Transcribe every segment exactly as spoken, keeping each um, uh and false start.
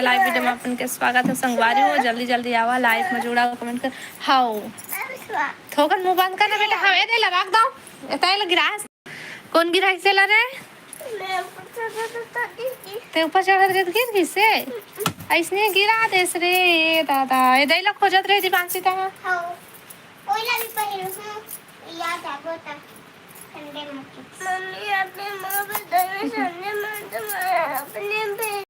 Live video में अपन के स्वागत है संगवारी हो। जल्दी जल्दी आवा, लाइव में जुड़ा, कमेंट कर। हाउ, थोकन मुंह बंद करना बेटा। हाँ, ए दे लगा दो। एता ए गिरास। कौन गिराइस ला रे? मैं ऊपर चढ़त रहिस। ते ऊपर चढ़त रहे तो गिर गिस से? ऐसने गिरा देस रे दादा। ए दे ला खोजत रहे दीपांशी ता। हाँ। कोई ला भी पहिरू हूँ। याद आ गो ता। Sunday market. मम्मी, अपने माँ पे दे, संडे मार्केट में अपने पे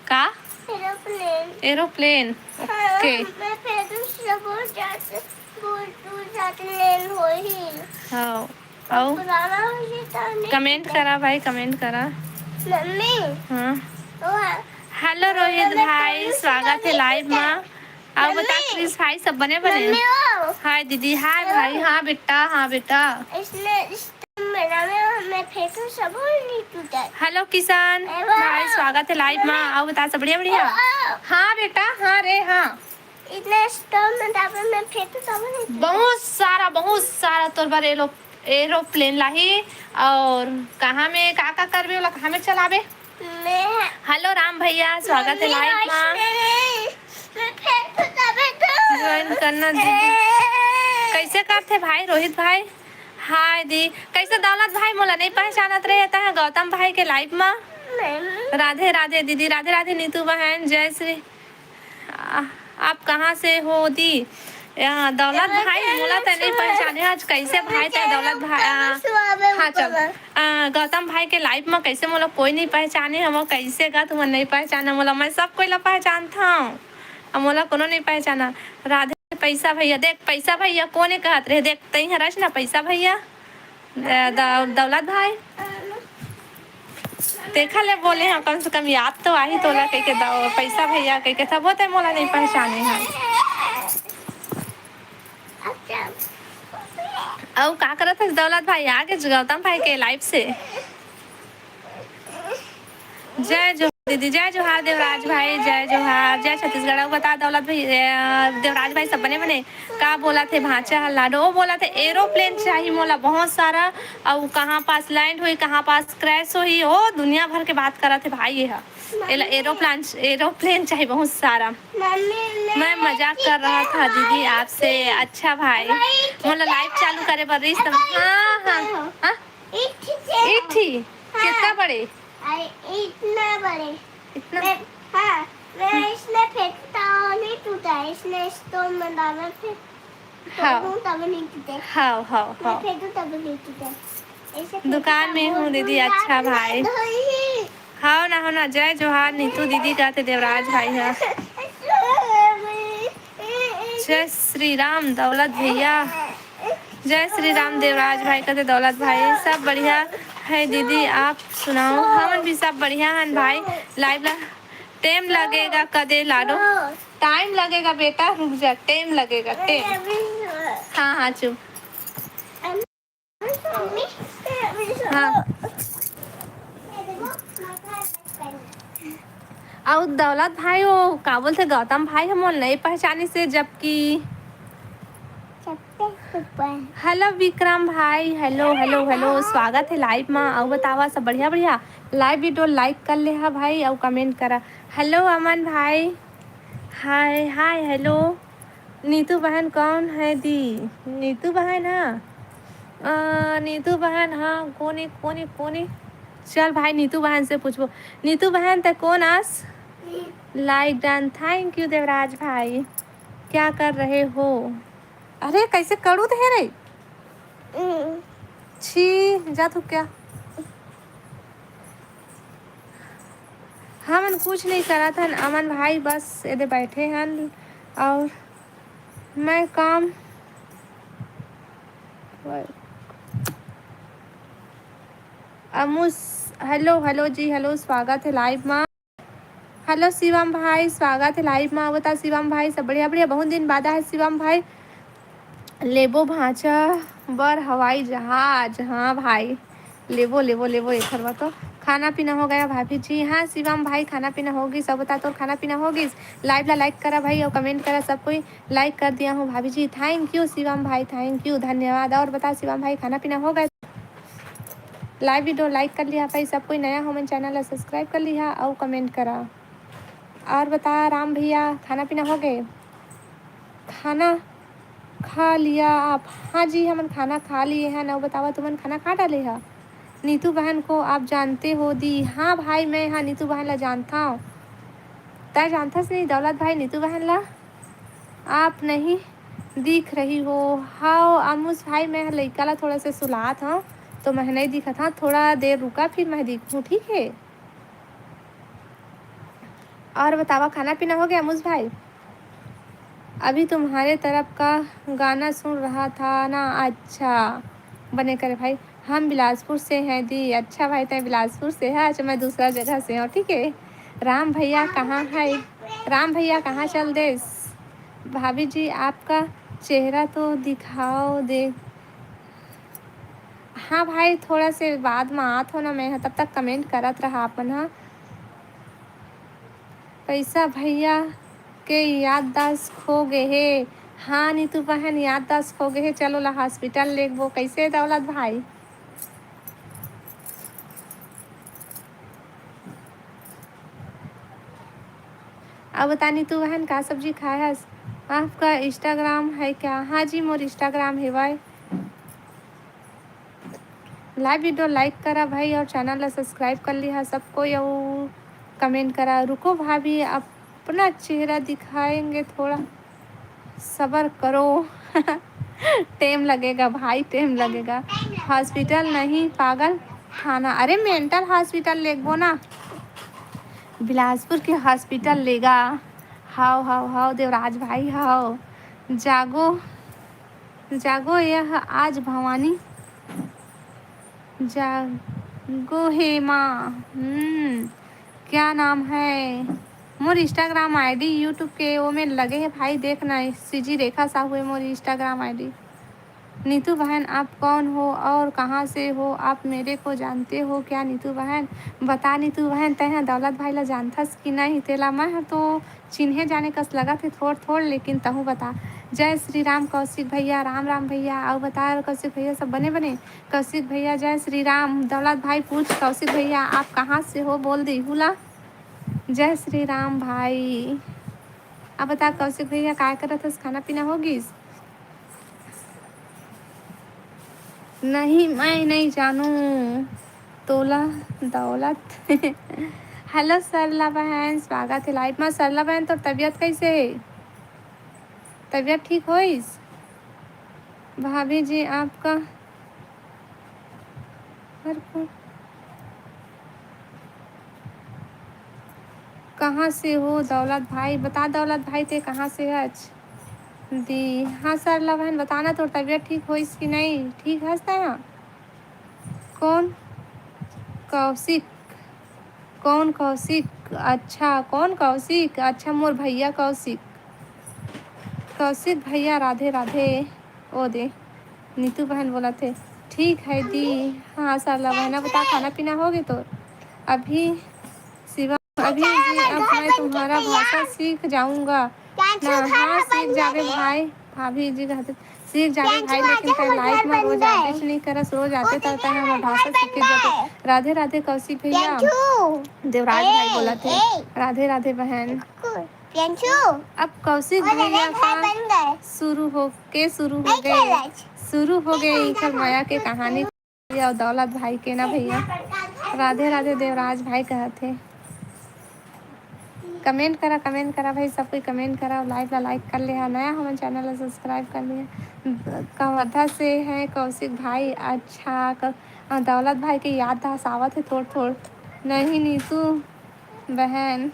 का? एरोप्लेन। एरोप्लेन। हाँ, ओके। मैं फेर दूसरा बहुत जाते, बहुत दूर जाते लेन होही। हाँ, अउ? पुराना हो जाता नहीं कमेंट पता। करा भाई, कमेंट करा। मम्मी। हाँ। वो है, हेलो रोहित मैं भाई, फेर दूसरा स्वागत है नहीं लाइव पता। मा। अउ बता मम्मी। क्रिस भाई, सब बने बने? मम्मी, ओ। हाय दीदी, हाय मम्मी। भाई, हाँ बेटा, हाँ बेटा। इसने, इस मेला में हमें फेंकू सब नहीं टूटा। हेलो किशन ए वाह। भाई, स्वागत है लाइव मा। मम्मी। अउ बता, सब बढ़िया बढ़िया? ओ, ओ। हाँ बेटा, हाँ रे, हाँ। इतने स्टॉल में जाबे में फेंकू सब नहीं टूटा। बहुत सारा, बहुत सारा तोर बर एरो-, एरोप्लेन लाही। अउ कहाँ में का का करबे, ओला कहाँ में चलाबे? मैं हेलो राम भैया, स्वागत है मम्मी, लाइव मा। मैं फेंकू तबे तो। ज्वाइन करना दीदी। ए। कैसे करथे भाई रोहित भाई? हाय दी, कैसे दौलत भाई, मोला नहीं पहचानत रहे ता गौतम भाई के लाइव मा? नहीं। राधे राधे दीदी, राधे राधे नीतू बहन, जय श्री। आ, आप कहाँ से हो दी? आ, दौलत भाई, मोला ते नहीं पहचाने आज, कैसे भाई ते दौलत भाई? आ, हाँ, चल। आ, गौतम भाई के लाइव मा कैसे मोला कोई नहीं पहचाने, हम कैसे गा तुमन नहीं पहचाना मोला, मैं सब कोई ला पहचानता हूँ। अब मोला कोनो नहीं पहचाना। राधे पैसा भैया, देख पैसा भैया कोने कहत रहे, देख तई हरस ना पैसा भैया, द-, द-, दौलत भाई। देखा ले बोले हम, कम से कम याद तो आही तोला कह के दौ-, पैसा भैया कह के, तब होते मोला नहीं पहचाने हैं। अउ का करत हस दौलत भाई? आ गे गौतम भाई के लाइव से। जय जोहार दीदी, जय जोहार देवराज भाई, जय जोहार, जय छत्तीसगढ़। अउ बता दौलत भाई, अ, देवराज भाई सब बने बने? का बोलत हे भांचा ह लाडो? ओ बोलत हे एरोप्लेन चाही मोला बहुत सारा, अउ कहाँ पास लैंड होही, कहाँ पास क्रैश होही, ओ दुनिया भर के बात करत हे भाई ये ह। एला एरोप्लेन, एरोप्लेन चाही बहुत सारा। मम्मी, मैं मैं मजाक कर रहा था दीदी आपसे। अच्छा भाई, मैं मोला लाइव चालू करे बर रहिस तब। हाँ, हाँ, हाँ। हाँ? इठ से। इठी? हाँ। कितना बड़े? अरे, इतना बड़े। इतना? मैं, हाँ, मैं इसमें फेंकता हूँ, नहीं टूटा है। इसमें स्टोन में डाला फेंक, हाँ। फेंकूँ तब नहीं टूटे। हाँ, हाँ, मैं हाँ। फेंकूँ तब नहीं टूटे। ऐसे फेंकता दुकान में हूँ हूँ, दीदी, दूर अच्छा जाके भाई। धोई। हाँ ना, हाँ ना, जय जोहार नीतू दीदी कहते देवराज भाई है। जय श्री राम दौलत भैया, जय श्री राम देवराज भाई कहते दौलत भाई, सब बढ़िया है दीदी, आप सुनाओ? हमन भी सब बढ़िया हन भाई। लाइव ला टाइम लगेगा कदे लाडो? टाइम लगेगा बेटा, रुक जा, टाइम लगेगा, टाइम। हाँ, हाँ, चुप। हाँ। अउ दौलत भाई, वो का बोलथे, गौतम भाई ह मोला नहीं पहचानिस हे, जबकि सबसे ऊपर। हेलो विक्रम भाई, हेलो, हेलो, हेलो, स्वागत है लाइव मा। अउ बतावा सब बढ़िया, बढ़िया? लाइव वीडियो लाइक कर ले हा भाई, अउ कमेंट करा। हेलो अमन भाई, हाय, हाय, हेलो। नीतू बहन कौन है दी? नीतू बहन, हाँ। अ, नीतू बहन, हाँ, कोने, कोने, कोने? चल भाई, नीतू बहन से पूछबो। नीतू बहन, ते कोन आस? Like done। Thank you Devraj भाई। क्या कर रहे हो? अरे, कैसे कड़ू दे रे? हम्म। छी, जा तू क्या? हमन कुछ नहीं करत हन, अमन भाई बस एदे बैठे हन अउ मैं काम अमुस, हेलो, हेलो जी, हेलो, स्वागत है लाइव मा। हेलो शिवम भाई, स्वागत है लाइव मा। बता शिवम भाई, सब बढ़िया, बढ़िया, बहुत दिन बाद आए शिवम भाई। लेबो भांचा बर हवाई जहाज। हाँ भाई, लेबो, लेबो, लेबो, एखर बर तो। खाना पीना हो गया भाभी जी? हाँ शिवम भाई, खाना पीना हो गिस। सब बता, तोर खाना पीना हो गिस? लाइव ला लाइक करा भाई, अउ कमेंट करा, सब कोई लाइक कर दिया हूँ भाभी जी। Thank you शिवम भाई, thank you, धन्यवाद। अउ बता शिवम भाई, खाना पीना हो गया? लाइव वीडियो लाइक कर लिहा भाई, सब कोई नया हो मन चैनल ला सब्सक्राइब कर लिहा अउ कमेंट करा। और बता राम भैया, खाना पीना हो गए? खाना खा लिया आप? हाँ जी, हमन खाना खा लिए हैं। अउ बतावा, तुमन खाना खा डाले हा? नीतू बहन को आप जानते हो दी? हाँ भाई, मैं हा नीतू बहन ला जानता हूँ। तै जानथस नहीं दौलत भाई नीतू बहन ला? आप नहीं दिख रही हो। हाँ आमुस भाई, मैं लइका ला थोड़ा से सुलात हूँ, तो मैं नहीं दिखत हाँ। थोड़ा देर रुका, फिर मैं दिखूँ, ठीक है? और बतावा, खाना पीना हो गया आमुस भाई? अभी तुम्हारे तरफ का गाना सुन रहा था ना। अच्छा, बने करे भाई। हम बिलासपुर से हैं दी। अच्छा भाई, तय बिलासपुर से है। अच्छा, मैं दूसरा जगह से हूँ, ठीक है। राम भैया कहाँ है? राम भैया कहाँ चल देस? भाभी जी, आपका चेहरा तो दिखाओ दे। हाँ भाई, थोड़ा से बाद में आत हो ना मैं, तब तक कमेंट करत रहा अपन हा। पैसा भैया के याददाश्त खो गे हे। हाँ नीतू बहन, याददाश्त खो गे हे। चलो ला हॉस्पिटल लेगबो। कैसे दौलत भाई? अब बता नीतू बहन, का सब्जी खाए हस? आपका इंस्टाग्राम है क्या? हाँ जी, मोर इंस्टाग्राम हेवय। लाइव वीडियो लाइक करा भाई, और चैनल ला सब्सक्राइब कर लिहा सब कोई, अउ कमेंट करा। रुको भाभी, अपना चेहरा दिखाएंगे, थोड़ा सबर करो। टेम लगेगा भाई, टेम लगेगा। हॉस्पिटल नहीं पागल खाना, अरे मेंटल हॉस्पिटल लेगबो ना, बिलासपुर के हॉस्पिटल लेगा। हाव हाव हाव देवराज भाई हाव, जागो जागो यह आज भवानी जागो हे माँ। हम्म, क्या नाम है? मोर इंस्टाग्राम आईडी यूट्यूब के ओमे लगे हे भाई, देखना। सीजी रेखा साहू है मोर इंस्टाग्राम आईडी। नीतू बहन, आप कौन हो और कहाँ से हो? आप मेरे को जानते हो क्या नीतू बहन? बता नीतू बहन, तैं ह दौलत भाई ला जानथस कि नहीं? तेला मैं ह तो चिन्हे जाने कस लगत हे थोड़ थोड़, लेकिन तहूँ बता। जय श्री राम कौशिक भैया, राम राम भैया। अउ बता कौशिक भैया, सब बने बने? कौशिक भैया, जय श्री राम। दौलत भाई पूछ कौशिक भैया, आप कहाँ से हो? बोल दे हुला। जय श्री राम भाई। अब बता कौशिक भैया, काय करत हस? खाना पीना हो गिस? नहीं, मैं नहीं जानू तोला दौलत। हेलो सरला बहन, स्वागत है लाइव में। सरला बहन, तोर तबीयत कैसे है? तबीयत ठीक होइस? भाभी जी, आपका हर को कहाँ से हो दौलत भाई? बता दौलत भाई, ते कहाँ से हच? दी, हाँ सरला बहन, बताना तोर तबीयत ठीक होइस कि नहीं? ठीक हस तैं? कौन कौशिक? कौन कौशिक? अच्छा, कौन कौशिक? अच्छा, मोर भैया कौशिक। कौशिक भैया, राधे राधे। ओ दे, नीतू बहन बोलत हे, ठीक है दी। हाँ सरला बहन, अब बता, खाना पीना हो गे तोर? अभी शिवम, अभी जी, अब मैं तुम्हारा भाषा सीख जाऊंगा ना। हाँ, सीख जाबे भाई, भाभी जी कहते, सीख जाबे भाई, लेकिन तैं लाइव में रोज आबेच नहीं करस, रोज आते त तैं हमर भाषा सीख जाते। राधे राधे कौशिक भैया, देवराज भाई बोलत हे, राधे राधे बहन। अब कौशिक भैया का शुरू हो के शुरू हो गए, शुरू हो गए इनकर मया के कहानी। अउ दौलत भाई के ना भैया, राधे राधे देवराज भाई कहत हे। कमेंट करा, कमेंट करा भाई, सब कोई कमेंट करा, लाइव ला लाइक कर ले, नया हमन चैनल ला सब्सक्राइब कर ले। कवर्धा से है कौशिक भाई। अच्छा, क-, दौलत भाई के याद दस आवत हे थोड़ थोड़। नहीं नीतू बहन,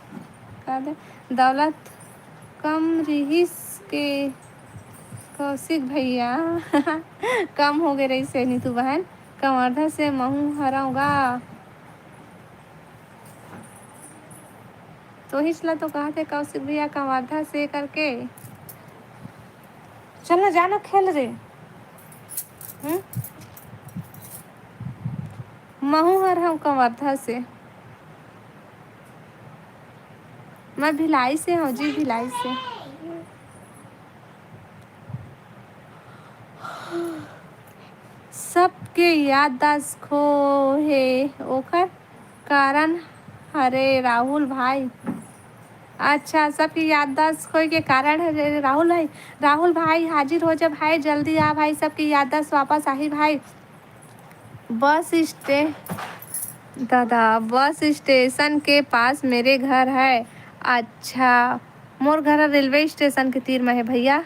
का दे, दौलत कम रिहिस के कौशिक भैया। कम हो गए रहिस हे नीतू बहन। कवर्धा से महू हरव गा। तोहिच ला तो कहत हे कौशिक भैया कवर्धा से करके। चल ना, जा ना खेल रे। हम्म? महू हरव कवर्धा से। मैं भिलाई से हूँ जी, भिलाई से। सबके याददाश्त खो हे, ओकर कारण हरे राहुल भाई। अच्छा, सबके याददाश्त खोए के कारण है रे राहुल भाई। राहुल भाई, हाजिर हो जा भाई, जल्दी आ भाई, सबके याददाश्त वापस आही भाई। बस स्टे-, दादा, बस स्टेशन के पास मेरे घर है। अच्छा, मोर घर रेलवे स्टेशन के तीर में है भैया।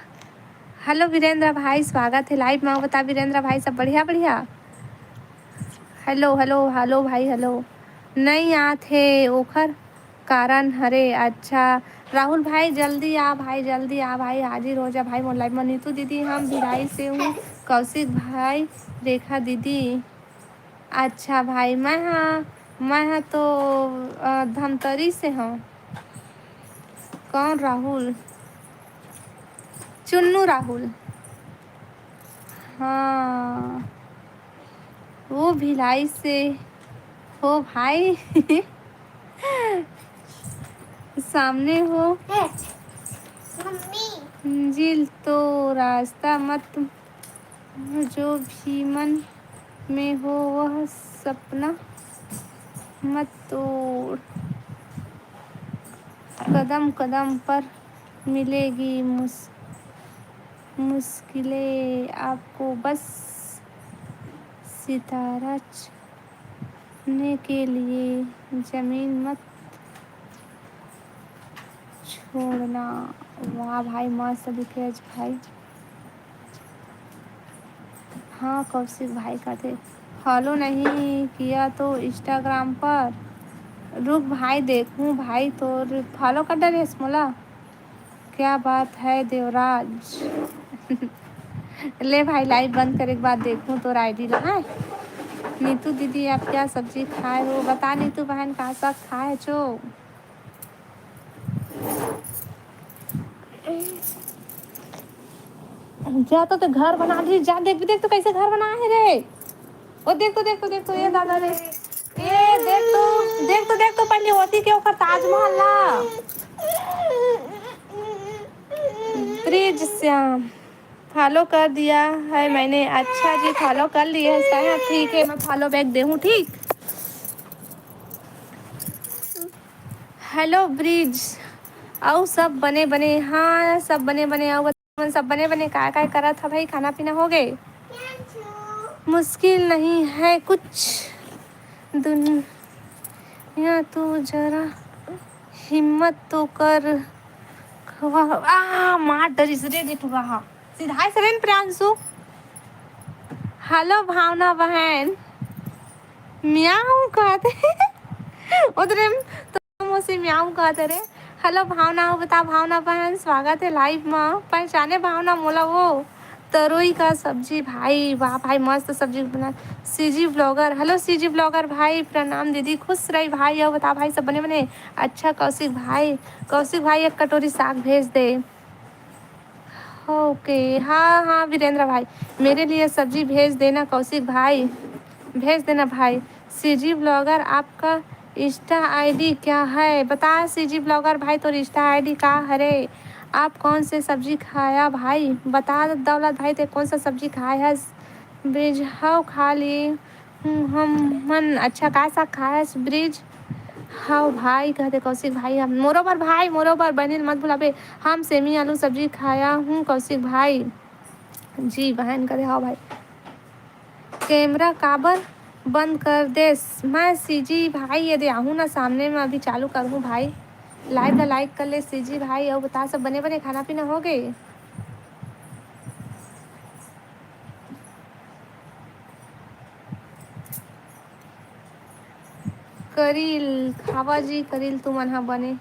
हेलो वीरेंद्र भाई, स्वागत है लाइव में। बता वीरेंद्र भाई, सब बढ़िया, बढ़िया? हेलो, हेलो, हेलो भाई, हेलो। नहीं आत हे, ओखर कारण हरे। अच्छा, राहुल भाई, जल्दी आ भाई, जल्दी आ भाई, हाजिर हो जा भाई मोर लाइव में। नीतू दीदी, हम भिलाई से हूँ। कौशिक भाई, रेखा दीदी। अच्छा भाई, मैं हा, मैं हा तो, अ, धमतरी से हूँ। कौन राहुल? चुन्नू राहुल। हाँ, वो भिलाई से हो भाई। सामने हो। मम्मी। झील तो रास्ता मत, जो भी मन में हो वह सपना मत तोड़। कदम कदम पर मिलेगी मुस-, मुश्किलें आपको, बस सितारा छूने के लिए जमीन मत छोड़ना। वाह भाई, मस्त लिखे आज भाई। हाँ, कौशिक भाई कहते, "फॉलो नहीं किया तो इंस्टाग्राम पर।" रुक भाई, देखूँ भाई, तोर फॉलो कर डरेस मोला। क्या बात है देवराज। ले भाई, लाइव बंद करे के बाद देखूँ तोर आईडी ला, हाँ? नीतू दीदी, आप क्या सब्जी खाए हो? बता नीतू बहन, का साग खाए छो? जा तो, तो घर बना ली, जा देख, देख तो कैसे घर बना है रे। ओ देख तो, देख तो, देख तो, ये दादा रे, ये देख तो, देख तो, देख तो, पहले होती के ओकर ताजमहल ला। ब्रिज श्याम, फॉलो कर दिया है मैंने। अच्छा जी, फॉलो कर लिए है। हाँ, ठीक है, मैं फॉलो बैक दे हूँ, ठीक। हेलो ब्रिज, अउ सब बने बने? हाँ, सब बने बने। अउ बता, मन सब बने बने? काय काय करत ह भाई? खाना पीना हो गए? मुश्किल नहीं है कुछ, दुनिया तो जरा हिम्मत तो कर। वाह, आ, मार डरिस रे, रे टुरा हा। सिधाय से रे न प्रियांशु। हेलो भावना बहन, म्याऊ कहते। उधरे तो मौसी म्याऊ कहते रे। हेलो भावना, अउ बता भावना बहन, स्वागत है लाइव में। पहचाने भावना मोला वो तरोई का सब्जी भाई। वाह भाई, मस्त सब्जी बना। CG blogger, hello CG blogger भाई, प्रणाम दीदी, खुश रही भाई। अउ बता भाई, सब बने बने? अच्छा कौशिक भाई, कौशिक भाई एक कटोरी साग भेज दे। ओके, हाँ हाँ वीरेंद्र भाई, मेरे लिए सब्जी भेज देना कौशिक भाई, भेज देना भाई। सीजी ब्लॉगर, आपका इंस्टा आईडी क्या है? बता सीजी ब्लॉगर भाई, तोर इंस्टा आईडी का हरे? आप कौन से सब्जी खाया भाई? बता दौलत भाई, ते कौन सा सब्जी खाया है? ब्रिज, हव खा ली हूँ हम मन। अच्छा, का साग खाया है ब्रिज? हव भाई, कहते कौशिक भाई, हम मोरो बर भाई, मोरो बर बनिल मत भुलाबे। हम सेमी आलू सब्जी खाया हूँ कौशिक भाई। जी बहन, कहते हव भाई। कैमरा काबर बंद कर देस? मैं सीजी भाई, ये दे आहूँ ना सामने में, अभी चालू करहूँ भाई। लाइव ला लाइक कर ले सीजी भाई। अउ बता, सब बने बने, खाना पीना हो गए? करील खावा जी, करील तुमन हा बने।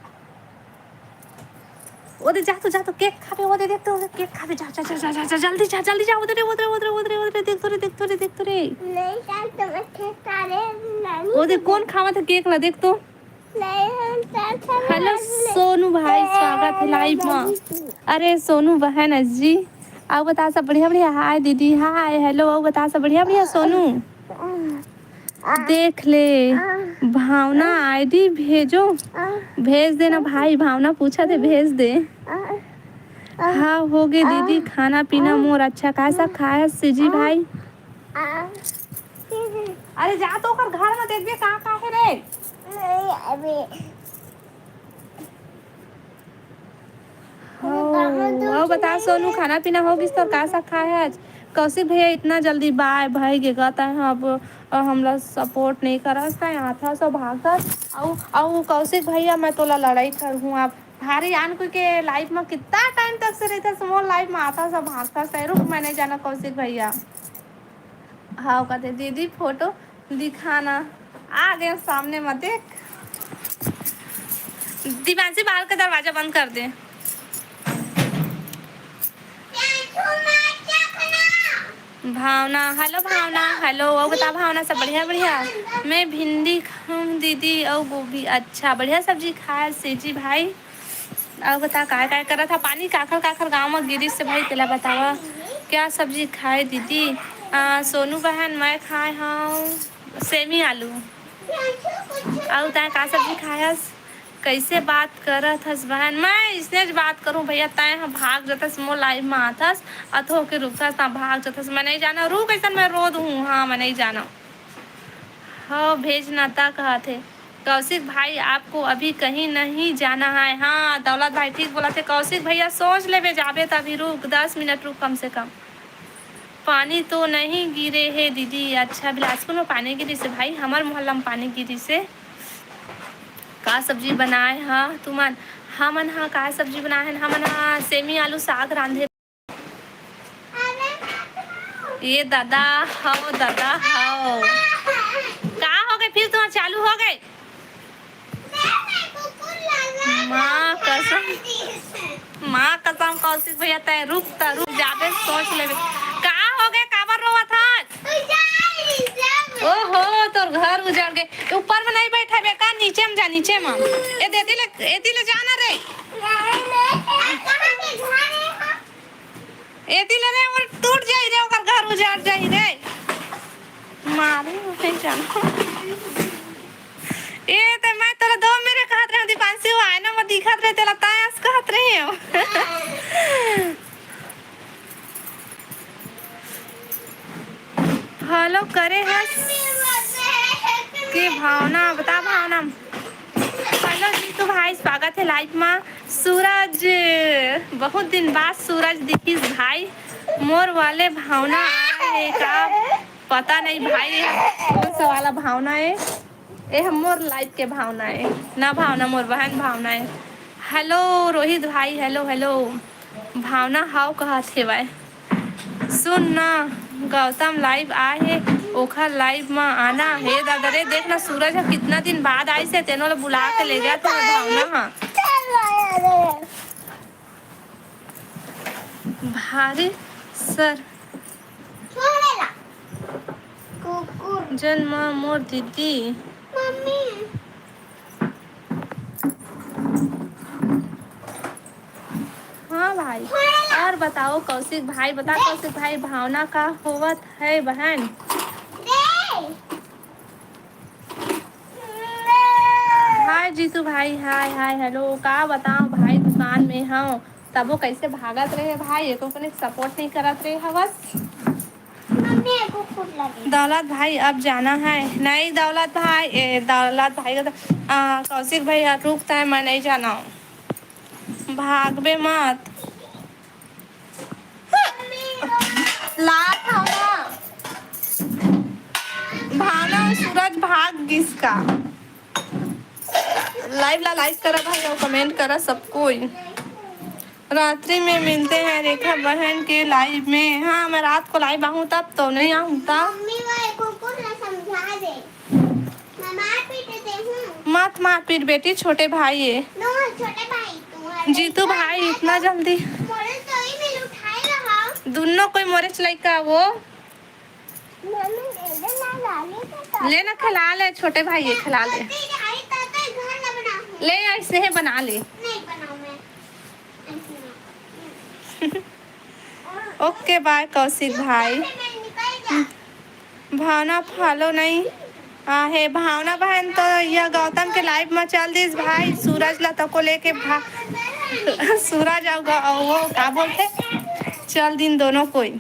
ओदे जा तो, जा तो केक खाबे, ओदे देख तो, ओदे केक खाबे, जा, जा, जा, जा, जा, जा, जल्दी जा, जल्दी जा, ओदे रे, ओदे रे, ओदे रे, ओदे रे, ओदे रे, देख तो रे, देख तो रे, देख तो रे। नहीं, जा तो मैं केक खा रहे हैं, नानी ओदे के कौन खावा था केक ला, देख तो। नहीं, हम तो खा हेलो रहे हैं। सोनू भाई, स्वागत है लाइव में। अरे सोनू बहन जी, अउ बता सब बढ़िया बढ़िया? हाय दीदी, हाय, हेलो, अउ बता सब बढ़िया बढ़िया सोनू? देख ले, भावना आईडी भेजो, भेज देना भाई, भावना पूछा थे, भेज दे। हाँ, हो गे दीदी, खाना पीना मोर। अच्छा, का साग खाया सीजी भाई? अरे जा तो ओकर घर में देखबे का का है रे। नहीं, अबे। अउ बता सोनू, खाना पीना हो गिस तोर? का साग खाए आज? कौशिक भैया, इतना जल्दी बाय भाई गे गा तैं ह, अब हमला सपोर्ट नहीं करस, तैं आथस अउ भागथस। अउ अउ कौशिक भैया, मैं तोला लड़ाई करहूँ। आप भारी आन कोई के लाइफ में कितना टाइम तक से रहिथस, मोर लाइफ में आथस अउ भागथस तैं। रुक, मैं नहीं जाना कौशिक भैया। हाँ, कहते दीदी फोटो दिखाना। आ गए सामने में, देख। दिव्यांशी, बाहर का दरवाजा बंद कर दे। भावना, हेलो भावना, हेलो। अउ बता भावना, सब बढ़िया? बढ़िया। मैं भिंडी खाऊं दीदी, अउ गोभी। अच्छा, बढ़िया सब्जी खाए सीजी भाई। अउ बता, काय काय करत हा? पानी काखर काखर गांव में गिरिस हे भाई, तेला बतावा। क्या सब्जी खाए दीदी? आ, सोनू बहन, मैं खाए हूँ सेमी आलू। अउ तैं का सब्जी खाए हस? कैसे बात करत हस बहन? मैं इसने ज बात करूँ भैया, तैं ह भाग जतस, मोर लाइफ में आथस, अथो के रुकथस, ता भाग जतस। मैं नहीं जाना, रुक, ऐसन मैं रो दूँ। हाँ, मैं नहीं जाना। हो, भेज ना ता कहत हे। कौशिक भाई, आपको अभी कहीं नहीं जाना है। हाँ, दौलत भाई ठीक बोलथे। कौशिक भैया, सोच लेबे, जाबे त अभी रुक, दस मिनट रुक कम से कम। पानी तो नहीं गिरे हे दीदी। अच्छा, बिलासपुर में पानी गिरिस हे भाई, हमर मोहल्ला में पानी गिरिस हे। का सब्जी बनाए हा तुमन? हमन हा का सब्जी बनाए हन? हमन हा सेमी आलू साग रांधे। ये दादा हव, दादा हव। का हो गए फिर, तुम्हार चालू हो गए? माँ कसम, माँ कसम, कौशिक भैया, तैं रुक, त रुक जाबे, सोच लेबे। का हो गए, काबर रोवत हस? ओहो, तोर घर उजड़ गए। ऊपर में नहीं बैठा बेटा, नीचे में जा, नीचे में। ये दीदी ले, ये दीदी ले जाना रे। एती ले रे, वो टूट जाई रे, ओकर घर उजड़ जाई रे। मारे नहीं जाना। ए, ते मैं तोला दो मेरे कहत रहे, दीपांशु, वो आईना में दिखत रहे, तेला तायस कहत रहे हो। फॉलो करे हस के भावना, बता भावना। हेलो जीतू भाई, स्वागत है लाइव में। सूरज, बहुत दिन बाद सूरज दिखिस भाई। मोर वाले भावना आए हे का? पता नहीं भाई, कौन सा वाला भावना है? ए हम मोर लाइफ के भावना है ना, भावना मोर बहन भावना है। हेलो रोहित भाई, हेलो हेलो। भावना हाव कहत हेवय। सुन ना, गौतम लाइव आए हे, ओखर लाइव म आना। हे दादा रे, देख ना, सूरज ह कितना दिन बाद आइस हे, तेनो ल बुला के ले जा तू भावना ह। भारी सर जन्म मोर दीदी। हाँ भाई, और बताओ कौशिक भाई, बता कौशिक भाई, भावना का होवत है बहन? हाय जीतू भाई, हाय हाय, हेलो। का बताओ भाई, दुकान में हव, तबो कैसे भागत रहे भाई, एको कने सपोर्ट नहीं करत रहे हवस। मम्मी, एको फूट लगे। दौलत भाई, अब जाना है। नहीं दौलत भाई, ए, दौलत भाई का तो, आ, कौशिक भैया, रुकता है, मैं नहीं जाना हूँ। भागबे मत। लात हव ना। भावना अउ सूरज भाग गिस का। लाइव ला लाइक करा भाई, अउ कमेंट करा सब कोई। रात्रि में मिलते हैं रेखा बहन के लाइव में। हाँ, मैं रात को लाइव आहूँ तब तो, नहीं आहूँ तब। मम्मी, वो एक कुकुर ला समझा दे। मैं मार पीट देहूँ। मत मार पीट बेटी, छोटे भाई ये। नो, छोटे भाई, तू है। जीतू भाई, इतना जल्दी। मोरे तो ही मिल उठाए रहा। दुन्नो कोई मोरे च लइका वो। मम्मी, दे दे ना, लाली के साथ। ले ना, खिला ले, छोटे भाई ये खिला ले। ताते आई, ताते घर ना बनाऊँ। ले, ऐसे ही बना ले। नहीं बनाऊँ मैं। ऐसे नहीं। ओके, बाय कौशिक भाई। भावना फॉलो नहीं आहे। भावना बहन तो यह गौतम के लाइव में चल दिस भाई, सूरज ला तको लेके भा-, सूरज अउ ग-, वो का बोलते, चल दिन दोनों कोई।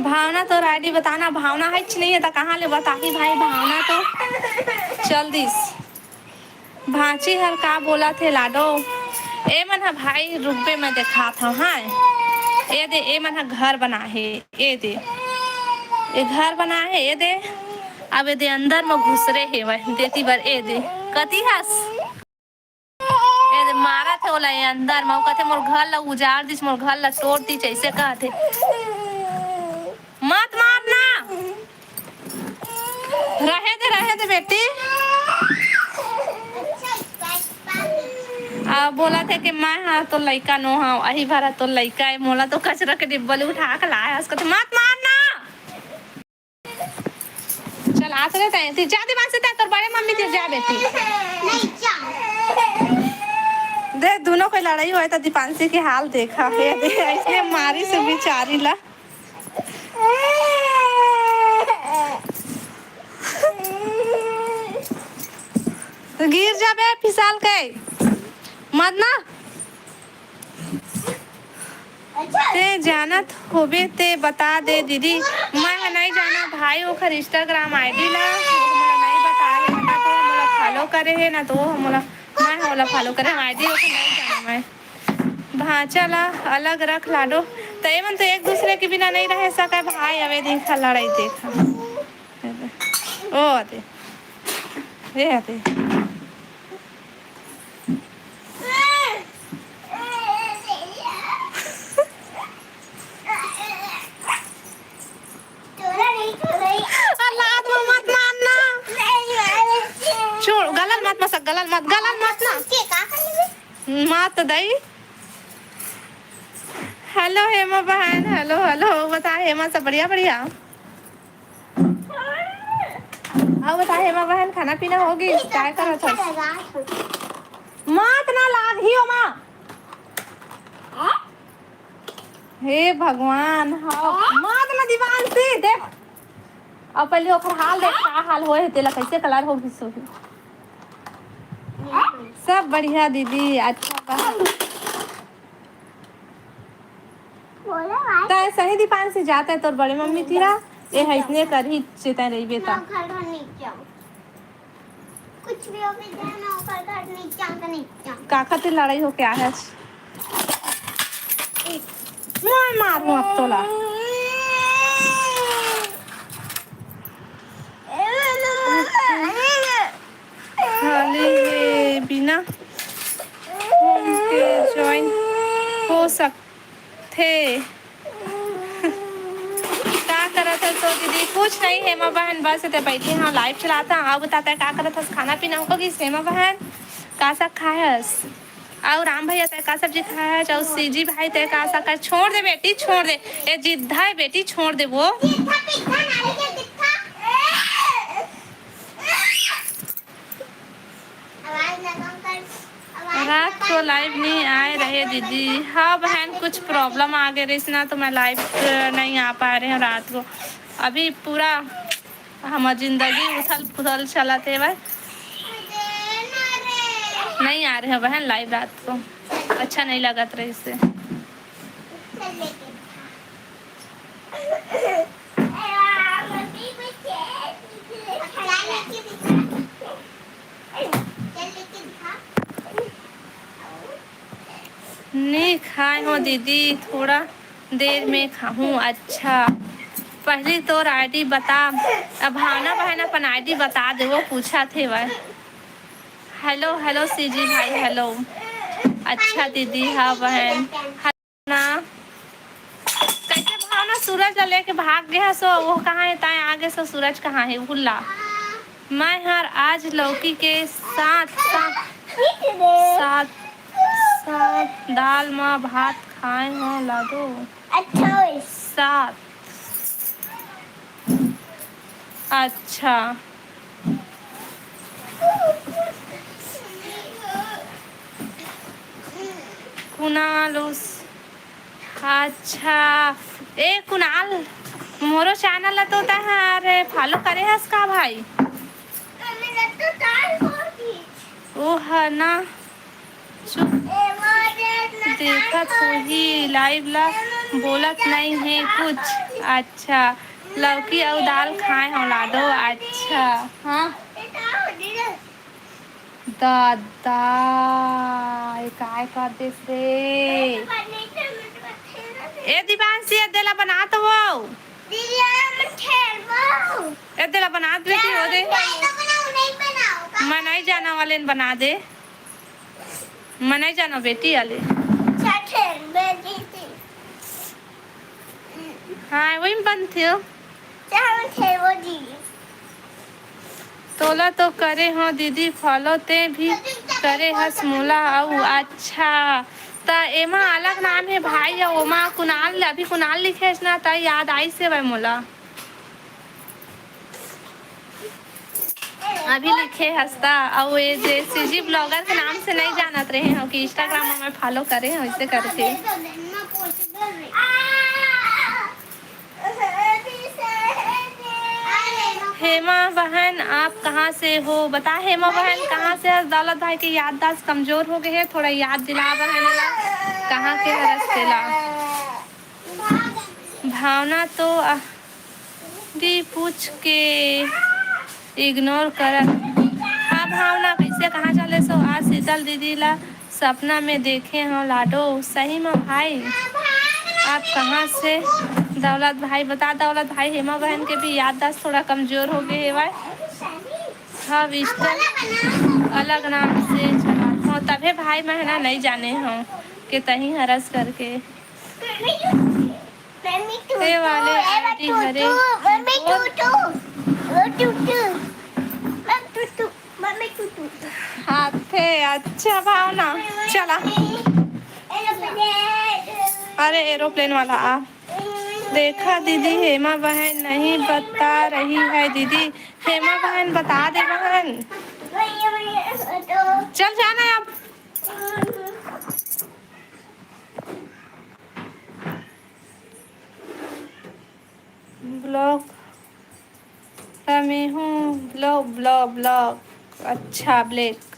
भावना तो आईडी बताना, भावना है कि नहीं है तो कहाँ ले बताही भाई भावना तो। चल दिस। भांची हर का बोलत हे लाडो? ए मन ह भाई रुकबे, मैं देखात हव। हाँ, ए दे, ए मन ह घर बना हे। ए दे, ए घर बना हे। ए दे, अब ए दे अंदर म घुसरे हेवय देती बर। ए दे, कती हस? ए दे मारत हे ओला, ए अंदर म। ओ कथे, "मोर घर ला उजाड़ दिस, मोर घर ला तोड़ दिस," ऐसे कहत हे। मत मार ना। रहे दे, रहे दे बेटी। आ, बोलत हे कि मैं हा तो लइका नो हव, अही भरा तो लइका ए, मोला तो कचरा के डिब्बा ले उठा के लाए हस, कथे, "मत मार ना।" चल, आस रे तैं, तैं जा दीवान से, तैं तोर बड़े मम्मी तीर जा बेटी। नहीं, जा। देख, दोनों कोई लड़ाई होय त दीपांशी के हाल देखा हे, देख, ऐसने मारिस बिचारी ला। तो गिर जाबे फिसल के, मत ना। तैं जानत होबे ते बता दे दीदी, मैं ह नइ जानव भाई ओखर Instagram ID ला, मोला नइ बताए हे, ना तो मोला follow करे हे, ना तो मोला, मैं ह ओला follow करे हव, ID ओखर नइ जानव मैं। भांचा ला अलग रख लाडो, त एमन तो एक दूसरे के बिना नइ रह सकय भाई। अबे देखा लड़ाई, देखा, ओ दे, ए दे। अल्लाह, आत्मा मत मारना। छोड़, गलल मत मसक, गलल मत, गलल मत ना। मत दई। Hello हेमा बहन, hello, hello, बता हेमा, सब बढ़िया, बढ़िया? अउ बता हेमा बहन, खाना पीना होगे? काय करत हस? मत ना लाग ही ओमा। हे भगवान, हाँ, मत ना दीवान से देख। अब पहले ओकर हाल देख, का हाल होए हे, तेला कैसे colour हो गिस होही। सब बढ़िया दीदी, अच्छा बा। तैं सही दीपांशी जात हे तोर बड़े मम्मी तीरा, ए ह इतने करही, चेतन रहिबे ता। कुछ भी हो गया ना, ओकर घर नीचा के नीचा। काका ते लड़ाई होके आए हस। मैं मारूं अब तोला। खाली ये बिना home के join हो सक थे। का करत हस ओ दीदी? कुछ नहीं हेमा बहन, बस एदे बैठे हंव, live चलात हंव। अउ बता तैं का करत हस? खाना पीना हो गिस हेमा बहन? का साग खाए हस? अउ राम भैया तैं का सब्जी खाए हस? अउ सीजी भाई तैं का साग खाए? छोड़ दे बेटी, छोड़ दे, ए जिद्धा हे बेटी, छोड़ दे वो। रात को live नहीं आए रहे दीदी। हाँ बहन, कुछ problem आ गए रहिस ना, तो मैं live नहीं आ पाए रहे हंव रात को। अभी पूरा हमर जिंदगी उथल पुथल चलत हेवय। नहीं आ रहे हंव बहन live रात को, अच्छा नहीं लगत रहिस हे। नहीं खाए हंव दीदी, थोड़ा देर में खाहूं। अच्छा, पहली तोर ID बता। अब भावना बहन अपन ID बता दे, वो पूछत हेवय। Hello, hello सीजी भाई, hello। अच्छा दीदी, हाँ बहन। ना, कैसे भावना सूरज ला लेके भाग गया सो, वो कहाँ हे? ताए आगे सो सूरज कहाँ हे? भूला। मैं हर आज लौकी के साथ, साथ, साथ, साथ दाल मा भात खाए हंव लाडो। अच्छा होइस। साथ। अच्छा। कुणाल उस, अच्छा। ए कुणाल, मोरो channel ला तो तैं हर follow करे हस का भाई? ओ ह ना, चुप। देखत होही live ला, बोलत नहीं हे कुछ। अच्छा, लौकी अउ दाल खाए हंव लाडो। अच्छा, हाँ। दादा, ये काय कर देस रे? ए दिवांशी, ये देला बना तो वो। ए देला बना दे बेटी, वो दे। मैं नहीं जाना वाले ने बना दे। मैं नहीं जाना बेटी, आले। हाँ, वही में बनथे हो। तोला तो करे हो दीदी follow, ते भी करे हस मोला। अउ अच्छा, त एमा अलग नाम हे भाई, अउ ओमा कुणाल, अभी कुणाल लिखे हस ना, त याद आइस हे भाई मोला। अभी लिखे हस त, अउ ये जे CG blogger के नाम से नहीं जानत रहे हो कि Instagram में मैं follow करे हो, इसे करके। हेमा बहन, आप कहाँ से हो? बता हेमा बहन, कहाँ से हस? दौलत भाई के याददाश्त कमजोर हो गए है, थोड़ा याद दिला बहन ला, कहाँ के हरस तेला। भावना तो, अ, दी पूछ के ignore करत। हाँ भावना, कैसे कहाँ चले सो? आज शीतल दीदी ला सपना में देखे हो लाडो। सही में भाई, आप कहाँ से? दौलत भाई, बता दौलत भाई, हेमा बहन के भी याददाश्त थोड़ा कमजोर हो गए हेवय। हाँ, विस्तर अलग नाम से चलात हो, तभे भाई मैं ह ना नहीं जाने हो के तही हरस करके। ए वाले ID हरे। हाथे, अच्छा भावना, चला। अरे aeroplane वाला आ। देखा दीदी, हेमा बहन नहीं बता रही है दीदी। हेमा बहन बता दे बहन। चल जाना है अब। Blog में हूँ, blog, blog, blog। अच्छा, black।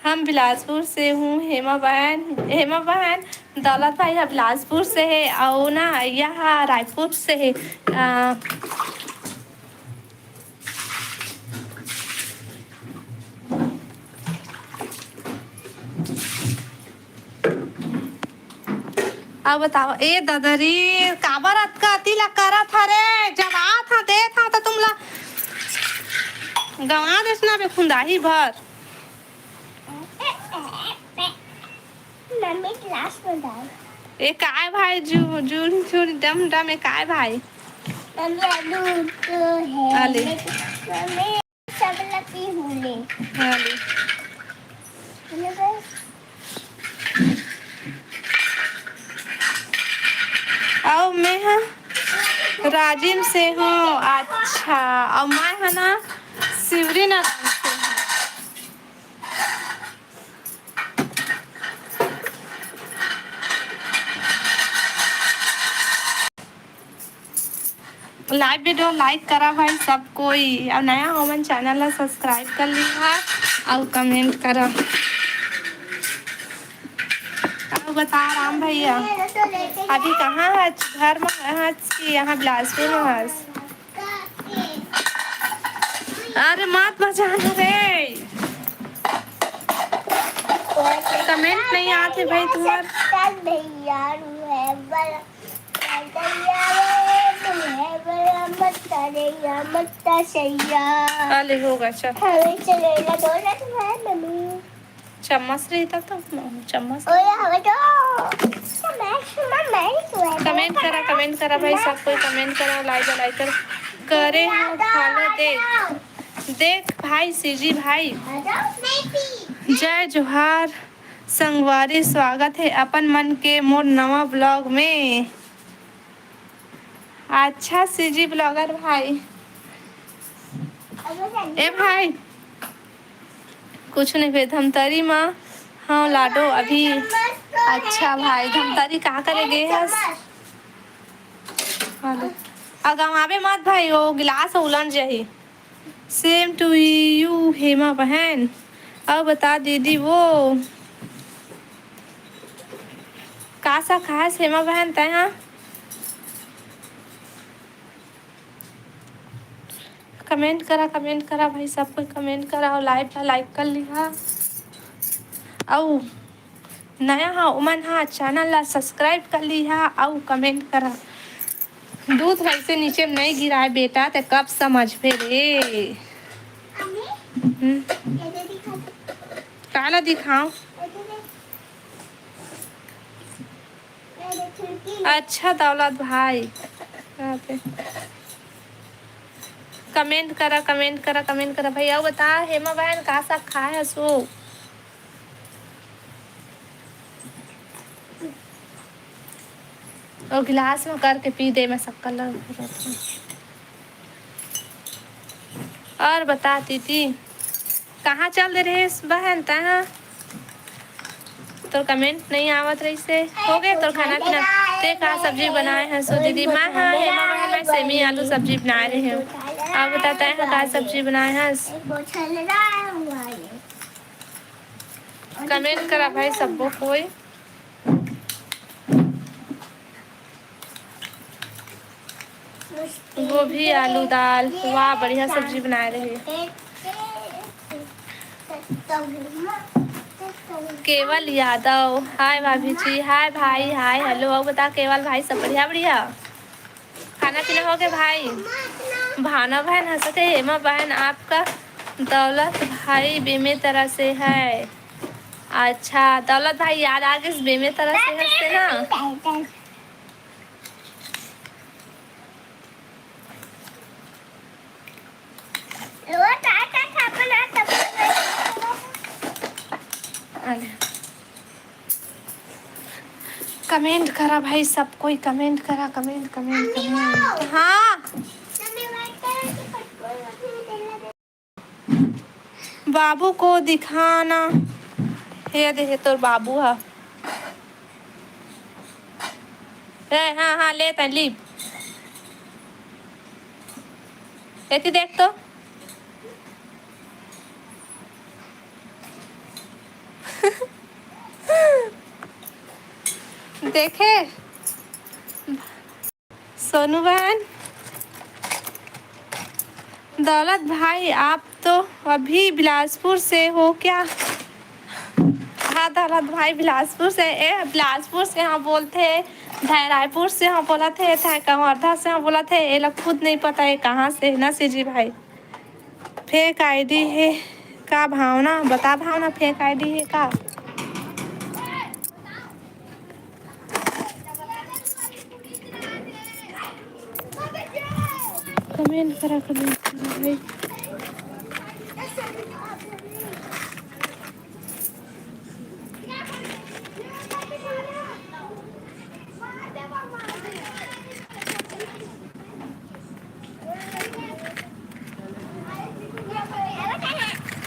हम बिलासपुर से हूँ, हेमा बहन, हेमा बहन, दौलत भाई ह बिलासपुर से हे, अउ ना, यह रायपुर से हे। आ, अब बताओ, ए ददरी, काबर अतका अति ला करत हरे? जब आत हा, देत हा, त तुम ला गंवा देस ना बे खुंदाही भर। मम्मी, ग्लास में डाल। ए काय भाई, जू-, जून, जून, डम, डम, ए काय भाई? मम्मी, आलू तो है। आले। मम्मी, सब लगी हूँ ले। आले। हेलो गाइस। अउ मैं ह राजिम से हूँ। अच्छा, अउ मैं ह ना शिवरीनारायण से हूँ। Live video like करा भाई सब कोई, अउ नया हो मन channel ला subscribe कर लिहा अउ comment करा। अउ बता राम भैया, अभी कहाँ हच? घर में हच कि यहाँ बिलासपुर में हच? अरे मत बजाना रे, comment नहीं आते भाई तुम्हार। भैया, अले होगा, चल। चम्मच रही तब तो, चम्मच। ओए, हमें तो comment करा, comment करा भाई, सब कोई comment करा, like, like कर, करे हो follow। देख, देख भाई, सीजी भाई, जय जोहार संगवारी, स्वागत है अपन मन के मोर नवा vlog में। अच्छा सीजी blogger भाई, ए भाई, कुछ नहीं बे, धमतरी मा। हाँ लाडो, अभी अच्छा भाई, धमतरी का करे गे हस? अउ गंवाबे मत भाई, वो गिलास उलट जाही। Same to you हेमा बहन। अउ बता दीदी, वो का सा खास हेमा बहन तै हा? कमेंट करा, कमेंट करा भाई, सब कोई कमेंट करा अउ लाइव ला लाइक कर लिहा। अउ नया हा ओमन हा चैनल ला सब्सक्राइब कर लिहा अउ कमेंट करा। दूध वैसे नीचे में नहीं गिराए बेटा, ते कब समझबे रे? हम्म। काला दिखाओ? अच्छा दौलत भाई, यहाँ पे कमेंट करा, कमेंट करा, कमेंट करा भाई। अउ बता हेमा बहन का साग खाए हसो? अउ गिलास में करके पी दे, मैं शक्कर लगा के रखूँ। अउ बता दीदी, कहाँ चल दे रहे बहन तैं? तोर कमेंट नहीं आवत रहिसे। हो गए तोर खाना पीना? ते का सब्जी बनाए हसो दीदी? मैं, हाँ हेमा बहन, मैं सेमी आलू सब्जी बनाए रहे हूँ। अउ बता तैं का सब्जी बनाए हस? कमेंट करा भाई सब्बो कोई। गोभी आलू दाल, वाह बढ़िया सब्जी बनाए रहे। केवल यादव, हाय भाभी जी, हाय भाई, हाय हेलो। अउ बता केवल भाई सब बढ़िया बढ़िया? खाना पीना हो गए भाई? भावना बहन हंसत है, हेमा बहन आपका दौलत भाई बेमे तरह से है। अच्छा दौलत भाई याद आ गए, बेमे तरह से हंसते ना। कमेंट करा भाई, सब कोई कमेंट करा, कमेंट कमेंट कमेंट। हाँ बाबू को दिखाना। हे दे हे तोर बाबू हा। ए, हाँ हाँ ले तैं लीप। एती देख तो। देखे सोनू बहन। दौलत भाई आप तो अभी बिलासपुर से हो क्या? हाँ दौलत भाई बिलासपुर से। ए बिलासपुर से हाँ बोलथे, धैरायपुर से हाँ बोलत हे, तैं कवर्धा से हाँ बोलत हे। एला खुद नहीं पता है कहाँ से ना सीजी भाई। फेक आईडी है का भावना? बता भावना, फेक आईडी है का? कमेंट करा, कमेंट करा भाई।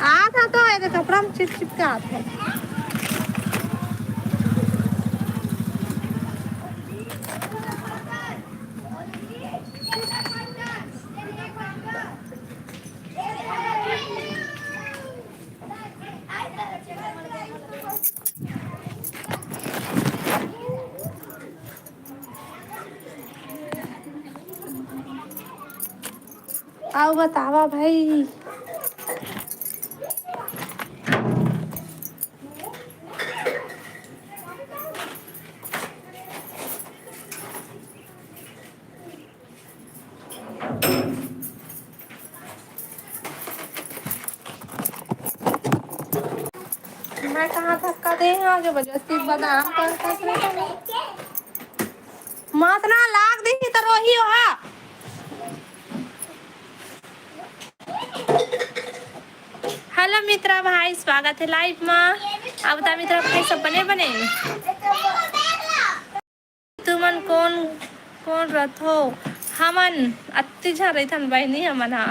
आत हे तो एदे कपड़ा में चिप चिप के आत हे। अउ बतावा भाई। मैं कहाँ धक्का दे हँव, जो जबरदस्ती बादाम कर, कर, कर, कर। मत ना लाग दी तो रोही हा। हेलो मित्रा भाई, स्वागत है लाइव मा। अब बता मित्रा भाई, सब बने बने? तुमन कोन कोन रथो? हमन अत्ती झन रहिथन बहिनी, हमन हा।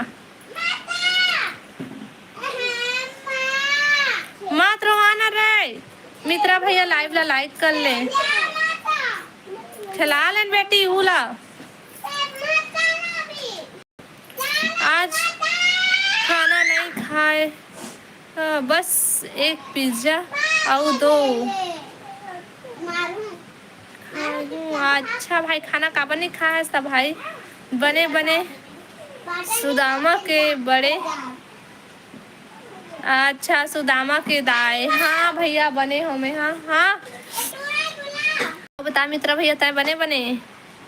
मत रोवाना रे। मित्रा भैया लाइव ला लाइक कर ले। खिला लेन बेटी उला। आज खाना नहीं खाए, अ, बस एक पिज्जा अउ दो। अच्छा भाई, खाना काबर नहीं खाए हस त भाई? बने बने सुदामा के बड़े, अच्छा, सुदामा के दाई। हाँ भैया, बने हो मैं, हाँ, हाँ। बता मित्रा भैया, तय बने, बने?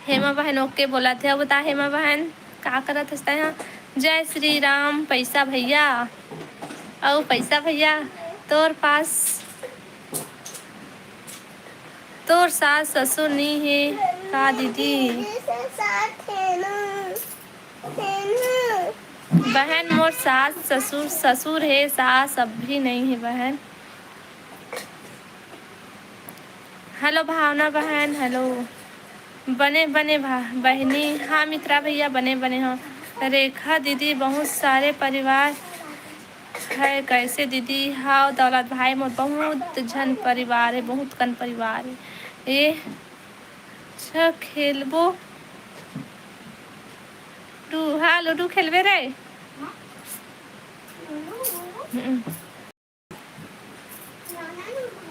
हेमा बहन OK बोलत हे। अब बता हेमा बहन, का करत हस तय? हाँ, जय श्री राम। पैसा भैया, अउ पैसा भैया, तोर पास तोर सास ससुर नी हे का दीदी? बहन, मोर सास ससुर, ससुर हे, सास अभी नहीं हे बहन। हेलो भावना बहन, हेलो। बने, बने भा-, बहिनी। हाँ मित्रा भैया, बने, बने हो। रेखा दीदी, बहुत सारे परिवार है कैसे दीदी? हाँ दौलत भाई, मोर बहुत झन परिवार है, बहुत कन परिवार है। ए, अच्छा खेलबो। लू-, हाँ, लूडो खेलबे रे। हम्म।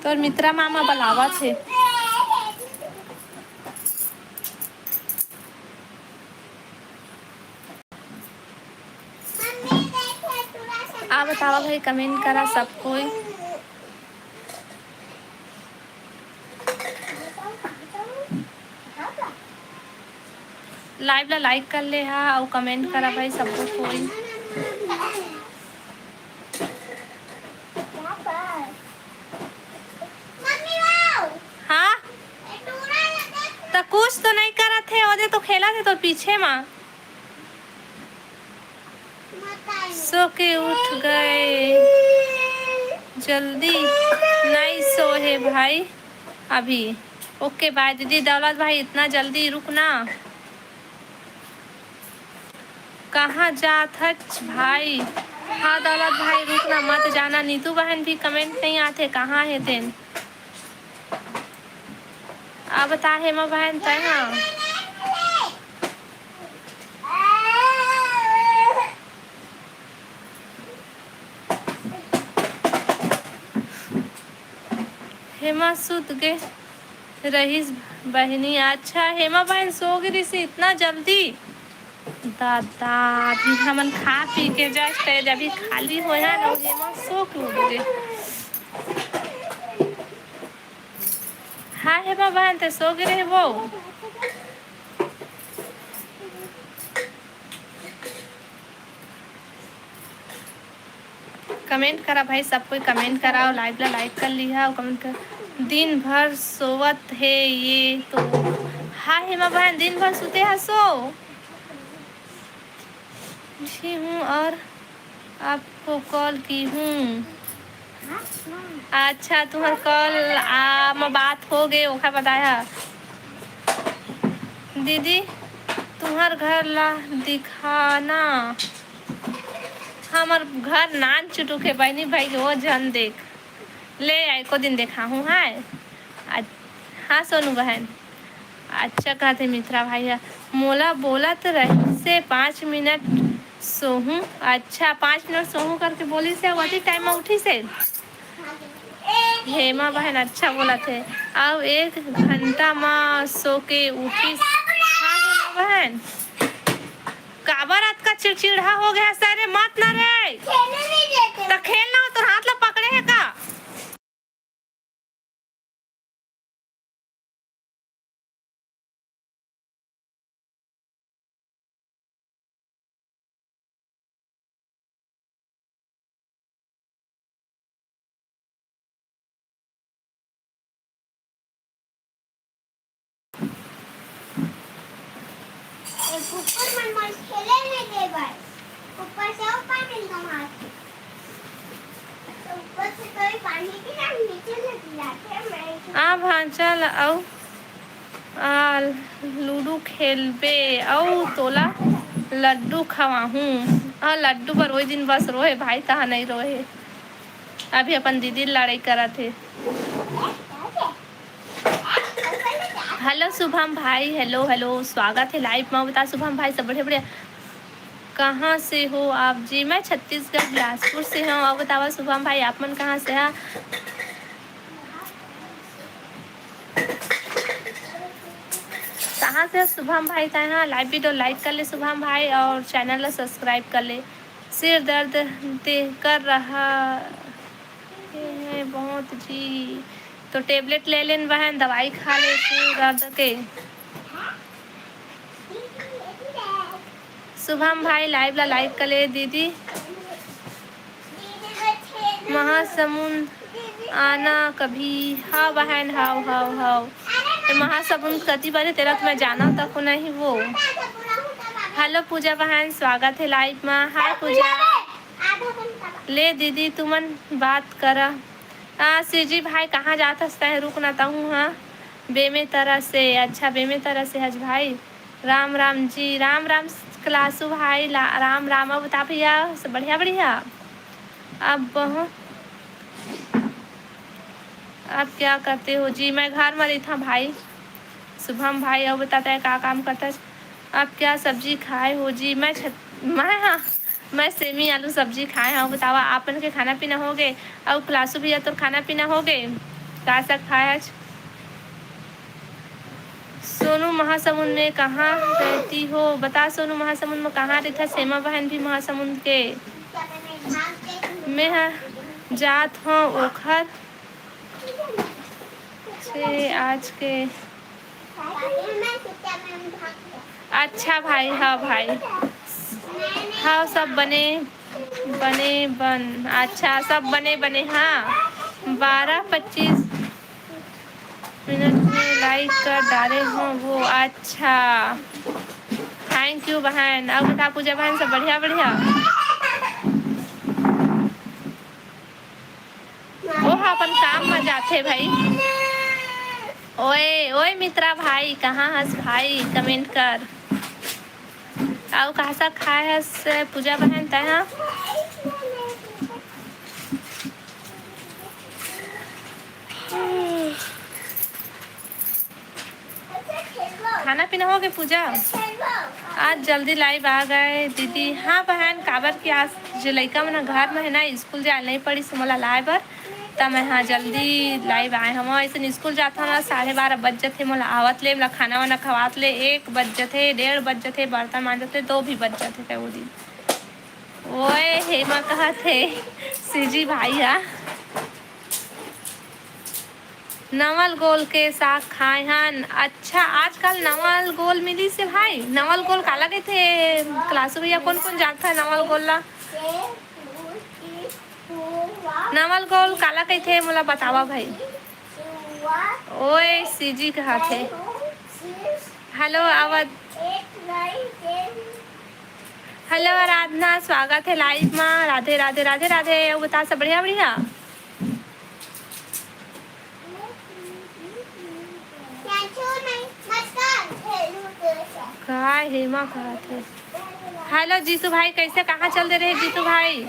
तोर मित्रा मामा बलावत हे। आ बतावा भाई, comment करा सब कोई। Live ला like कर ले हा अउ comment करा भाई सबको कोई। हाँ, त कुछ तो नहीं करत हे, ओदे तो खेलत हे तो पीछे मा। सो के उठ गए, जल्दी नहीं सोए भाई अभी। OK bye दीदी। दौलत भाई, इतना जल्दी रुक ना। कहाँ जात हच भाई? हाँ दौलत भाई, रुक ना, मत जाना। नीतू बहन भी comment नहीं आथे, कहाँ हे तेन? अब बता हेमा बहन, तय हाँ। हेमा सुत गे रहिस बहिनी। अच्छा, हेमा बहन सो गे रहिस इतना जल्दी? दादा, अभी हमन खा पी के just अभी खाली होया ना, हेमा सो के उठ गे। हाँ हेमा बहन, ते सो गे रहे वो। Comment करा भाई, सब कोई comment करा अउ live ला like कर लिहा अउ comment कर। दिन भर सोवत हे ये तो। हाँ हेमा बहन, दिन भर सुते हा सो। जी हूँ और आपको call की हूँ। अच्छा, तुम्हार call आ, म बात हो गए, ओखर बताया। दीदी, तुम्हार घर ला दिखाना। हमर घर नान चुटुक हे बहिनी भाई के, वो झन देख। ले आए, को दिन देखाहूँ, हाँ। अ-, हाँ सोनू बहन, अच्छा कहत हे मित्रा भाई ह, मोला बोलत रहिसे पाँच मिनट सोहूँ। अच्छा, पाँच मिनट सोहूँ करके बोलिस हे, वही time म उठिस हे। हेमा बहन अच्छा बोलत हे, अउ एक घंटा म सो के उठिस। हाँ हेमा बहन, काबर अतका चिड़चिड़ा हो गया सरे, मत ना रे। त खेल ना, तोर हाथ ला पकड़े हे का? ए कुकुर मन मोर खेले नइ दे बर। ऊपर से ऊपर मिल गो मार। ऊपर से कोई पानी गिरा, नीचे से गिराते मैं। आ भांचा ल अउ आ लूडो खेलबे अउ तोला लड्डू खवाहूँ। आ लड्डू बर ओई दिन बस रोहे भाई, तहा नइ रोहे। अभी अपन दीदी लड़ाई करत हे। हेलो शुभम भाई, हेलो, हेलो, स्वागत हे live में। बता शुभम भाई, सब बढ़िया, बढ़िया। कहाँ से हो आप जी? मैं छत्तीसगढ़ बिलासपुर से हूँ। अउ बतावा शुभम भाई, आप मन कहाँ से हा? कहाँ से शुभम भाई? तैं हा live video like कर ले शुभम भाई, और channel ला subscribe कर ले। सिर दर्द दे कर रहा है बहुत जी, तो tablet ले लेन बहन, दवाई खा ले सिर दर्द के। शुभम भाई live ला like कर ले दीदी। महासमुंद आना कभी। हाँ बहन, हाव हाव हाव। तो महासमुंद कति बने तेला तो मैं जाना तक नहीं वो। Hello पूजा बहन, स्वागत है live में। Hi पूजा। ले दीदी तुमन बात करा। आ, सीजी भाई कहाँ जात हस तैं? रुक ना तहूँ हाँ। बेमेतरा से। अच्छा बेमेतरा से हस भाई। राम राम जी, राम राम क्लासू भाई ला, राम राम। अब बता भैया, सब बढ़िया बढ़िया। अब बहुत, अब क्या करते हो जी? मैं घर में रही था भाई। शुभम भाई, अब बताता है का काम करता है। आप क्या सब्जी खाए हो जी? मैं छत-, मैं हाँ, मैं सेमी आलू सब्जी खाए हूँ। बतावा, आपन के खाना पीना हो गए? अउ क्लासू भैया, तोर खाना पीना हो गए? का साग खाए आज? सोनू महासमुंद में कहाँ रहती हो? बता सोनू महासमुंद में कहाँ रहता? सेमा बहन भी महासमुंद के। मैं हा जात हूँ ओखर से आज के। अच्छा भाई, हाँ भाई, हाँ सब बने बने बन। अच्छा सब बने बने। हाँ, बारह पच्चीस मिनट में like कर डाले हो वो। अच्छा, thank you बहन। अब बता पूजा बहन, सब बढ़िया बढ़िया? ओह अपन काम में जाथे भाई। ओए ओए मित्रा भाई, कहाँ हस भाई? Comment कर। अउ का साग खाए हस पूजा बहन तैं हा? खाना पीना हो गए पूजा? आज जल्दी live आ गए दीदी। हाँ बहन, काबर कि आज जे लइका मन घर में है ना, स्कूल जाए नहीं पड़ी से मोला लाए बर, त मैं हाँ जल्दी live आए हूँ। ऐसे स्कूल जाता हूँ ना, साढ़े बारह बज जाते मोला आवत ले, मोला खाना वाना खवात ले एक बज जाते, डेढ़ बज जाते, बर्तन मांजते दो भी बज जाते थे वो दिन। ओए हेमा कहत हे सीजी भाई हा। नवल गोल के साग खाए हन। अच्छा, आजकल नवल गोल मिली से भाई? नवल गोल काला कहते? क्लासू भैया, कौन कौन जानता है नवल गोल ला? नवल गोल काला कहते, मोला बतावा भाई। ओए सीजी कहत हे। Hello अवध। Hello आराधना, स्वागत है live मा। राधे राधे राधे राधे। अउ बता, सब बढ़िया बढ़िया? का हेमा कहत हे? Hello जीतू भाई, कैसे, कहाँ चल दे रहे जीतू भाई?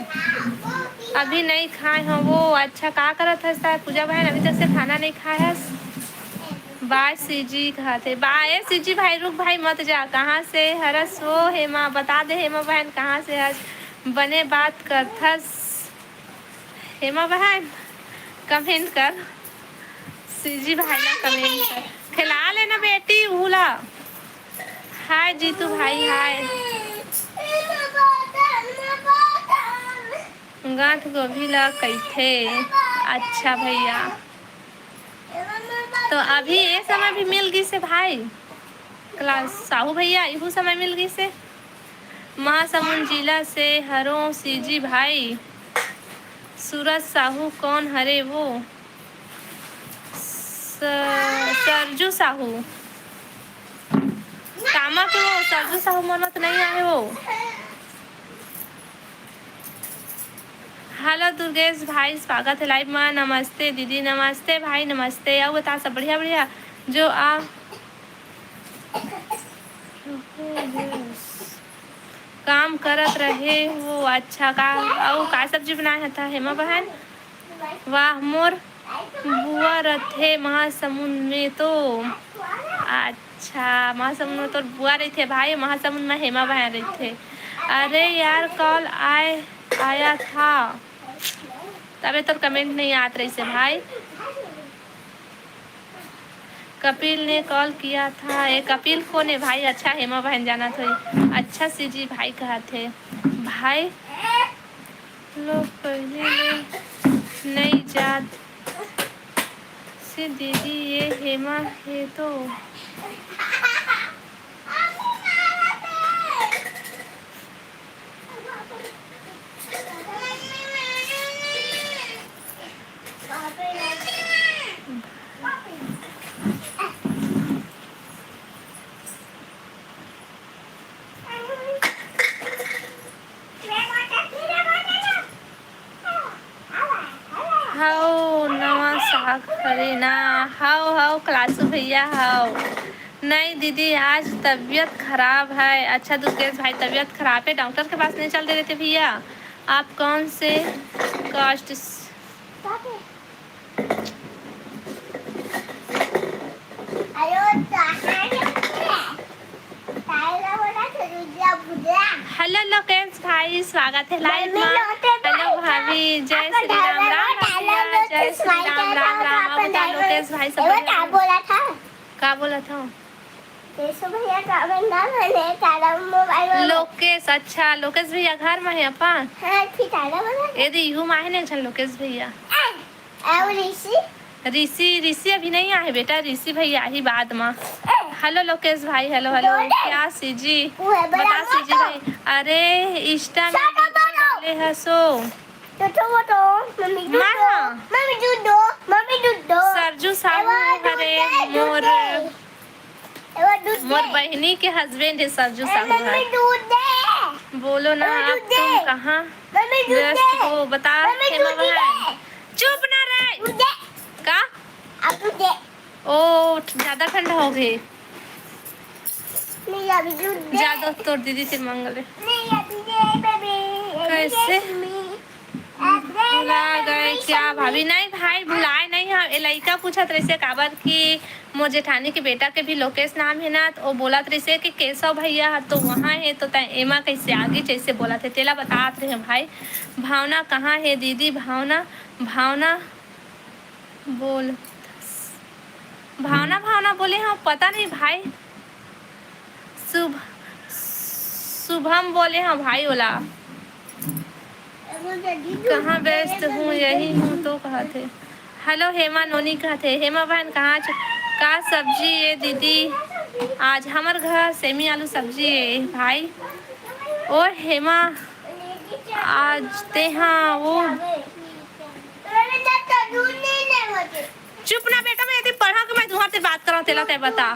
अभी नहीं खाए हो वो। अच्छा, का करत हस पूजा बहन, अभी तक से खाना नहीं खाए हस? बाय सीजी कहत हे। बाय सीजी भाई, रुक भाई, मत जा। कहाँ से हरस वो हेमा? बता दे हेमा बहन, कहाँ से हस? बने बात करथस हेमा बहन, comment कर। सीजी भाई ला comment कर। खिला लेना बेटी उहू ला। Hi जीतू भाई, hi। गांठ गोभी ला कइथे। अच्छा भैया, तो अभी ये समय भी मिल गिस हे भाई। क्लास साहू भैया, इहू समय मिल गिस हे। महासमुंद जिला से हरों सीजी भाई। सूरज साहू कौन हरे वो? स-, सरजू साहू। कामा के वो सरजू साहू, मोला तो नहीं आए वो। Hello दुर्गेश भाई, स्वागत है live मा। नमस्ते दीदी, नमस्ते भाई, नमस्ते। अउ बता, सब बढ़िया बढ़िया? जो आ काम करत रहे हो। अच्छा, का अउ का सब्जी बनाए हथा हेमा बहन? वाह, मोर बुआ रथे महासमुंद में तो। अच्छा, महासमुंद में तोर बुआ रहिथे भाई, महासमुंद में हेमा बहन रहिथे। अरे यार, call आए, आया था, तबे तोर comment नहीं आत रहिसे भाई। कपिल ने कॉल किया था। ए, कपिल कोन हे भाई? अच्छा, हेमा बहन जानत होही। अच्छा, सीजी भाई कहत हे। भाई लोग पहले ले नहीं जात से दीदी, ये हेमा हे तो। हव, नवा साग हरे ना। हव, हव, क्लासू भैया हव। नहीं दीदी, आज तबीयत खराब है। अच्छा दुर्गेश भाई, तबीयत खराब है, डॉक्टर के पास नहीं चल दे रहे थे भैया। आप कौन से कास्ट? हेलो लोकेश भाई, स्वागत है लाइव में। हेलो भाभी, जय श्री राम। राम राम भैया, जय श्री राम। राम राम। अब बता लोकेश भाई सब बढ़िया? का बोला था? का बोला था? केशव भैया का बंदा मैंने तारा मोबाइल में। लोकेश, अच्छा, लोकेश भैया घर में है अपन? हाँ, ठीक है, बोला। यदि यू माहे ने छन लोकेश भैया। ए, और ऋषि? ऋषि, ऋषि अभी नहीं आए बेटा, ऋषि भैया ही बाद में। हेलो लोकेश भाई, हेलो, हेलो। क्या सीजी? वो है बड़ा बता सीजी भाई। अरे, इंस्टा में छोटा वीडियो डाले हसो। तो, तो, वो तो, मम्मी दूध दो, हाँ। मम्मी दूध दो, मम्मी दूध दो। सरजू साहू हरे मोर। मोर बहिनी के हस्बैंड है सरजू साहू। बोलो ना, आप तुम कहाँ व्यस्त हो? बता। चुप ना रहे। का? ओ, ज्यादा ठंडा हो गए। ज्यादा तोर दीदी से मंगले। कैसे? भुला गए क्या भाभी? नहीं भाई, भुलाए नहीं हम। ए लइका पूछत रहिसे काबर कि मोर जेठानी के बेटा के भी लोकेश नाम है ना, तो वो बोलत रहिसे कि केशव भैया हर तो वहाँ है, तो तै एमा कैसे आगे जैसे बोलत है, तेला बतात रहे भाई। भावना कहाँ है दीदी? भावना, भावना बोल। भावना, भावना बोले हाँ, पता नहीं भाई। शुभ, शुभम बोले हाँ भाई ओला। कहाँ व्यस्त हूँ, यही हूँ तो कहत हे। हेलो हेमा नोनी कहत हे। हेमा बहन कहाँ च-, का सब्जी ये दीदी? आज हमर घर सेमी आलू सब्जी ये भाई। ओ हेमा, आज तेहा वो चुप ना बेटा, मैं यदि पढ़ा के मैं तुहर से बात करा तेला तै बता।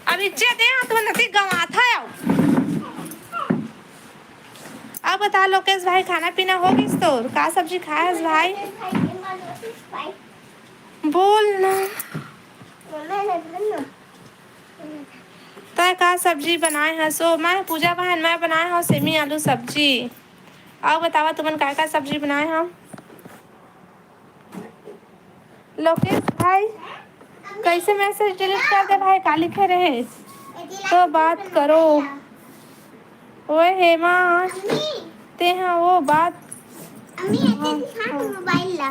अभी जे दे हाँ तुमन नती गंवाथा आओ। अब बता लोकेश भाई, खाना पीना हो गिस तोर? का सब्जी खाए हस भाई? बोल ना। तै का सब्जी बनाए हस? ओ, मैं पूजा बहन, मैं बनाए हव सेमी आलू सब्जी। अउ बतावा तुमन का का सब्जी बनाए हव? लोकेश भाई, कैसे मैसेज डिलीट कर दे भाई? का लिखे रहे? तो बात करो। ओए हेमा, तेहा वो बात। अम्मी, ऐसे दिखा तू मोबाइल ला।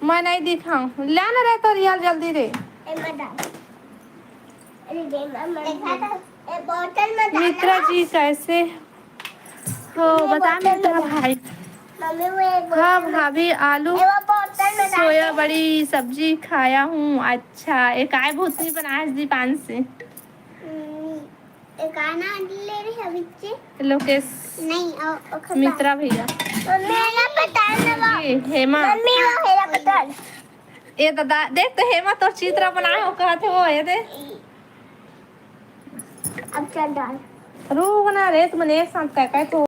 मैं नहीं दिखाऊं। ला ना रे तो रियल जल्दी रे। ए, मत डाल। अरे, दे, मत, मत डाल। ए, बोतल में डाल। मित्रा जी, कैसे हो? बता मित्रा भाई। मम्मी, वो एक हाँ भाभी, आलू सोया बड़ी सब्जी खाया हूँ। अच्छा, एक आय भूतनी बनाए दीपांश से। हम्म, एक आना ले रही अभी से। लोकेश। नहीं, ओ, ओ, खत्म। मित्रा भैया। मम्मी, मेरा पता है ना वो। जी, हेमा। मम्मी, वो मेरा पता है। ए दादा, देख तो हेमा तोर चित्र बनाए हो कहत हे वो, ये दे। अब चल डाल। रुक ना रे, तुमन एक साथ का, का तो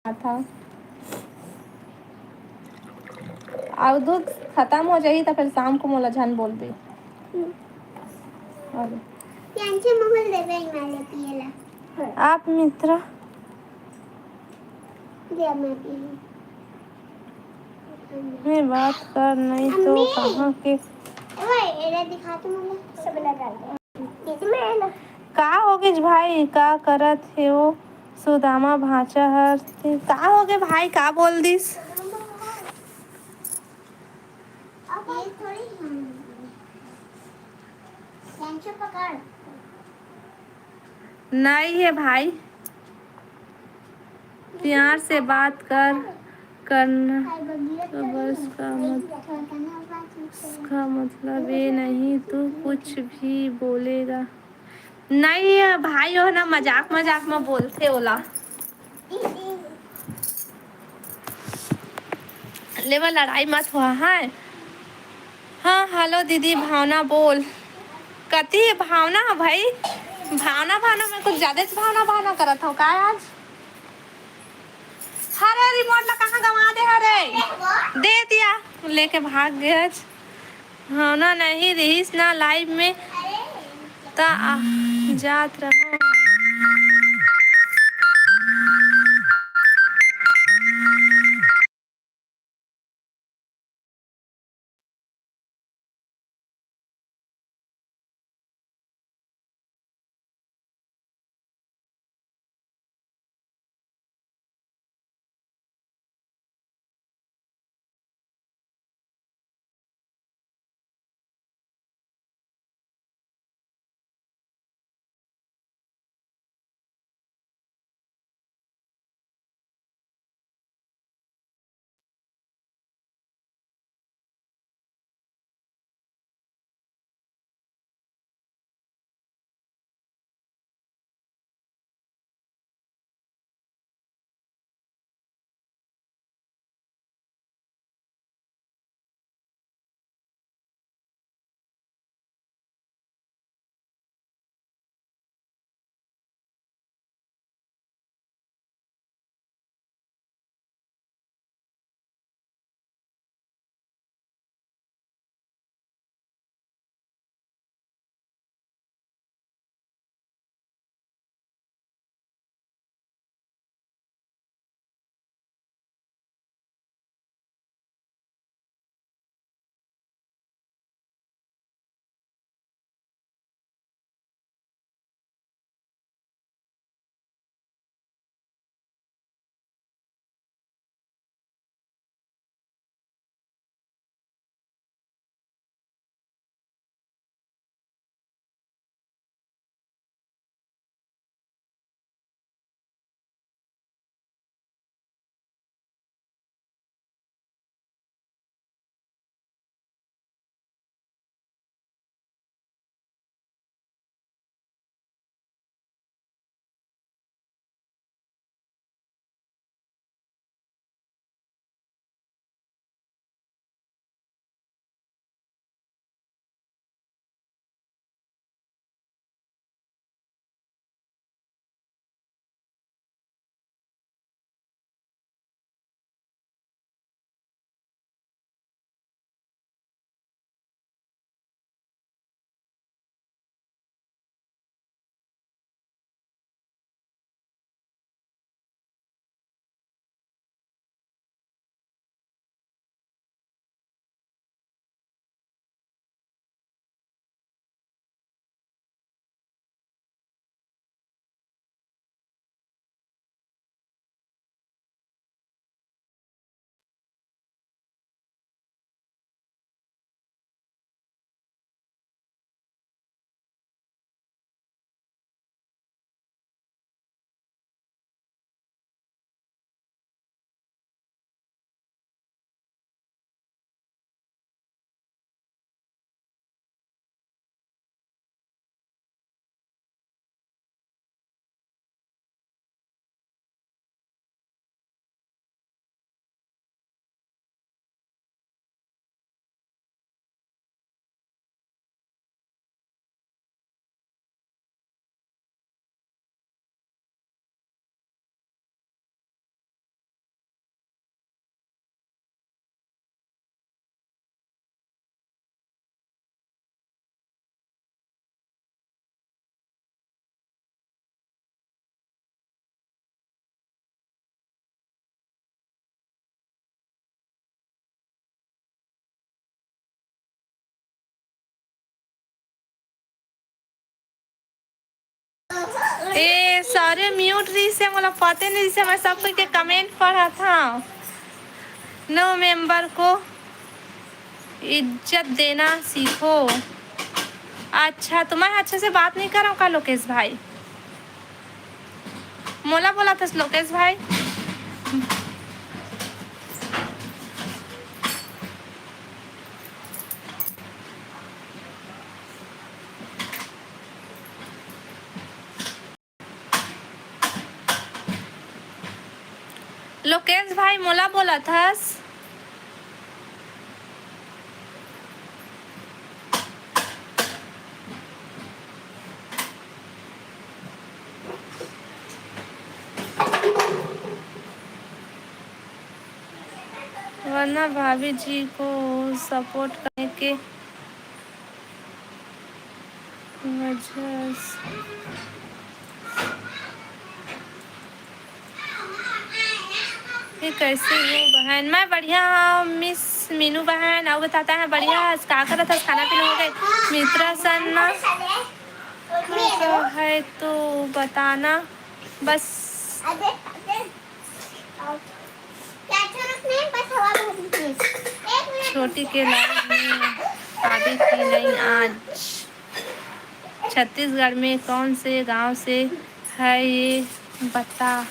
था। अउ दूध खत्म हो जाही त फिर शाम को मोला झन बोलबे। हम्म। अरे। यांचे मोबाइल दे दे इमाले पिएला। आप मित्रा। दे मैं पी लूं। मैं बात कर नहीं तो अम्मी। कहाँ के। ओए, एला दिखा तो मुझे। सब लगा दे। का होगे भाई, का करत हे वो सुदामा भांचा हर? ते का होगे भाई, का बोल दिस? नहीं है भाई, प्यार से बात कर, करना तो बस का मत-, इसका मतलब ये नहीं तू कुछ भी बोलेगा। नहीं है भाई, वो ना मजाक मजाक में बोलथे ओला। ले बर लड़ाई मत हुआ है। हाँ, हेलो दीदी, भावना बोल। कति भावना भाई? भावना, भावना, मैं कुछ ज्यादा भावना, भावना करत हूँ का आज? हरे रिमोट ला कहाँ गवा दे हरे? दे दिया, लेके भाग गया। भावना नहीं रहीस ना लाइव में, त आ जात रहो। ए, सारे म्यूट रहिस हे, मोला पते नइ रहिस हे, मैं सब कोई के कमेंट पढ़त हंव। नौ मेंबर को इज्जत देना सीखो। अच्छा, तो मैं अच्छे से बात नहीं करव का लोकेश भाई? मोला बोलत हस लोकेश भाई? लोकेश भाई, मोला बोलत हस? वरना भाभी जी को सपोर्ट करने के वजह से। ये कैसे हो बहन? मैं बढ़िया हूँ मिस मीनू बहन। अउ बताता है, बढ़िया हस? का करत हस? खाना पीना हो गए? मित्रा सन ना है तो बताना बस। छोटी के लाइफ में आवे की नहीं आज। छत्तीसगढ़ में कौन से गांव से है ये बता।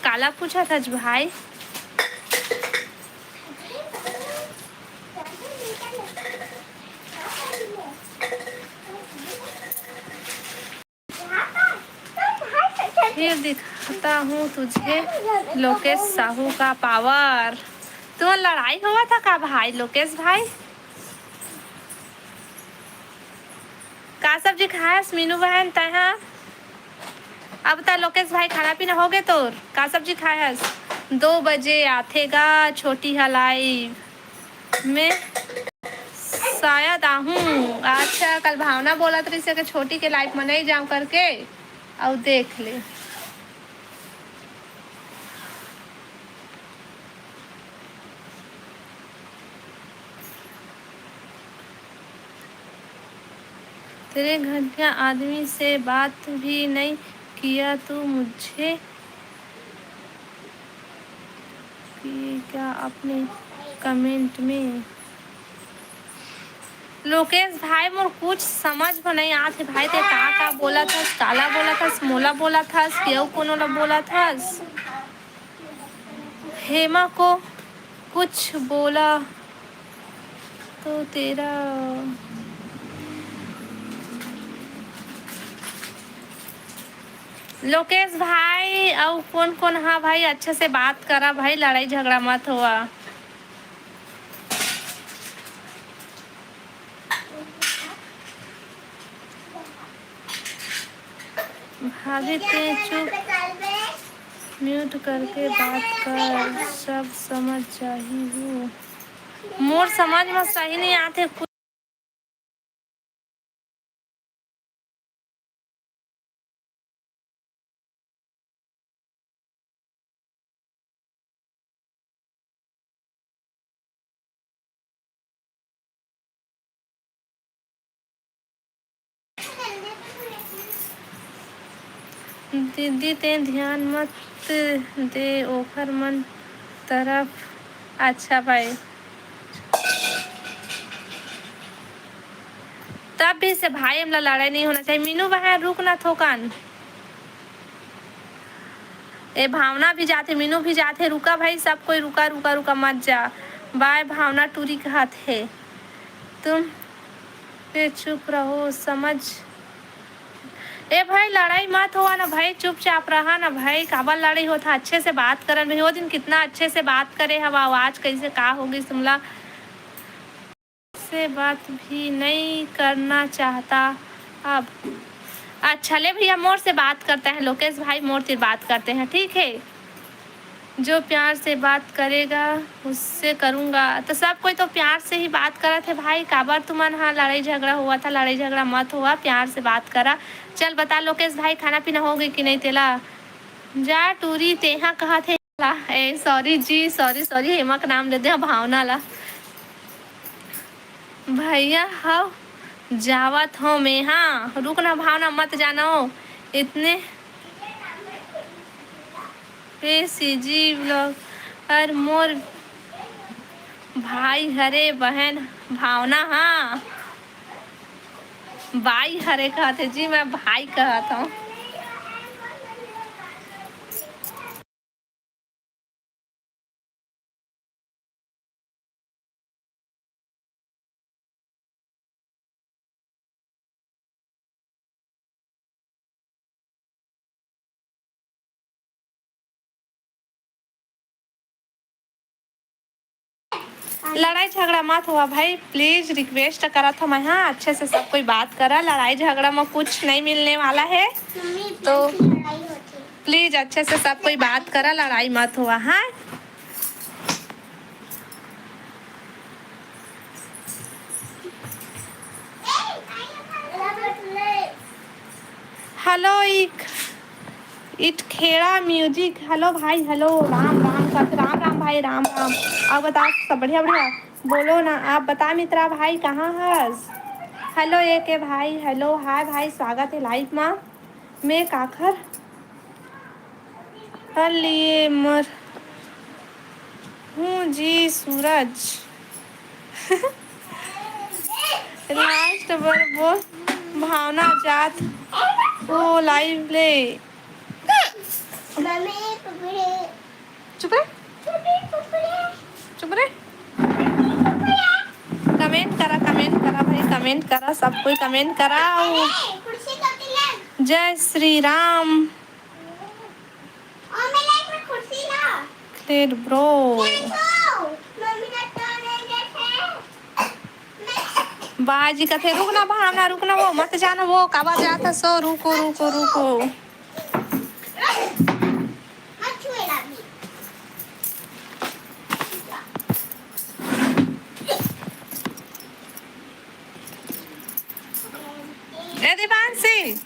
काला पूछत हस भाई? फिर दिखाता हूँ तुझे लोकेश साहू का पावर। तो लड़ाई हुआ था का भाई, लोकेश भाई? का सब्जी खायस मीनू बहन तैं हा? अब त लोकेश भाई खाना पीना हो गे तोर? का सब्जी खायस? दो बजे आथे गा छोटी ह लाइव में, शायद आहूँ। अच्छा, कल भावना बोलत रहिस के छोटी के लाइव में नहीं जाऊँ करके, अउ देख ले। तेरे घटिया आदमी से बात भी नहीं किया तू मुझे, कि क्या अपने कमेंट में। लोकेश भाई, मोर कुछ समझ में नहीं आत हे भाई, ते का का बोलत हस, काला बोलत हस, मोला बोलत हस, केहू कोनो ला बोलत हस? हेमा को कुछ बोला तो तेरा। लोकेश भाई, अउ कौन कौन हा भाई, अच्छे से बात करा भाई, लड़ाई झगड़ा मत हुआ। भाभी, ते चुप, म्यूट करके बात कर, सब समझ जाही हूँ। मोर समझ में सही नहीं आते कुछ। दीदी, ते ध्यान मत दे ओखर मन तरफ। अच्छा भाई, तब भी से भाई हमला लड़ाई नहीं होना चाहिए। मीनू बहन, रुक ना थोकन। ए, भावना भी जाथे, मीनू भी जाथे। रुका भाई, सब कोई रुका, रुका, रुका, मत जा। बाय भावना टूरी कहत हे। तुम पे चुप रहो, समझ। ए भाई, लड़ाई मत होवा ना भाई, चुपचाप रहा ना भाई। काबर लड़ाई होता? अच्छे से बात करन भाई। वो दिन कितना अच्छे से बात करे हवा, आज कैसे का हो गई तुमला? से बात भी नहीं करना चाहता अब। अच्छा ले भैया, मोर से बात करता है लोकेश भाई, मोर से बात करते हैं, ठीक है? जो प्यार से बात करेगा, उससे करूँगा। तो सब कोई तो प्यार से ही बात करत है भाई, काबर तुमन हा लड़ाई झगड़ा हुआ था, लड़ाई झगड़ा मत हुआ, प्यार से बात करा। चल बता लोकेश भाई, खाना पीना हो गई कि नहीं तेला? जा टूरी, तेहा कहा थे ला। ए, सॉरी जी, सॉरी, सॉरी, हेमा के नाम ले दे, भावना ला। भैया हव, जावत हो मैं। हाँ, रुक ना भावना, मत जाना हो। इतने पे सीजी ब्लॉग और मोर भाई हरे बहन भावना। हाँ, बाई हरे कहत हे जी, मैं भाई कहत हूँ। लड़ाई झगड़ा मत होवा भाई, please request करत हो मैं, हाँ, अच्छे से सब कोई बात करा, लड़ाई झगड़ा में कुछ नहीं मिलने वाला है। तो please अच्छे से सब कोई बात करा, लड़ाई मत होवा, हाँ। हेलो, इक इटखेड़ा music। हेलो भाई, हेलो, राम राम, सब राम राम भाई, राम राम। अब बता, सब बढ़िया बढ़िया? बोलो ना, आप बता मित्रा भाई, कहाँ हस? हेलो ए के भाई, हेलो, हाय भाई, स्वागत है live मा। मैं काखर हर लिए मर हूँ जी सूरज। Last बर वो भावना जात वो live ले। चुप रे, चुप रे। Comment करा, comment करा भाई, comment करा, सब कोई comment करा। जय श्री राम। Clear bro। बाजी कथे, "रुक ना भावना, रुक ना, वो मत जाना, वो काबर जात हस, रुको, रुको, रुको।" ए दीपांशी।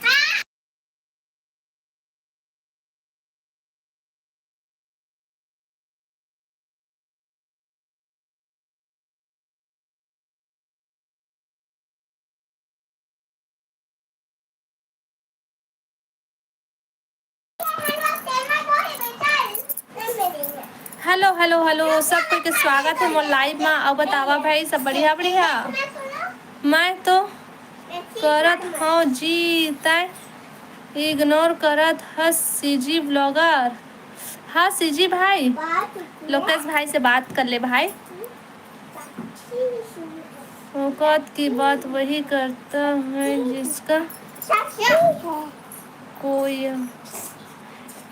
हेलो, हेलो, हेलो, सब कोई के स्वागत है मोर live मा। अउ बतावा भाई, सब बढ़िया, बढ़िया? मैं तो करत हव जी, तै ignore करत हस सीजी blogger। हाँ सीजी भाई, लोकेश भाई से बात कर ले भाई। औकात की बात वही करता है जिसका कोई।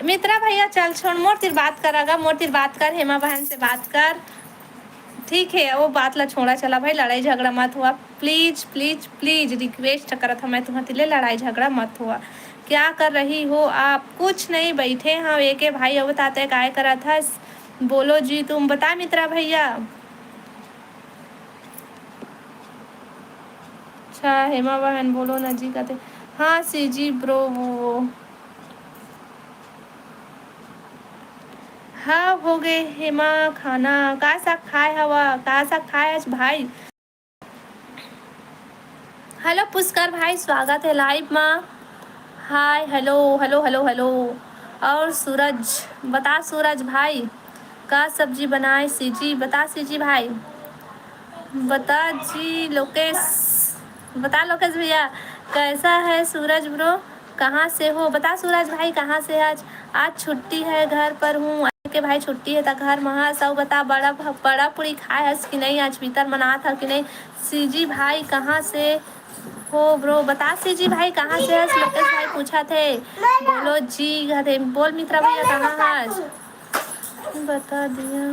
मित्रा भैया चल छोड़, मोर तिर बात कर, अगर मोर तिर बात कर, हेमा बहन से बात कर। ठीक है, वो बात ला छोड़ा, चला भाई, लड़ाई झगड़ा मत हुआ। Please, please, please request करत हव मैं तुँहर तिले, लड़ाई झगड़ा मत हुआ। क्या कर रही हो आप? कुछ नहीं, बैठे हव। एके भाई, अउ बता तै काय करत हस? बोलो जी तुम, बता मित्रा भैया। अच्छा, हेमा बहन बोलो ना जी, कथे। हाँ सीजी bro, वो, वो। हाँ, हो गे हेमा खाना। का साग खाए हवा? का साग खाए आज भाई? हेलो पुष्कर भाई, स्वागत है live मा। हाय, हेलो, हेलो, हेलो, हेलो। और सूरज, बता सूरज भाई, का सब्जी बनाए सीजी? बता सीजी भाई। बता जी लोकेश, बता लोकेश भैया, कैसा है सूरज bro? कहाँ से हो? बता सूरज भाई, कहाँ से आज? आज छुट्टी है, घर पर हूँ। के भाई छुट्टी है त घर म हस। अउ बता बड़ा भ-, बड़ा पूड़ी खाए हस कि नहीं? आज पितर मनात ह कि नहीं? सीजी भाई कहाँ से हो bro? बता सीजी भाई कहाँ से हस? लोकेश भाई पूछत हे। बोलो जी, कथे, बोल मित्रा भैया कहाँ हस? बता दिया।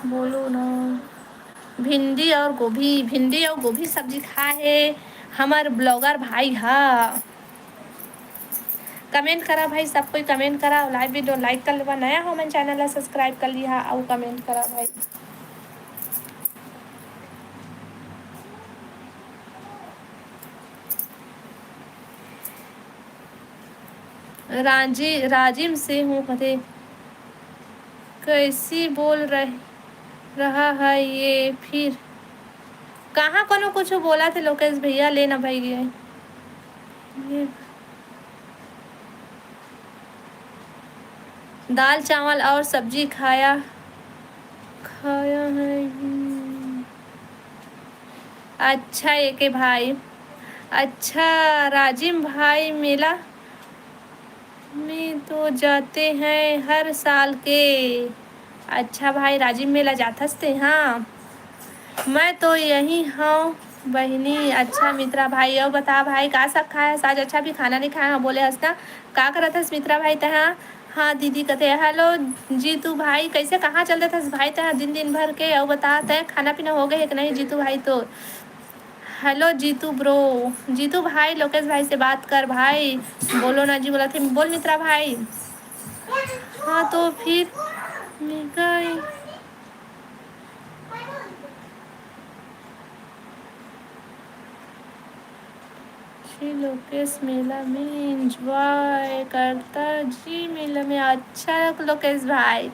बोलो ना। भिंडी और गोभी, भिंडी और गोभी सब्जी खाए हे हमर blogger भाई हा। Comment करा भाई, सब कोई comment करा, live video like कर लेवा, नया हो मन channel ला subscribe कर लिहा अउ comment करा भाई। राजी-, राजिम से हूँ कथे, कैसी बोल रह-, रहा है ये फिर? कहाँ कोनो कुछ बोलत हे लोकेश भैया, ले ना भाई ये, ये दाल चावल और सब्जी खाया, खाया है। हम्म। अच्छा एके भाई, अच्छा राजिम भाई, मेला में तो जाते हैं हर साल के। अच्छा भाई, राजिम मेला जाथस ते? हाँ, मैं तो यही हूँ बहिनी। अच्छा मित्रा भाई, अउ बता भाई, का सब खाए हस आज? अच्छा भी खाना नहीं खाए हस, बोले हस ना। का करत हस मित्रा भाई तहाँ? हाँ दीदी कथे। हेलो जीतू भाई, कैसे, कहाँ चल देथस भाई तहाँ दिन दिन भर के? अउ बता, तय खाना पीना हो गए है कि नहीं जीतू भाई? तो हेलो जीतू ब्रो, जीतू भाई, लोकेश भाई से बात कर भाई। बोलो ना जी, बोला थे, बोल मित्रा भाई। हाँ तो फिर निकाय जी लोकेश, मेला में एंजॉय करता जी, मेला में। अच्छा लोकेश भाई,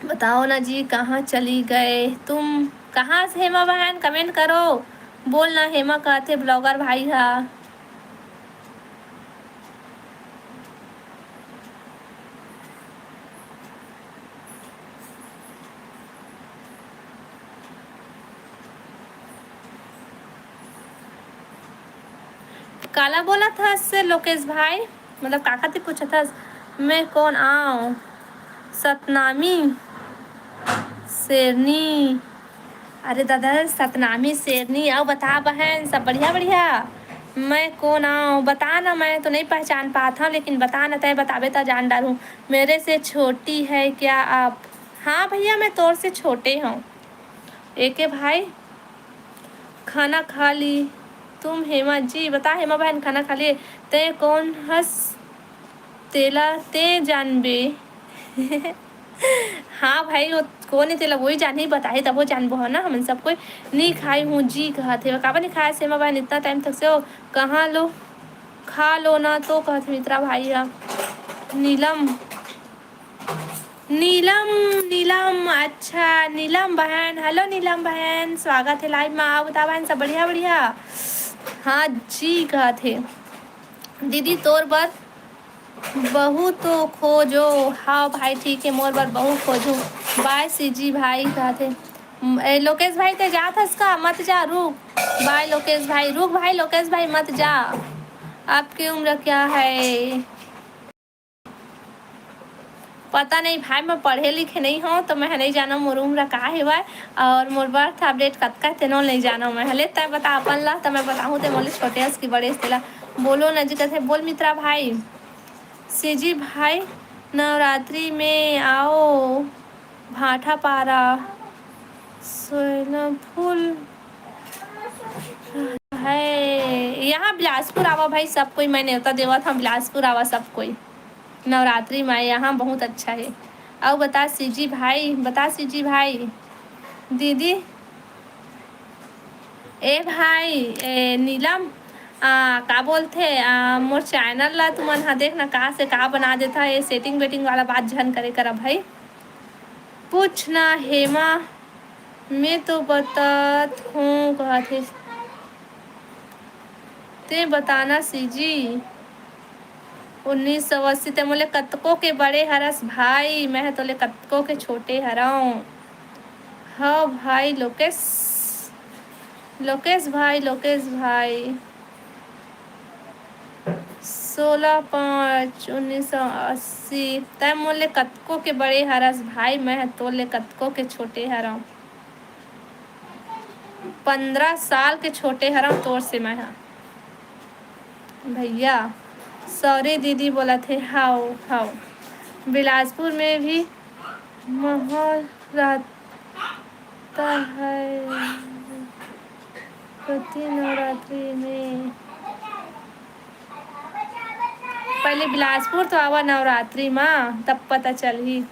बताओ ना जी, कहाँ चली गए तुम? कहाँ से हेमा बहन? कमेंट करो। बोल ना, हेमा कहथे ब्लॉगर भाई हा। काला बोलत हस लोकेश भाई? मतलब काका ती पूछत हस, मैं कौन आंव? सतनामी शेरनी। अरे दादा, सतनामी शेरनी, अउ बता बहन, सब बढ़िया बढ़िया? मैं कौन आंव? बता ना, मैं तो नहीं पहचान पात हूँ, लेकिन बता ना, तय बताबे त जान डारूँ। मेरे से छोटी है क्या आप? हाँ भैया, मैं तोर से छोटे हूँ। एके भाई, खाना खा ली तुम? हेमा जी, बता हेमा बहन, खाना खा लिए? तय कौन हस तेला ते जानबे। हाँ भाई, वो कौन है तेला वही जानही, बताही तब वो जानबो हो ना। हमन सब कोई नी खाई हूँ जी कहत हे। काबर नी खाए हेमा बहन इतना टाइम तक से? हो कहाँ लो, खा लो ना तो कहत हे मित्रा भाई हा। नीलम, नीलम, नीलम, अच्छा नीलम बहन, हेलो नीलम बहन, स्वागत है लाइव में। आओ बता बहन, सब बढ़िया बढ़िया? हाँ जी कहत हे दीदी, तोर बर बहुत खोजो। हाँ भाई ठीक है, मोर बर बहुत खोजो। बाय सीजी भाई कहत हे। ए, लोकेश भाई ते जात हस का? मत जा, रुक। बाय लोकेश भाई, रुक भाई, लोकेश भाई मत जा। आपकी उम्र क्या है? पता नहीं भाई, मैं पढ़े लिखे नहीं हूँ तो मैं नहीं जाना मोर उम्र का हेवय और मोर बर्थ अपडेट कतका हे तेनो नहीं जाना मैं। हले तय बता अपन ला, त मैं बताहूँ ते मोले छोटे हस कि बड़े हस तेला। बोलो न जी कथे, बोल मित्रा भाई। सीजी भाई, नवरात्रि में आओ भाटापारा, सोयला फूल है यहाँ बिलासपुर आवा भाई सब कोई, मैं नेवता देवत हूँ बिलासपुर आवा सब कोई। नवरात्रि में यहाँ बहुत अच्छा है। अउ बता सीजी भाई, बता सीजी भाई, दीदी, ए भाई, ए नीलम, आ, का बोलथे, आ, मोर चैनल ला तुमन हा देख ना, का से का बना देथा, ये सेटिंग बेटिंग वाला बात झन करे करा भाई। पूछ ना हेमा, मैं तो बतात हूँ कहत हे। ते बताना सीजी। उन्नीस सौ अस्सी, ते मोले कतको के बड़े हरस भाई, मैं तोले कतको के छोटे हरौं। हव भाई लोकेश, लोकेश भाई, लोकेश भाई। सोलह पाँच उन्नीस सौ अस्सी, तै मोले कतको के बड़े हरस भाई, मैं तोले कतको के छोटे हरौं। पंद्रह साल के छोटे हरौं तोर से मैं हा। भैया, सॉरी दीदी बोलत हे। हाव, हाव। बिलासपुर में भी माहौल रहता है प्रति नवरात्रि में। पहले बिलासपुर तो आवा नवरात्रि मा, तब पता चलही।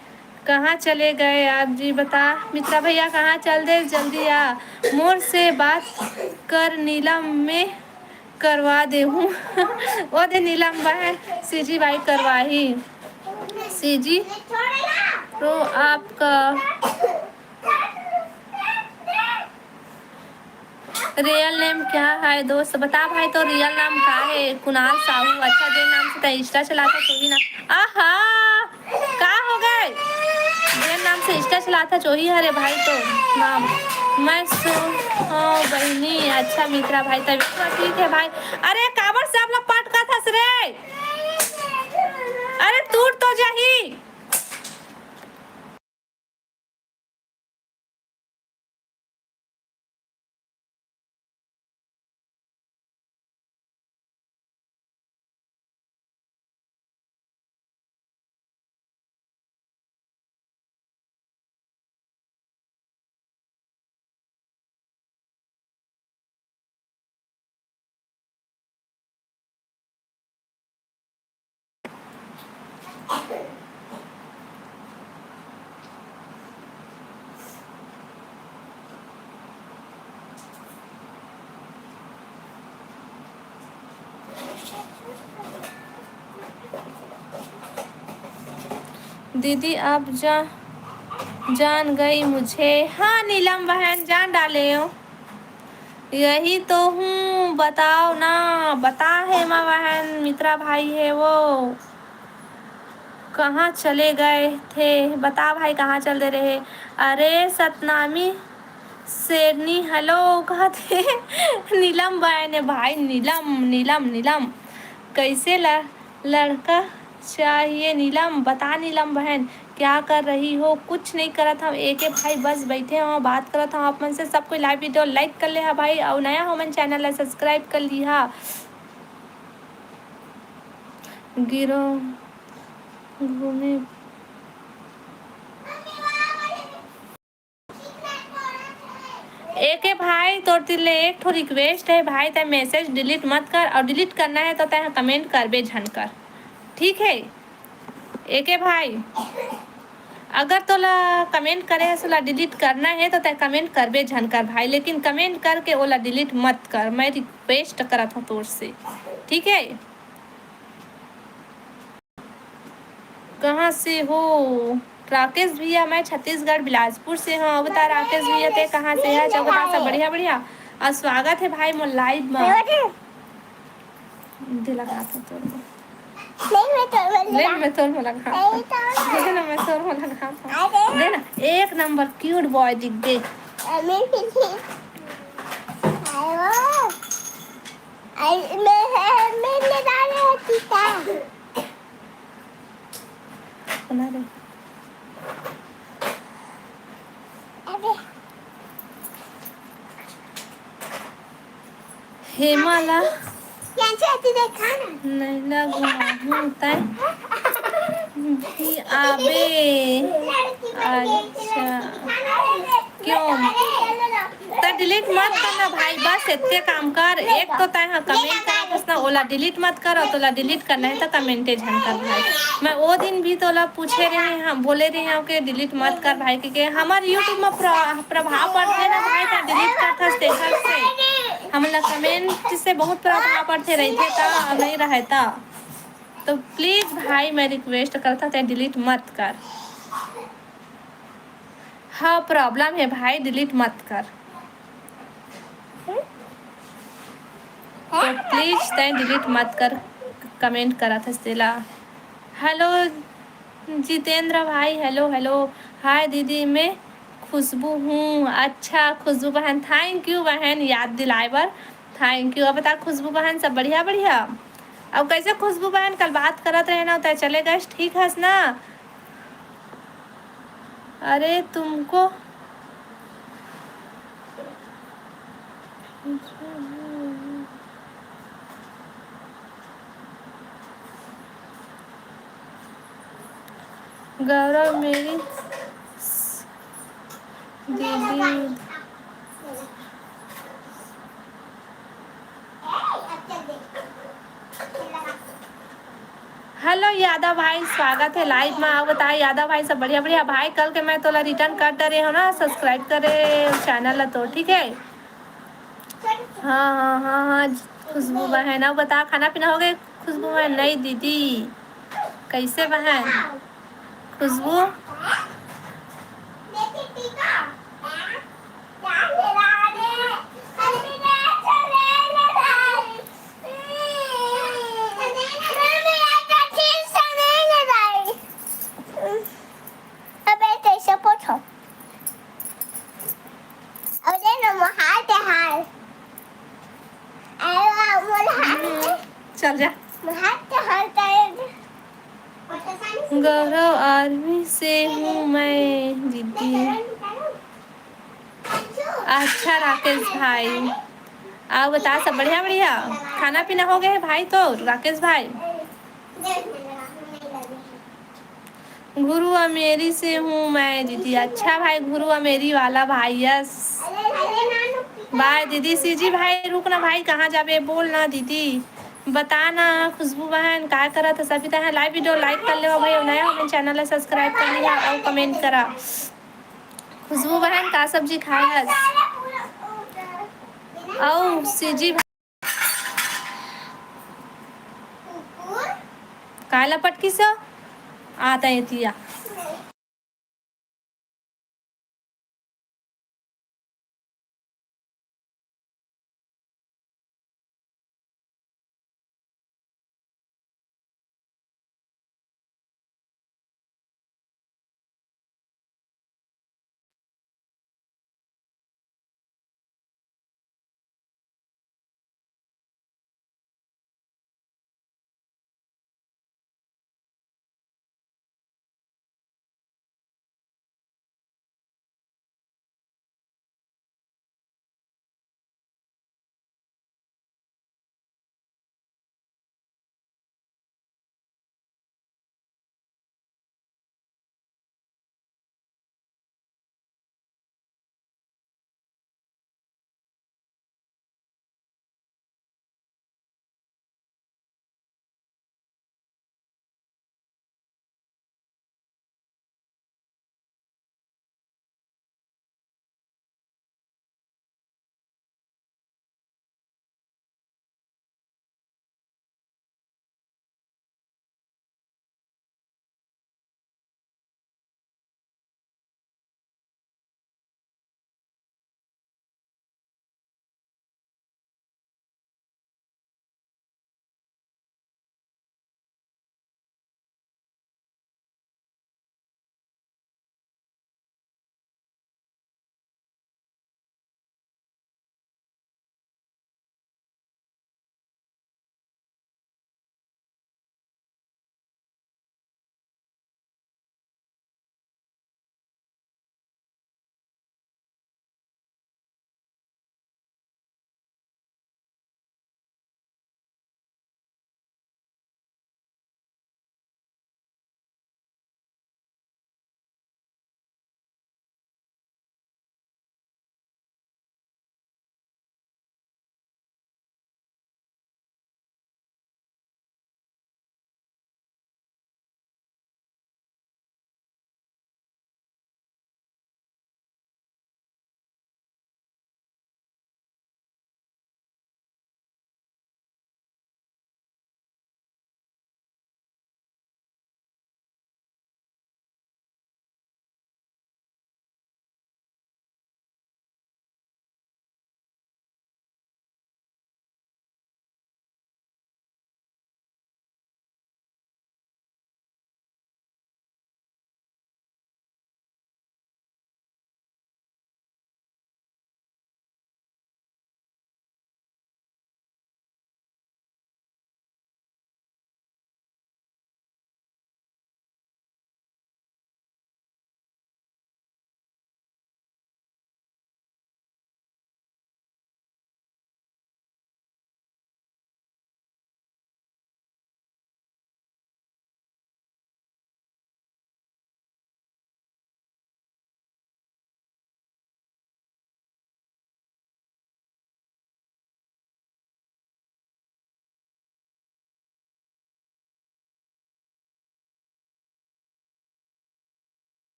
कहाँ चले गए आप जी? बता मित्रा भैया, कहाँ चल दे? जल्दी आ, मोर से बात कर, नीलम में करवा देहूँ। ओ दे नीलम बहन, सीजी भाई करवाही। सीजी तो आपका रियल नेम क्या है दोस्त? बता भाई, तो रियल नाम का है? कुणाल साहू। अच्छा, जे नाम से तै इंस्टा चलाता तो ही ना। आहा, का हो गए? जे नाम से Insta चलाथस, ओही हरे भाई तो नाम। मैं सो, हाँ बहिनी, अच्छा मित्रा भाई, तबीयत तो ठीक है भाई। अरे काबर से आप लोग पटकत हस रे? अरे टूट तो जाही। दीदी आप जा, जान गई मुझे। हाँ नीलम बहन, जान डाले हो। यही तो हूँ, बताओ ना। बता हे माँ बहन, मित्रा भाई है वो। कहाँ चले गए थे? बता भाई, कहाँ चल दे रहे? अरे सतनामी शेरनी हेलो कहत हे। नीलम बहन हे भाई, नीलम, नीलम, नीलम। कैसे ल-, लड़का चाहिए नीलम? बता नीलम बहन, क्या कर रही हो? कुछ नहीं करत हव एके भाई, बस बैठे हव, बात करत हव आप मन से। सब कोई live video like कर ले हा भाई, अउ नया हो मन channel ला subscribe कर लिहा। गिरो घूमे। एके भाई, तोर तीर ले एक ठो request है भाई, तै message delete मत कर, और delete करना है तो तै comment करबे झन कर, ठीक है? एके भाई, अगर तोला comment करे है, ओला delete करना है तो तै comment करबे झन कर भाई, लेकिन comment करके ओला delete मत कर, मैं request करत हूँ तोर से, ठीक है? कहाँ से हो राकेश भैया? मैं छत्तीसगढ़ बिलासपुर से हूँ। अब बता राकेश भैया, ते कहाँ से है? चल बता, सब बढ़िया बढ़िया। और स्वागत है भाई मोर live में। दे लगा था तोर को। नहीं, मैं तोर में ले लगा। मैं तोर में लगा था। नहीं, तोर में। दे ना, मैं तोर में लगा था। अरे। दे ना, एक नंबर cute boy दिख दे। अरे, अरे, मैं, मैं ले डाले हैं चीता। बना दे। अबे। हेमा ला। कैसे आती देखा ना? नहीं ला घुमाहूं तै भी आबे। अच्छा। क्यों? त delete मत करना भाई, बस एतके काम कर। एक तो तैं ह comment करत हस ना, ओला delete मत कर, और तोला delete करना है तो comment झन कर भाई। मैं ओ दिन भी तोला पूछे रहे हंव, बोले रहे हंव कि delete मत कर भाई, क्योंकि हमर YouTube में प्र-, प्रभाव पड़थे ना भाई, तैं delete करथस तेखर से। हमन ला comment से बहुत प्रभाव पड़थे रहिथे त, नहीं रहे त। तो please भाई मैं request करत हंव, तैं delete मत कर। हाँ, problem है भाई, delete मत कर। तो please तैं delete मत कर, comment करत हस तेला। Hello जितेंद्र भाई, hello, hello। Hi दीदी, मैं खुशबू हूँ। अच्छा खुशबू बहन, thank you बहन, याद दिलाए बर thank you। अब बता खुशबू बहन, सब बढ़िया बढ़िया? अब कैसे खुशबू बहन, कल बात करत रहे ना, तैं चले गए, ठीक हस ना? अरे तुमको गौरव मेरी दीदी। Hello यादव भाई, स्वागत है live में। आओ बता यादव भाई, सब बढ़िया बढ़िया? भाई कल के मैं तोला return कर डरे हंव ना, subscribe करे channel ला तो, ठीक है? हाँ हाँ हाँ हाँ। खुशबू बहन, आओ बता, खाना पीना हो गए? खुशबू बहन, नहीं दीदी, कैसे बहन? खुशबू। अबे, तैं support चल जा। गौरव आर्मी से हूँ मैं दीदी। अच्छा राकेश भाई, अउ बता, सब बढ़िया? बढ़िया खाना पीना हो गए हे भाई तो राकेश भाई? गुरु अमेरी से हूँ मैं दीदी। अच्छा भाई, गुरु अमेरी वाला भाई, यस। बाय दीदी। सीजी भाई रुक ना भाई, कहाँ जाबे बोल ना दीदी। बता ना खुशबू बहन, का करत हे? सभी तहाँ लाइव वीडियो लाइक कर लेवा भाई, अउ नया हो चैनल ला सब्सक्राइब कर लिहा अउ कमेंट करा। खुशबू बहन का सब्जी खाए हस? अउ सीजी भाई काला पटकी से आता है तिया।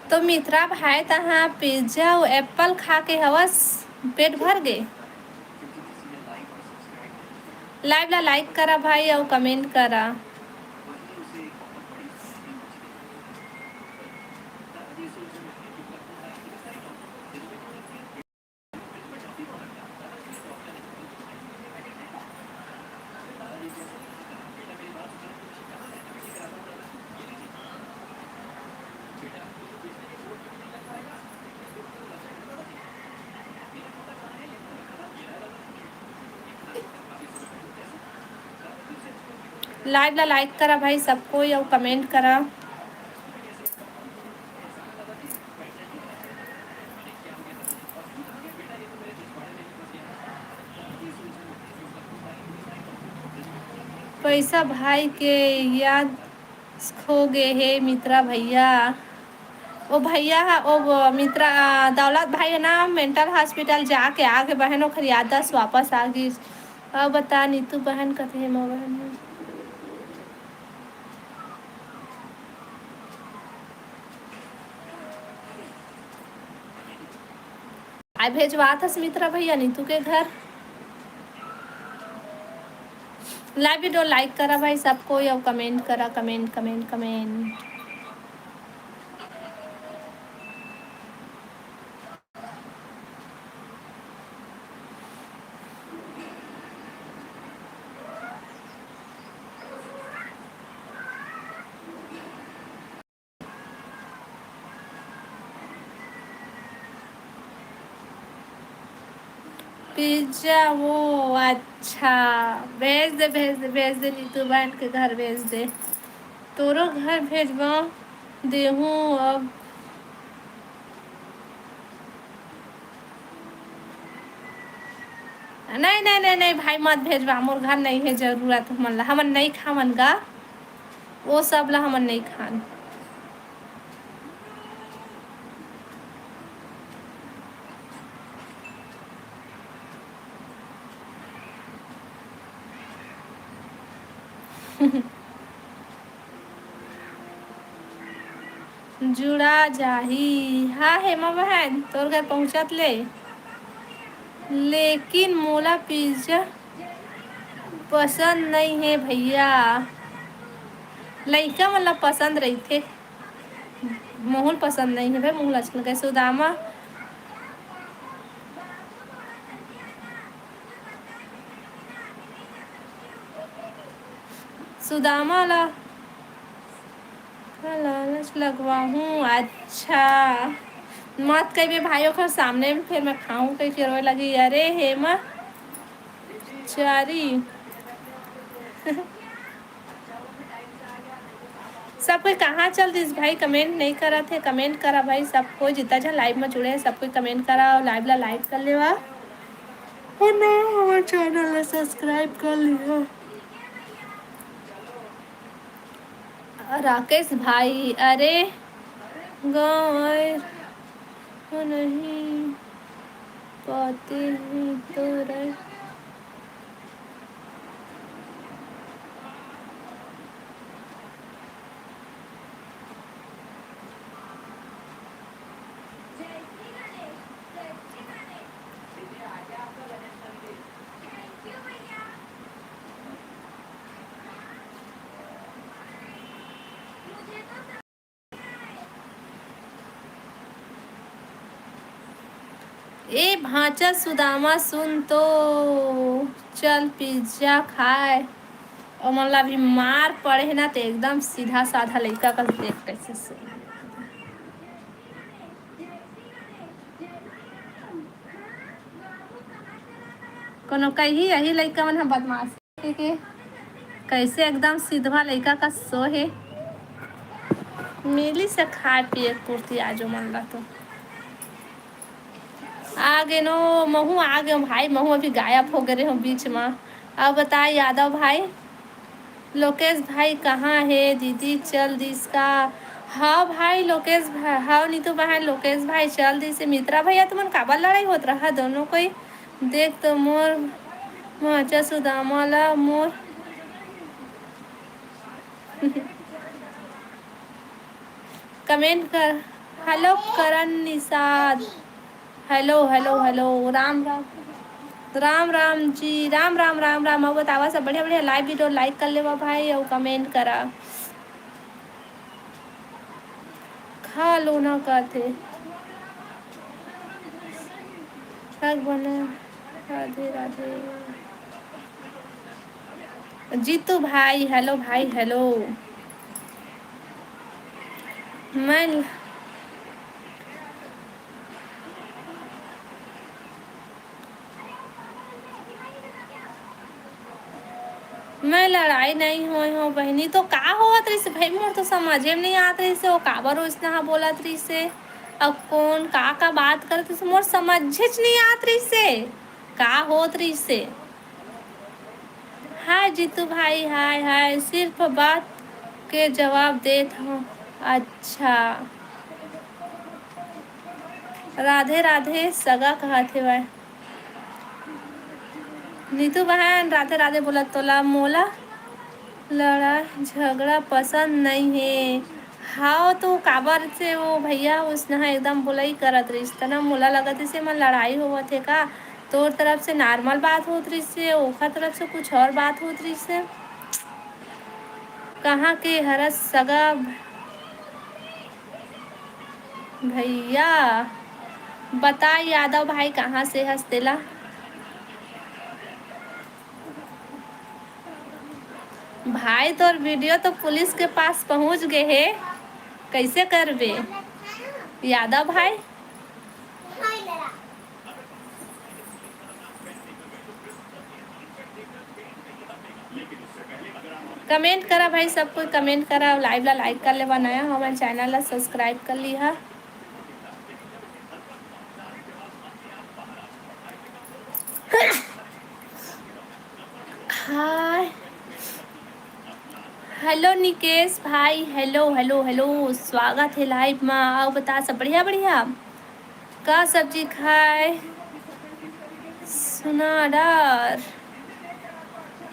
तो मित्रा भाई, तहाँ पिज्जा अउ एप्पल खा के हवस, पेट भर गे? Live ला like करा भाई अउ comment करा। Live ला like करा भाई सब कोई, अउ comment करा। पैसा भाई के याद खो गे हे मित्रा भैया। ओ भैया ह, ओ वो मित्रा, दौलत भाई है ना, mental hospital जाके आगे बहन, ओखर याददाश्त वापस आ गिस। अब बता नीतू बहन, कथे हे मोर बहन। आय भेजवात हस मित्रा भैया नीतू के घर। Live video like करा भाई सब कोई, अउ comment करा, comment, comment, comment। पिज्जा, वो अच्छा, भेज दे, भेज दे, भेज दे, नीतू बहन के घर भेज दे। तोरो घर भेजवा देहूँ अब। नहीं, नहीं, नहीं, नहीं भाई, मत भेजवा, मोर घर नहीं है जरूरत हमन ला, हमन नहीं खावन गा, वो सब ला हमन नहीं खान। जुड़ा जाही। हाँ हेमा बहन, तोर घर पहुँचत ले। लेकिन मोला पिज्जा पसंद नहीं है भैया। लइका मन ला पसंद रहिथे। मोहन पसंद नहीं है भाई, मोहन अच्छा लगे। सुदामा, सुदामा ला लालच लगवाहूँ। अच्छा, मत कहिबे भाई, ओखर सामने में फिर मैं खाऊं कह के रोए लगी। अरे हेमा चारी। सब कोई कहाँ चल दिस भाई, comment नहीं करत है, comment करा भाई सब कोई, जितना जन live में जुड़े हैं सब कोई comment करा और live ला like कर लेवा। और नया हमारे channel ला subscribe कर लिया। राकेश भाई, अरे गाँव आए हो नहीं पाते हैं तो रह ए भांचा सुदामा, सुन तो, चल पिज्जा खाए। ओमन ला भी मार पड़े हे ना, ते एकदम सीधा साधा लइका कस देख कैसे सुन। कोनो कही यही लइका मन ह बदमाश के, के कैसे एकदम सिधवा लइका का सो हे। मिली से खाए पिए कुर्ती आज मन ला तो। आ गे नो, महू आ गे भाई, महू अभी गायब हो गए हो बीच में। अब बता यादव भाई, लोकेश भाई कहाँ हे? दीदी चल दिस का? हाँ भाई लोकेश भाई, हाँ नीतू बहन, लोकेश भाई चल दिस हे। मित्रा भैया तुमन काबर लड़ाई होत रहा दोनों कोई? देख तो मोर मचा सुदामा ला मोर। कमेंट कर। Hello Karan Nishad. Hello hello hello. Ram Ram. Ram Ram ji, Ram Ram Ram Ram. अब बतावा सब बढ़िया बढ़िया लाइव वीडियो लाइक कर लेवा भाई और कमेंट करा। खा लो ना कहते। थक बने। राधे राधे। जीतू भाई हेलो भाई हेलो। मैं मैं लड़ाई नहीं होए हो बहनी। तो का होवत रहिसे भाई? मोर तो समझे में नहीं आत रहिसे, वो काबर उसना हा बोलत रहिसे, अब कौन का का बात करत रहिसे, मोर समझेच नहीं आत रहिसे का होत रहिसे। हाय जीतू भाई, हाय हाय। सिर्फ बात के जवाब देत हो। अच्छा, राधे राधे सगा कहत हेवय। नीतू बहन राधे राधे बोलत तोला मोला लड़ा झगड़ा पसंद नहीं हे। हाव तो काबर से वो भैया उसने एकदम बोलई करत रहिस त ना, मोला लगत हे से मन लड़ाई होवत हे का? तोर तरफ से नॉर्मल बात होत रहिस से, ओखर तरफ से कुछ और बात होत रहिस से। कहाँ के हरस सगा भैया? बता यादव भाई कहाँ से हस तेला। भाई तोर वीडियो तो पुलिस के पास पहुंच गए हे, कैसे करबे यादव भाई? कमेंट करा भाई, सब कोई कमेंट करा, लाइव ला लाइक कर लेवा, नया हमर चैनल ला सब्सक्राइब कर लिहा। हाय हेलो निकेश भाई, हेलो हेलो हेलो, स्वागत है लाइव मा। आओ बता सब बढ़िया बढ़िया। का सब्जी खाए? सुना डर।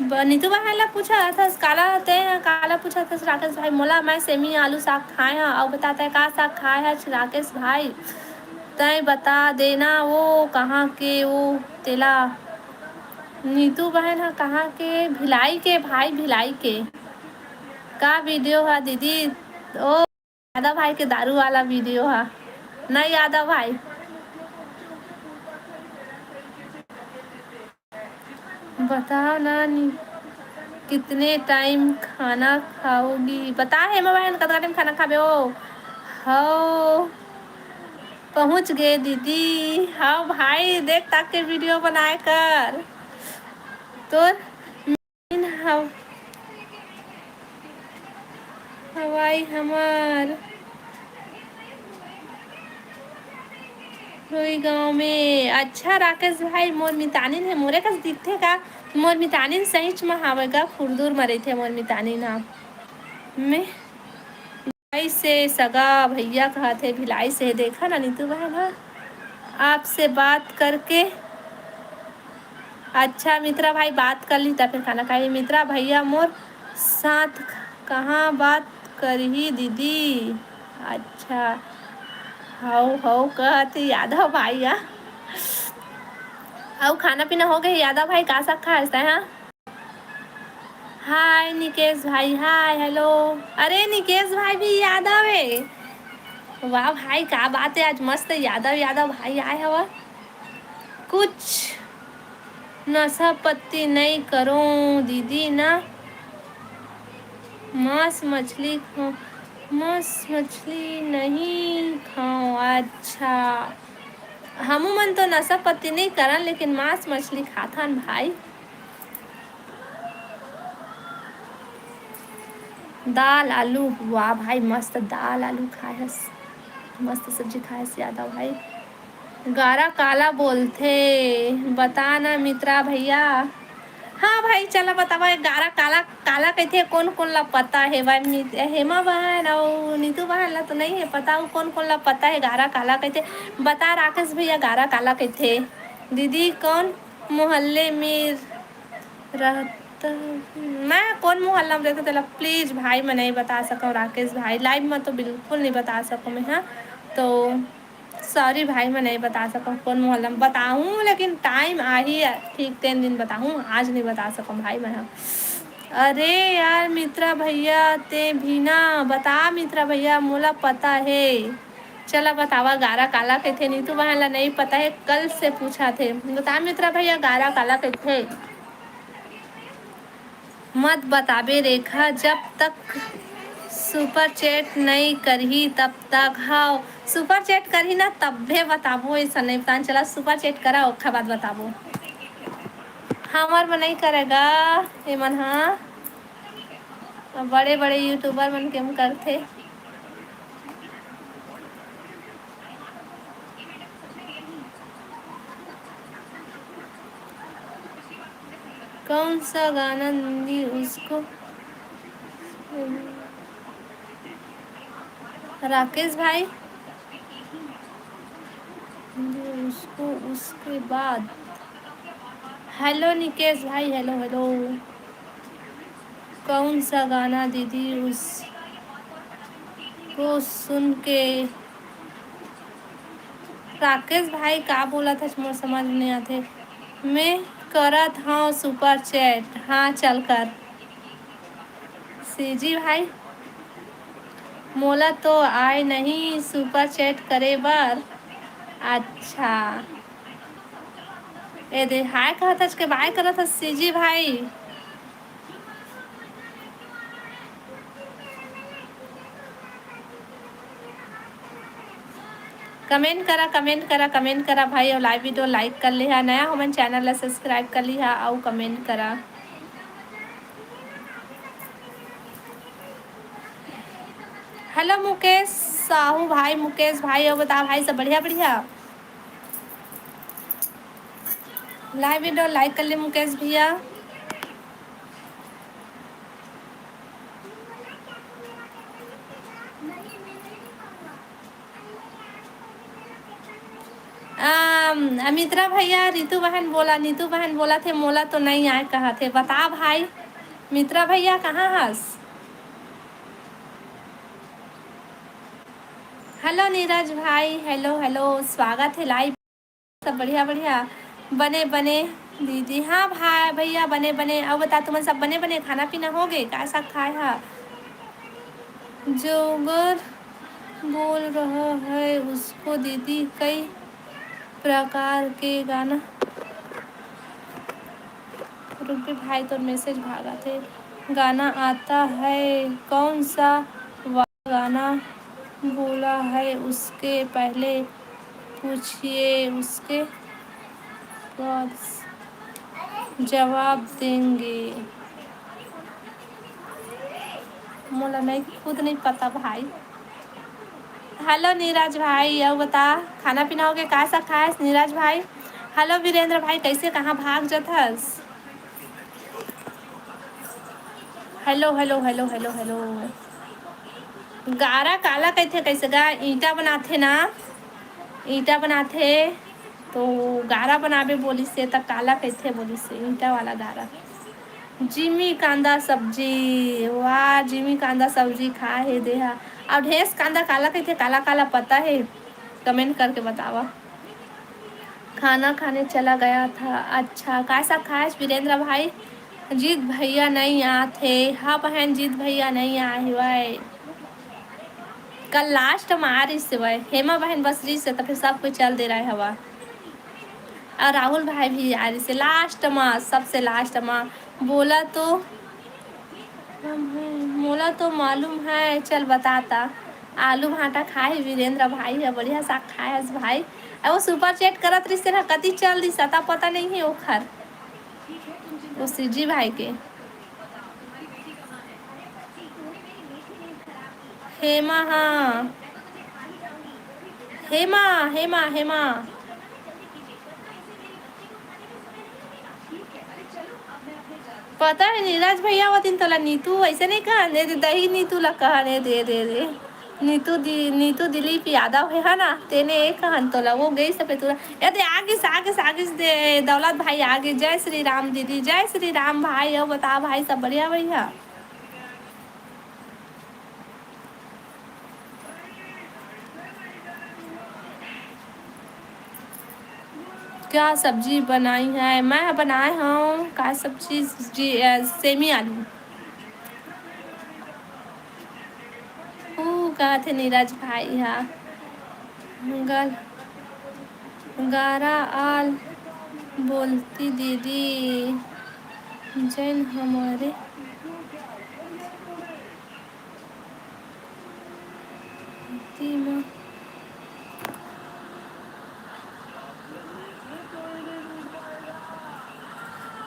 ब-, नीतू बहन ला पूछा था काला ते हैं, काला पूछा था राकेश भाई मोला, मैं सेमी आलू साग खाए हैं। आओ बता ते का साग खाए है राकेश भाई? तय बता देना वो कहाँ के वो तेला। नीतू बहन ह कहाँ के? भिलाई के भाई, भिलाई के। का वीडियो ह दीदी? ओ यादव भाई के दारू वाला वीडियो ह ना यादव भाई? बताओ ना नी, कितने टाइम खाना खाओगी? बता हे मोबाइल कतका टाइम खाना खाबे ओ? हो पहुँच गए दीदी। हाँ भाई, देख ताक के वीडियो बनाए कर। तोर हव हवाई हमर हुई गाँव में। अच्छा राकेश भाई, मोर मितानिन है, मोरे कस दिखथे का? मोर मितानिन सहीच म हावय गा, खुरदुर म रहिथे मोर मितानिन ह। मैं भिलाई से सगा भैया कहत हे, भिलाई से। देखा ना नीतू बहन ह, आपसे बात करके। अच्छा मित्रा भाई, बात कर ली त फिर खाना खाई। मित्रा भैया मोर साथ कहाँ बात करही दीदी? अच्छा, हौ हौ कहत यादव भाई। आ अउ खाना पीना हो गए यादव भाई? का साग खाए हस तैं? हाँ हाय निकेश भाई, हाय हेलो। अरे निकेश भाई भी यादव है। वाह भाई, का बात है, आज मस्त यादव यादव भाई आए हवा। कुछ नशा पत्ती नहीं करो दीदी ना, मांस मछली खाओ, मांस मछली नहीं खाओ। अच्छा, हमू मन तो नशा पत्ती नइ करन, लेकिन मांस मछली खाथन भाई। दाल आलू, वाह भाई, मस्त दाल आलू खाए हस, मस्त सब्जी खाए हस यादव भाई। गारा काला बोलथे, बता ना मित्रा भैया। हाँ भाई, चला बतावा, गारा काला, काला कहिथे, कोन कोन ला पता हे भाई? मि-, हेमा बहन अउ नीतू बहन ला तो नइ हे पता, अउ कोन कोन ला पता हे गारा काला कहिथे? बता राकेश भैया, गारा काला कहिथे? दीदी कौन मोहल्ले में रहता, मैं कोन मोहल्ला में रहता तेला please भाई मैं नइ बता सकंव राकेश भाई, live में तो बिल्कुल नइ बता सकंव मैं, हाँ। तो sorry भाई, मैं नइ बता सकंव कोन मोहल्ला में बताहूँ, लेकिन time आही ठीक तेन दिन बताहूँ, आज नइ बता सकंव भाई मैं ह। अरे यार मित्रा भैया, ते भी ना बता मित्रा भैया, मोला पता हे। चला बतावा, गारा काला कहिथे? नीतू बहन ला नइ पता हे, कल से पूछा थे। बता मित्रा भैया, गारा काला कहिथे? मत बताबे रेखा, जब तक super chat नइ करही तब तक। हाँ, super chat करही ना, तब्बे बताबो। ऐसा नइ पता चला, super chat करा, ओखर बाद बताबो। हमर में नइ करेगा एमन, हाँ, बड़े बड़े YouTuber मन के म करथे। कौन सा गाना नी उसको? राकेश भाई, उसको, उसके बाद। हेलो निकेश भाई, हेलो हेलो। कौन सा गाना दीदी उसको सुन के? राकेश भाई का बोलत हस, मोर समझ में नइ आथे। मैं करत हंव super chat। हाँ, चल कर। सीजी भाई, मोला तो आय नहीं super chat करे बर। अच्छा, ए दे हाय कहत हस के बाय करत हस सीजी भाई। Comment करा, comment करा, comment करा भाई, अउ live video like कर लिहा, नया हो मन channel ला subscribe कर लिहा अउ comment करा। हेलो मुकेश साहू भाई, मुकेश भाई, अउ बता भाई, सब बढ़िया? बढ़िया। Live video like कर ले मुकेश भैया। अम, मित्रा भैया, रितु बहन बोला, नीतू बहन बोलत हे, मोला तो नइ आय कहत हे। बता भाई, मित्रा भैया कहाँ हस? हेलो नीरज भाई, हेलो हेलो, स्वागत हे live। सब बढ़िया बढ़िया, बने बने दीदी। हाँ भाई भैया, बने बने। अउ बता, तुमन सब बने बने, खाना पीना हो गे? का साग खाए हा? जोगर बोल रहा है उसको दीदी, कई प्रकार के गाना। रुक भी भाई, तोर message भागत हे। गाना आता है कौन सा वाला गाना बोला है, उसके पहले पूछिए, उसके बाद जवाब देंगे। मोला नहीं, खुद नहीं पता भाई। हेलो नीरज भाई, अउ बता, खाना पीना हो गे? का साग खाएस नीरज भाई? हेलो वीरेंद्र भाई, कैसे, कहाँ भाग जथस? Hello hello hello hello hello. गारा काला कहिथे? कैसे गा? ईंटा बनाथे ना, ईंटा बनाथे तो गारा बनाबे बोलिस हे, त काला कहिथे बोलिस हे, ईंटा वाला गारा। जिमी कांदा सब्जी, वाह, जिमी कांदा सब्जी खाए हे देहा। अउ ढेंस कांदा काला कहिथे, काला काला पता हे? Comment करके बतावा। खाना खाने चला गया था। अच्छा, काय साग खाएस वीरेंद्र भाई? जीत भैया नइ आत हे। हाँ बहन, जीत भैया नइ आए हवय। कल last म आ रिस हवय। हेमा बहन बस रिस हे, त फिर सब कोई चल दे रहे हवा। अउ राहुल भाई भी आ रिस हे last म, सबसे last म। बोला तो, मोला तो मालूम है, चल बता ता। आलू भांटा खाए हे वीरेंद्र भाई ह, बढ़िया साग खाए हस भाई। अउ वो सुपर चैट करत रहिस तेन ह कति चल दिस, अता पता नइ हे ओखर, वो सीजी भाई के। हेमा, हाँ। हेमा, हेमा, हेमा। पता हे नीरज भैया, वो दिन तोला नीतू अइसे नइ कहन, ए दे दही नीतू ला कहन, ए दे, ए दे, ए दे। नीतू दी-, नीतू दिलीप यादव हे, हे ना, तेने ए कहन तोला, वो गइस त फेर तोला, ए दे, आगिस, आगिस, आगिस दे, दौलत भाई आगे। जय श्री राम दीदी, जय श्री राम भाई, अउ बता भाई, सब बढ़िया, बढ़िया? क्या सब्जी बनाई है? मैं ह बनाए हव का सब्जी जी, अ, सेमी आलू। ऊ कहत हे नीरज भाई ह, गर-, गारा आल बोलती दीदी, जैन हमरे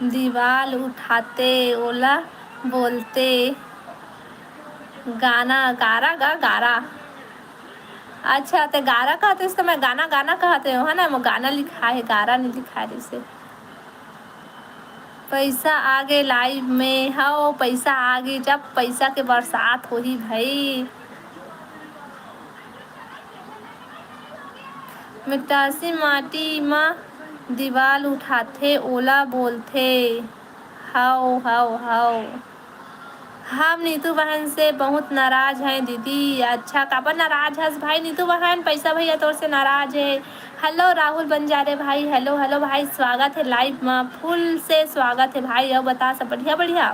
दीवाल उठाते, ओला बोलते गाना, गारा गा, गारा। अच्छा, ते गारा कहते, तो मैं गाना, गाना कहते हो, है ना? वो गाना लिखा है, गारा नहीं लिखा है जैसे। पैसा आगे live में, हव, पैसा आगे, जब पैसा के बरसात होही भई। मिट्टासी माटी म दीवाल उठाथे, ओला बोलथे। हव, हव, हव। हम नीतू बहन से बहुत नाराज हैं दीदी। अच्छा, काबर नाराज हस भाई नीतू बहन? पैसा भैया तोर से नाराज है। Hello राहुल बंजारे भाई, hello, hello भाई, स्वागत है live में, full से स्वागत है भाई। अउ बता सब बढ़िया, बढ़िया?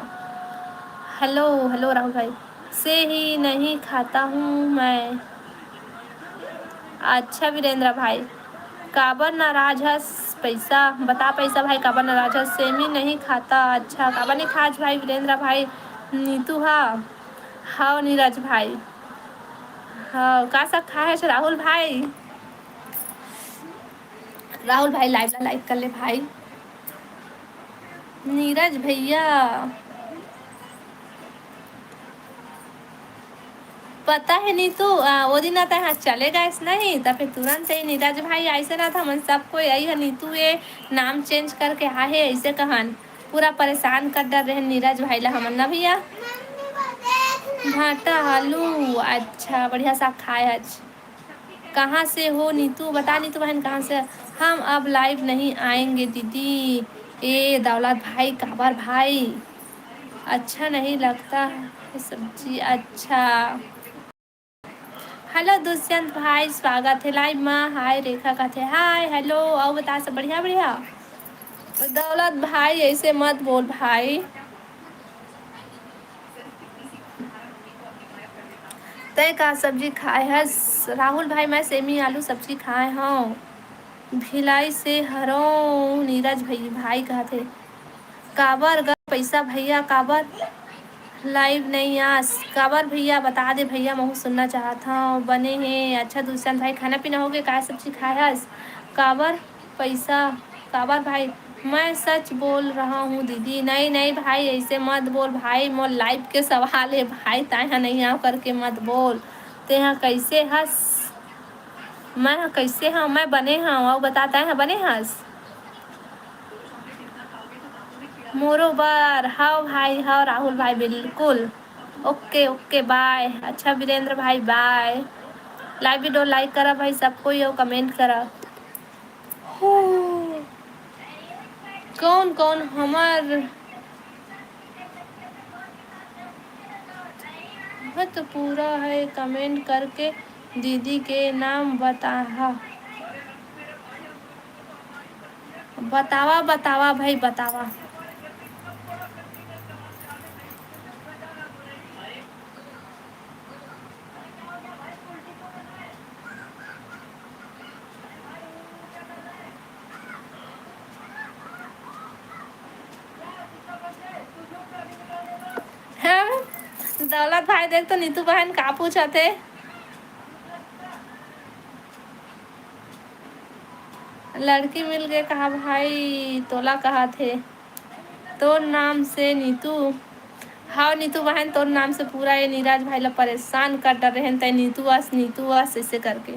Hello, hello राहुल भाई। से ही नहीं खाता हूँ मैं। अच्छा वीरेंद्र भाई, काबर नाराज हस पैसा? बता पैसा भाई, काबर नाराज हस? सेमी नहीं खाता। अच्छा, काबर नहीं खास भाई वीरेंद्र भाई? नीतू हा, हव नीरज भाई, हव का सब खाए हस राहुल भाई? राहुल भाई live ला like कर ले भाई। नीरज भैया, पता है नीतू, आ, वो दिन आता है, हाँ, चले गए नहीं, तब फिर तुरंत ही नीरज भाई ऐसे ना था, मन सब कोई आई है, नीतू ये नाम change करके आ है, ऐसे कहन पूरा परेशान कर डर रहे नीरज भाई ला हमन ना भैया। भाटा आलू, अच्छा, बढ़िया सा खाए आज। कहाँ से हो नीतू? बता नीतू बहन, कहाँ से? हम अब live नहीं आएंगे दीदी। ए दौलत भाई, काबर भाई? अच्छा नहीं लगता है सब्जी। अच्छा, hello दुष्यंत भाई, स्वागत है live में। Hi रेखा कहते hi, hello। अउ बता सब बढ़िया, बढ़िया? दौलत भाई ऐसे मत बोल भाई। तय का सब्जी खाए हस? राहुल भाई, मैं सेमी आलू सब्जी खाए हव। भिलाई से हरव नीरज भई, भाई कहत हे। काबर गा पैसा भैया, काबर live नहीं आस? काबर भैया, बता दे भैया, महू सुनना चाहत हव। बने हे। अच्छा दुष्यंत भाई, खाना पीना हो गे? का सब्जी खाए हस? काबर पैसा, काबर भाई? मैं सच बोल रहा हूँ दीदी। नहीं, नहीं भाई, ऐसे मत बोल भाई, मोर live के सवाल हे भाई, ताय हा नहीं आव करके मत बोल। तेहा कैसे हस? मैं ह कैसे हव? मैं बने हव, अउ बता, ताय ह बने हस? मोरो बर, हव भाई, हव राहुल भाई, बिल्कुल। OK, OK, bye। अच्छा वीरेंद्र भाई, bye। Live video like करा भाई सब कोई, अउ comment करा। हो, कौन कौन हमर बहुत पूरा है, comment करके दीदी के नाम बताहा। बतावा, बतावा भाई, बतावा। हैं? दौलत भाई, देख तो नीतू बहन का पूछत हे। लड़की मिल गे कहा भाई, तोला कहा थे, तोर नाम से नीतू। हाव नीतू बहन, तोर नाम से पूरा ये नीरज भाई ला परेशान कर डरे हैं, तै नीतू अस, नीतू अस, ऐसे करके।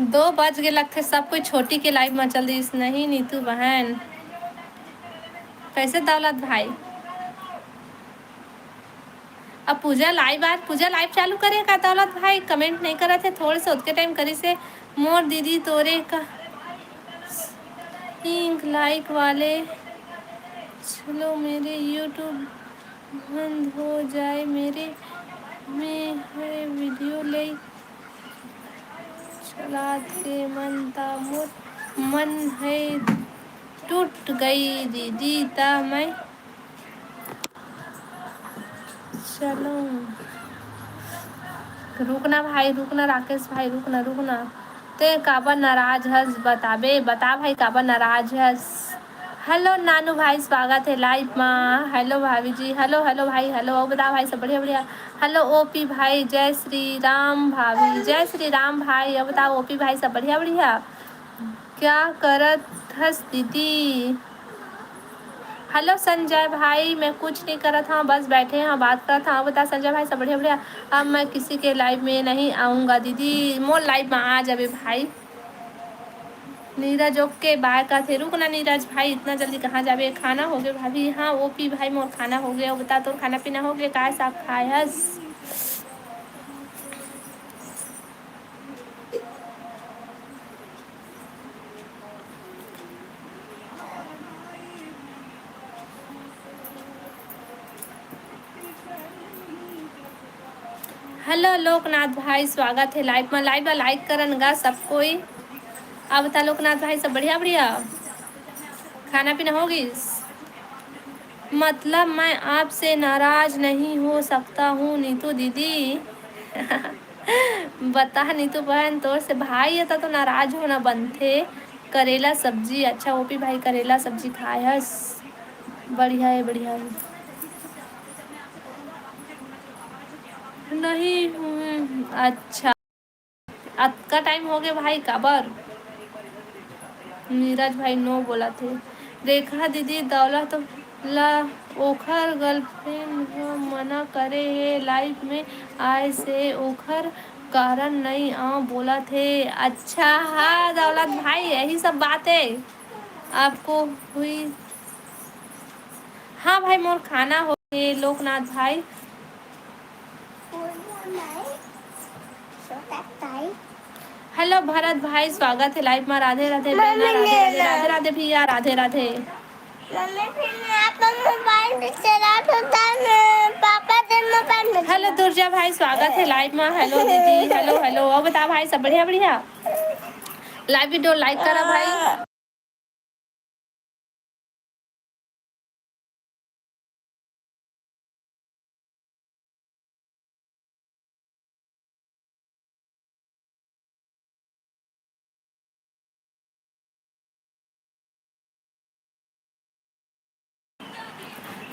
दो बज गे लगथे, सब कोई छोटी के लाइव में चल दिस। नहीं नीतू बहन, कैसे दौलत भाई? अब पूजा लाइव, आज पूजा लाइव चालू करे का दौलत भाई? कमेंट नहीं करत है, थोड़े से ओतके टाइम करी से। मोर दीदी तोरे का पिंक लाइक वाले, चलो मेरे YouTube बंद हो जाए, मेरे में है वीडियो ले चलात के मन ता मोर मन है टूट गई दीदी ता मैं चलो। रुकना भाई, रुकना राकेश भाई, रुकना, रुकना। ते काबर नाराज हस बताबे, बता भाई काबर नाराज हस। हेलो नानू भाई, स्वागत है लाइव मा। हेलो भाभी जी, हेलो, हेलो भाई, हेलो। अउ बता भाई सब बढ़िया, बढ़िया। हेलो ओपी भाई, जय श्री राम भाभी, जय श्री राम भाई। अउ बता ओपी भाई सब बढ़िया, बढ़िया। क्या करत हस दीदी? हेलो संजय भाई, मैं कुछ नहीं करत हूँ, बस बैठे हैं, बात करत हूँ। बता संजय भाई, सब बढ़िया, बढ़िया। अब मैं किसी के लाइव में नहीं आऊँगा दीदी, मोर लाइव में आ जाबे भाई। नीरज ओके बाय का थे, रुक ना नीरज भाई, इतना जल्दी कहाँ जाबे? खाना हो गए भाभी? हाँ ओपी भाई, मोर खाना हो गए। बता तोर खाना पीना हो गए, काय साग खाए हस? हेलो लोकनाथ भाई, स्वागत है लाइव में। लाइव ला लाइक करन गा सब कोई। अब बता लोकनाथ भाई, सब बढ़िया, बढ़िया? खाना पीना हो गइस? मतलब मैं आपसे नाराज नहीं हो सकता हूँ नीतू दीदी। बता नीतू बहन, तोर से भाई एता तो नाराज होना बनथे। करेला सब्जी, अच्छा ओपी भाई करेला सब्जी खाए हस? बढ़िया है, बढ़िया है। नहीं हूँ, अच्छा। अतका टाइम हो गए भाई, काबर? नीरज भाई नो बोला थे। रेखा दीदी दौलत ला ओखर गर्लफ्रेंड ह मना करे हे लाइव में आए से, ओखर कारण नई आ बोला थे। अच्छा, हाँ दौलत भाई, यही सब बात है आपको हुई। हाँ भाई, मोर खाना हो गए लोकनाथ भाई। हेलो भरत भाई, स्वागत है लाइव में। राधे राधे बहना, राधे राधे, राधे राधे भैया, राधे राधे। मम्मी, फिर मैं आपका मोबाइल भी चला तो था, मैं पापा के मोबाइल में हेलो चला। दुर्जा भाई, स्वागत है लाइव में। हेलो दीदी, हेलो हेलो। और बता भाई, सब बढ़िया बढ़िया? लाइव वीडियो लाइक करा भाई।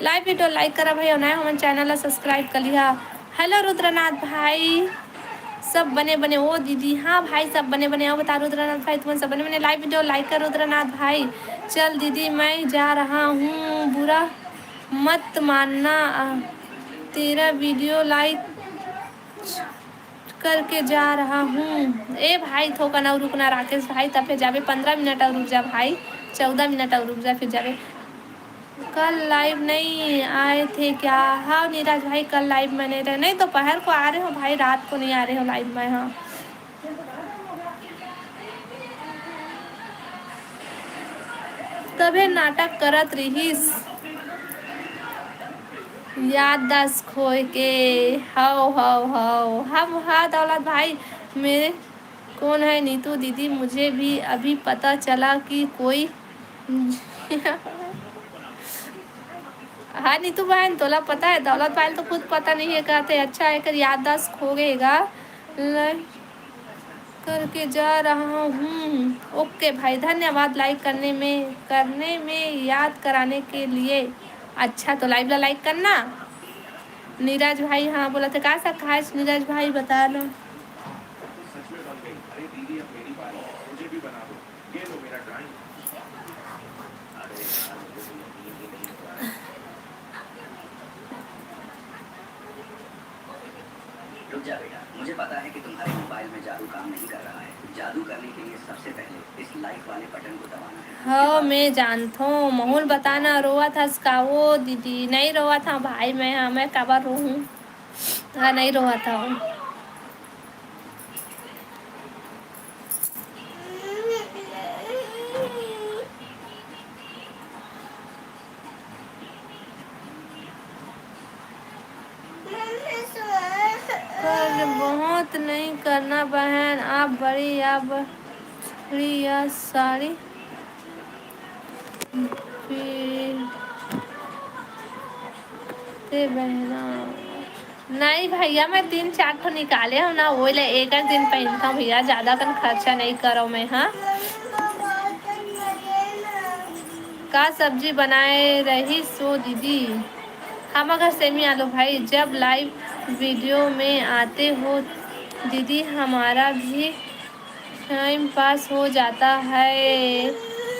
लाइव वीडियो लाइक करा भाई, और नया हमन चैनल ला सब्सक्राइब कर लिहा। हेलो रुद्रनाथ भाई, सब बने बने ओ दीदी? हाँ भाई, सब बने बने। और बता रुद्रनाथ भाई, तुमन सब बने बने? लाइव वीडियो लाइक कर रुद्रनाथ भाई। चल दीदी, मैं जा रहा हूँ, बुरा मत मानना, आ, तेरा वीडियो लाइक करके जा रहा हूँ। ए भाई, थोकन अउ रुकना राकेश भाई, तब फिर जाबे, पंद्रह मिनट अउ रुक जा भाई, चौदह मिनट अउ रुक जा, फिर जाबे। कल लाइव नहीं आए थे क्या? हाँ नीरज भाई, कल लाइव में नहीं रहे। नहीं, दोपहर को आ रहे हो भाई, रात को नहीं आ रहे हो लाइव में। हाँ, तभे नाटक करत रिहिस, याददाश्त खोए के। हव हव हव, हम, हाँ दौलत भाई, मेरे कौन है नीतू दीदी? मुझे भी अभी पता चला कि कोई हाँ नीतू बहन, तोला पता है, दौलत भाई तो खुद पता नहीं है, कहते अच्छा, एकर याददाश्त खो गएगा। लाइक करके जा रहा हूँ। ओके भाई, धन्यवाद लाइक करने में, करने में, याद कराने के लिए। अच्छा, तो लाइव ला लाइक करना। नीरज भाई, हाँ, बोलत हे, का साग खाए हस नीरज भाई, बता ना। रुक जा बेटा, मुझे पता है कि तुम्हारे मोबाइल में जादू काम नहीं कर रहा है। जादू करने के लिए सबसे पहले इस लाइक वाले बटन को दबाना है। हाँ, मैं जानथों। महूँ ल बता ना, रोवत हस का वो दीदी? नहीं रोवत हँव भाई, मैं, हाँ, मैं काबर रोहूँ? हाँ, नहीं रोवत हँव। कर बहुत नहीं करना बहन, आप बड़ी, आप बड़ी या साड़ी पीते बहना। नहीं भैया, मैं तीन चार ठो निकाले हँव ना, वही ले एक एक दिन पहनता हूँ भैया, ज्यादा कन खर्चा नहीं करो मैं। हाँ, का सब्जी बनाए रही सो दीदी? हम अगर सेमी आलू भाई, जब लाइव वीडियो में आते हो दीदी, हमारा भी टाइम पास हो जाता है,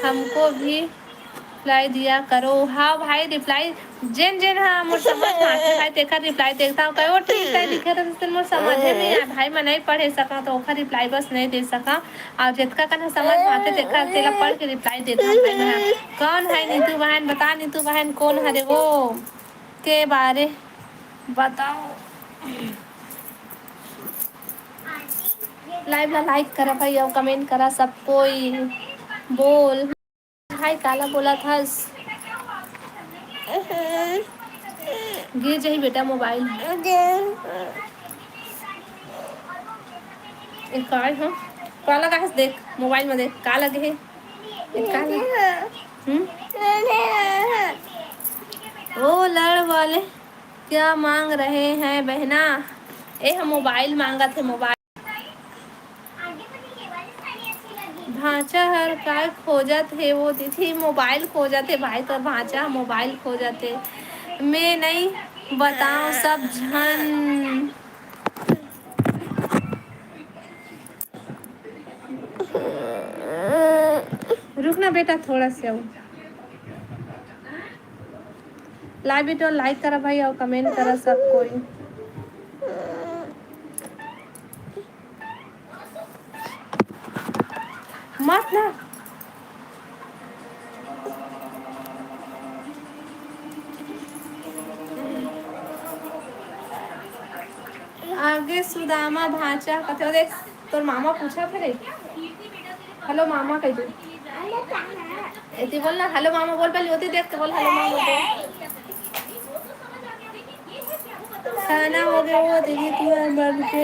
हमको भी रिप्लाई दिया करो। हाँ भाई, रिप्लाई जेन जेन हा मोर समझ में आथे भाई, तेखर रिप्लाई देखता हूँ। कहो ठीक है, लिखे रहते मोर समझे में आए भाई, मैं नहीं पढ़े सका तो ओखर रिप्लाई बस नहीं दे सका। और जितका कन समझ में आथे तेखर, तेला पढ़ के रिप्लाई देता हूँ भाई मैं। कौन है नीतू बहन? बता नीतू बहन, कौन हरे वो के बारे बताओ। लाइव ला लाइक करा भाई, और कमेंट करा सब कोई। बोल भाई, काला बोलत हस? गिर जाही बेटा मोबाइल। ए, काय हो? का लगा हस? देख, मोबाइल में देख, का लगे हे? ए, का लगे? हम्म? ओ लड़ वाले, क्या मांग रहे हैं बहना? ए, हम मोबाइल मांगत हे, मोबाइल। भांचा हर काय खोजत हे वो दीदी? मोबाइल खोजत हे भाई, तो भांचा ह मोबाइल खोजत हे। मैं नहीं बताओ सब झन। रुक ना बेटा, थोड़ा सा लाइव वीडियो लाइक करा भाई और कमेंट करा सब कोई। मत ना। आगे सुदामा भांचा कथे, देख तोर मामा पूछा फिर। हेलो मामा कह दे। एती बोल ना, हेलो मामा बोल, पहले ओती देख के बोल, हेलो मामा बोल। खाना हो गया वो दीदी, तुम्हारे बन के।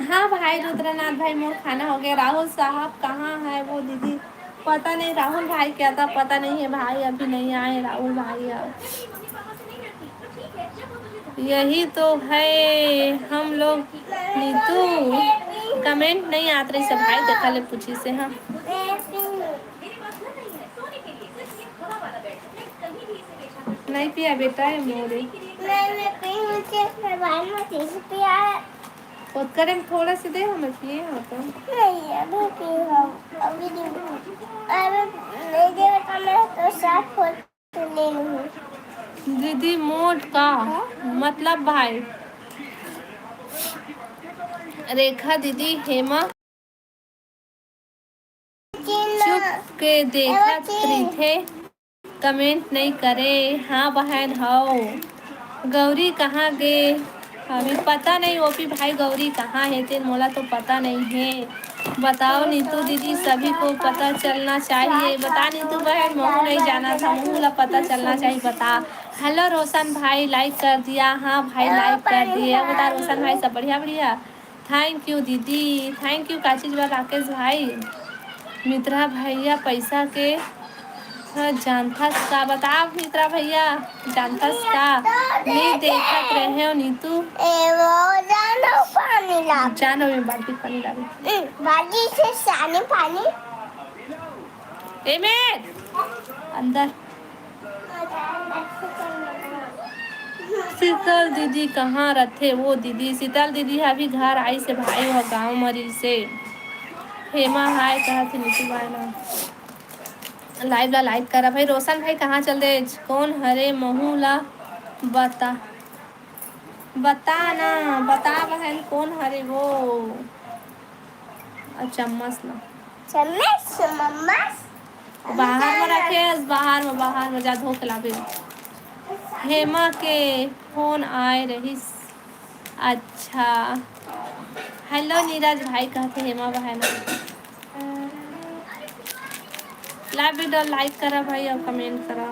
हाँ भाई रुद्रनाथ भाई, मोर खाना हो गया। राहुल साहब कहाँ है वो दीदी? पता नहीं राहुल भाई क्या था, पता नहीं है भाई, अभी नहीं आए राहुल भाई। अब यही तो है हम लोग। नीतू कमेंट नहीं आत रही सब भाई, देखा ले पूछी से। हाँ, नहीं पिया बेटा, ये मोरे। मैं, मैं पीऊँ, मुझे मोबाइल में किसी पिया है। ओतका टाइम थोड़ा सी दे, हमें पिए हो तो। नहीं, अभी पी रहा हूँ, अभी नहीं पी। अभी नहीं दे बेटा, मैं तो साफ हो तो ले लूँगी। दीदी मोट का मतलब भाई। रेखा दीदी, हेमा चुप के देखत रहिथे, कमेंट नइ करे। हाँ बहन हव। गौरी कहाँ गे? अभी पता नहीं ओपी भाई गौरी कहाँ हे, तेन मोला तो पता नहीं हे। बताओ नीतू दीदी, सभी को पता चलना चाहिए। बता नीतू बहन, महू नहीं जाना था, महू ला पता चलना चाहिए। बता। हेलो रोशन भाई, लाइक कर दिया? हाँ भाई, लाइक कर दिए। बता रोशन भाई, सब बढ़िया बढ़िया। थैंक यू दीदी, थैंक यू। का चीज बा राकेश भाई? मित्रा भैया पैसा के ह जानथस का? बता मित्रा भैया, जानथस का? नहीं देखत रहे हो नीतू। ए, वो जानो पानी ला। जानो में बाल्टी पानी डालो। हम्म, बाल्टी से सानी पानी। ए में अंदर। शीतल दीदी कहाँ रथे वो दीदी? शीतल दीदी ह अभी घर आइस हे भाई, वो गाँव म रहिस हे। हेमा हाय कहत हे नीतू बाय ना। Live ला like करा भाई। रोशन भाई कहाँ चल दे? कौन हरे महू ला बता, बता ना, बता बहन कौन हरे वो? अउ चम्मच ला। चम्मच, चम्मच। बाहर में रखे हस, बाहर में, बाहर में जा धो के लाबे। हेमा के फोन आए रहिस। अच्छा, हेलो नीरज भाई कहत हे हेमा बहन। ला बेटा, like करा भाई अउ comment करा।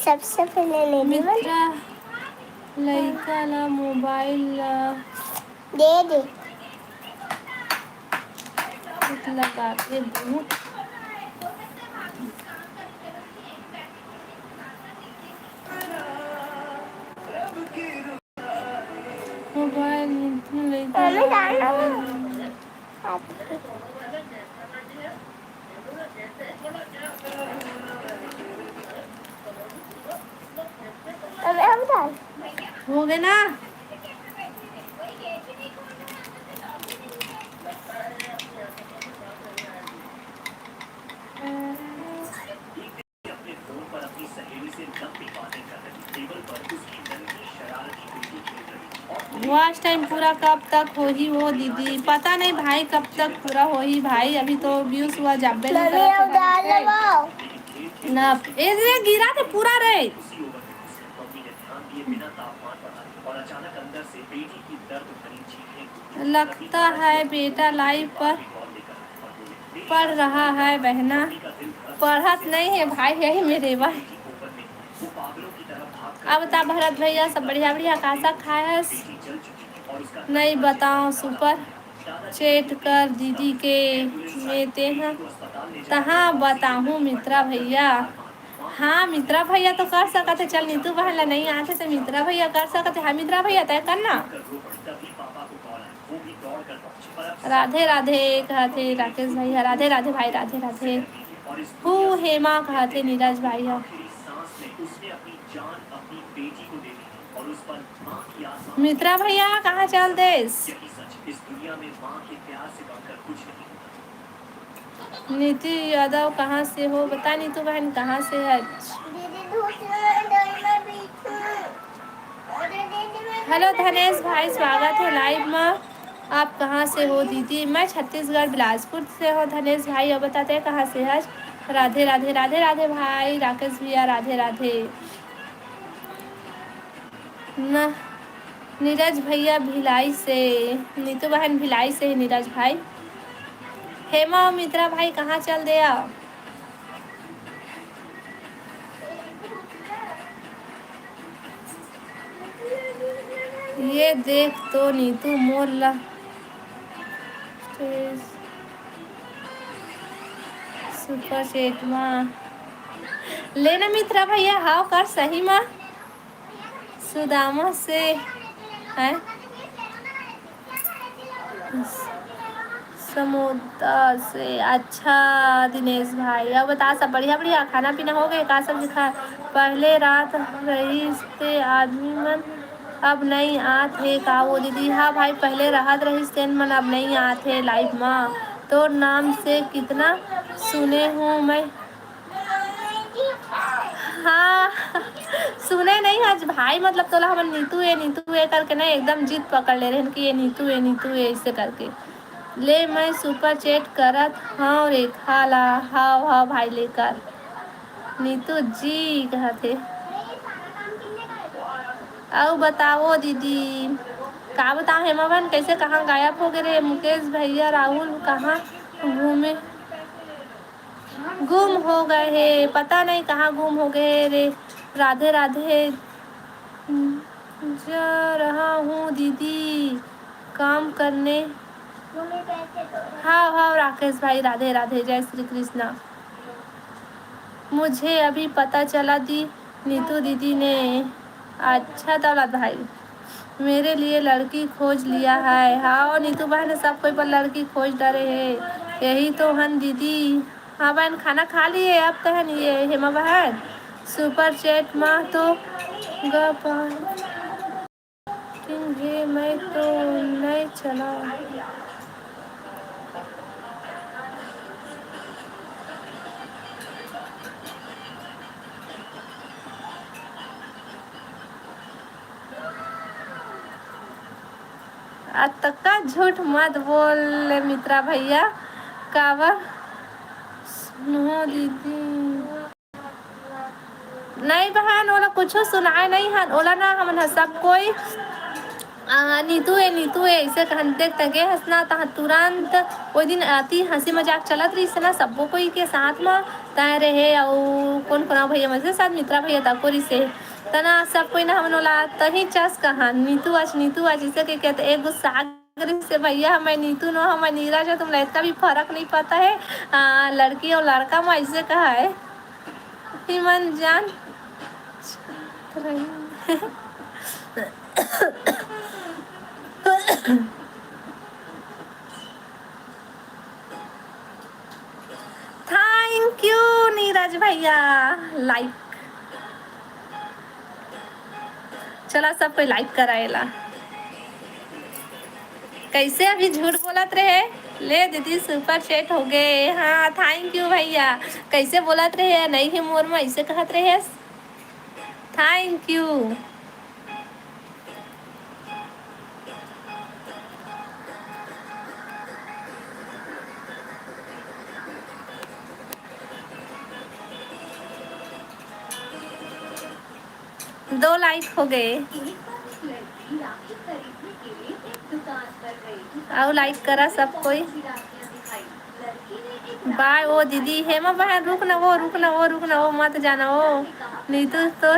सबसे पहले ले ली मैंने। मित्रा लइका ला mobile ला दे दे। लगा के बहुत mobile लइका ला। हो गए ना। Watch time पूरा कब तक होही वो दीदी? पता नहीं भाई, कब तक पूरा होही भाई, अभी तो views हुआ जाबे नहीं करत हे। ना, ए रे, गिरा थे पूरा रे। लगता है बेटा live पर पढ़ रहा है बहना। पढ़त नहीं है भाई, यही मेरे बा। अब बता भरत भैया, सब बढ़िया बढ़िया का सा खाए हस? नहीं बताओ, super chat कर दीदी के में ते ह। तहाँ बताहूँ मित्रा भैया। हाँ, मित्रा भैया तो कर सकत हे। चल, नीतू बहन ला नहीं आथे, तो मित्रा भैया कर सकत हे। हाँ, मित्रा भैया, तय करना। राधे राधे कहत हे राकेश भाई ह। राधे राधे भाई, राधे राधे। हु हेमा कहत हे नीरज भाई ह। मित्रा भैया कहाँ चल देस? नीति यादव कहाँ से हो? बता नीतू बहन, कहाँ से है? हेलो धनेश भाई, स्वागत है live में। आप कहाँ से हो दीदी? मैं छत्तीसगढ़ बिलासपुर से हूँ धनेश भाई। अब बताते हैं कहाँ से है? राधे राधे, राधे राधे भाई राकेश भैया, राधे राधे। न, नीरज भैया भिलाई से, नीतू बहन भिलाई से है नीरज भाई। हेमा और मित्रा भाई कहाँ चल दिया? ये देख तो नीतू मोर ला super chat मा लेना मित्रा भैया, हाव कर सही मा। सुदामा से है, समोदा से। अच्छा दिनेश भाई, अब बता, सब बढ़िया बढ़िया? खाना पीना हो गए? का सब्जी खा? पहले रात रहिस ते आदमी मन, अब नई आत हे का वो दीदी? हाँ भाई, पहले रहत रहिस तेन मन, अब नई आत हे live मा। तोर नाम से कितना सुने हूँ मैं। हाँ, सुने नहीं आज भाई, मतलब तोला हमन नीतू ए, नीतू ए करके ना एकदम जिद पकड़ ले रहेन कि ये नीतू ए, नीतू ए, ऐसे करके। ले मैं super chat करत हव रेखा ला, हाव हाव भाई लेकर। नीतू जी कहत हे। अउ बताओ दीदी, का बताओ हेमा बहन, कैसे कहाँ गायब हो गए रे? मुकेश भैया राहुल कहाँ घूमे? गुम हो गए हे, पता नहीं कहाँ गुम हो गए रे। राधे राधे। जा रहा हूँ दीदी काम करने। हाव हाव राकेश भाई, राधे राधे, जय श्री कृष्णा। मुझे अभी पता चला दी नीतू दीदी ने। अच्छा दौलत भाई, मेरे लिए लड़की खोज लिया है। हाँ नीतू बहन, सब कोई बर लड़की खोज डरे हे। यही तो हन दीदी। हाँ बहन, खाना खा लिए अब तहन ये हेमा बहन? सुपर चैट मा तो ग पा-, किंग हे, मैं तो नहीं चला। अतका झूठ मत बोल मित्रा भैया, काबर सुनो दीदी। नहीं बहन, ओला कुछो सुनाए नहीं हन, ओला ना हमन ह सब कोई, आ, नीतू ए, नीतू ए, ऐसे कहन देख तगे हस ना, तहाँ तुरंत ओ दिन अति हंसी मजाक चलत रहिस ना, सबो कोई के साथ म तय रहे, अउ कोन कोन भैया मन से साथ मित्रा भैया तको रहिस हे। तना सब कोई ना हमन ओला तही चस कहा, "नीतू आज, नीतू आज," इसे के कहते एक गुस्सा आ गए से, "भैया, मैं नीतू नो, मैं नीरज हो, तुमला इतना भी फर्क नहीं पड़ता है।" आ, लड़की और लड़का में ऐसे कहा है। हिमन जान। Thank you नीरज भैया, लाइक। चला सब कोई लाइक कराएला। कैसे अभी झूठ बोलत रहे? ले दीदी सुपर चैट हो गए। हाँ थैंक यू भैया। कैसे बोलत रहे? नहीं है मोर में ऐसे कहत रहे। Thank you. दो लाइक हो गए। आओ लाइक करा सब कोई। बाय ओ दीदी, हेमा बहन रुक ना वो, रुक ना वो, रुक ना वो, मत जाना वो। नीतू तोर।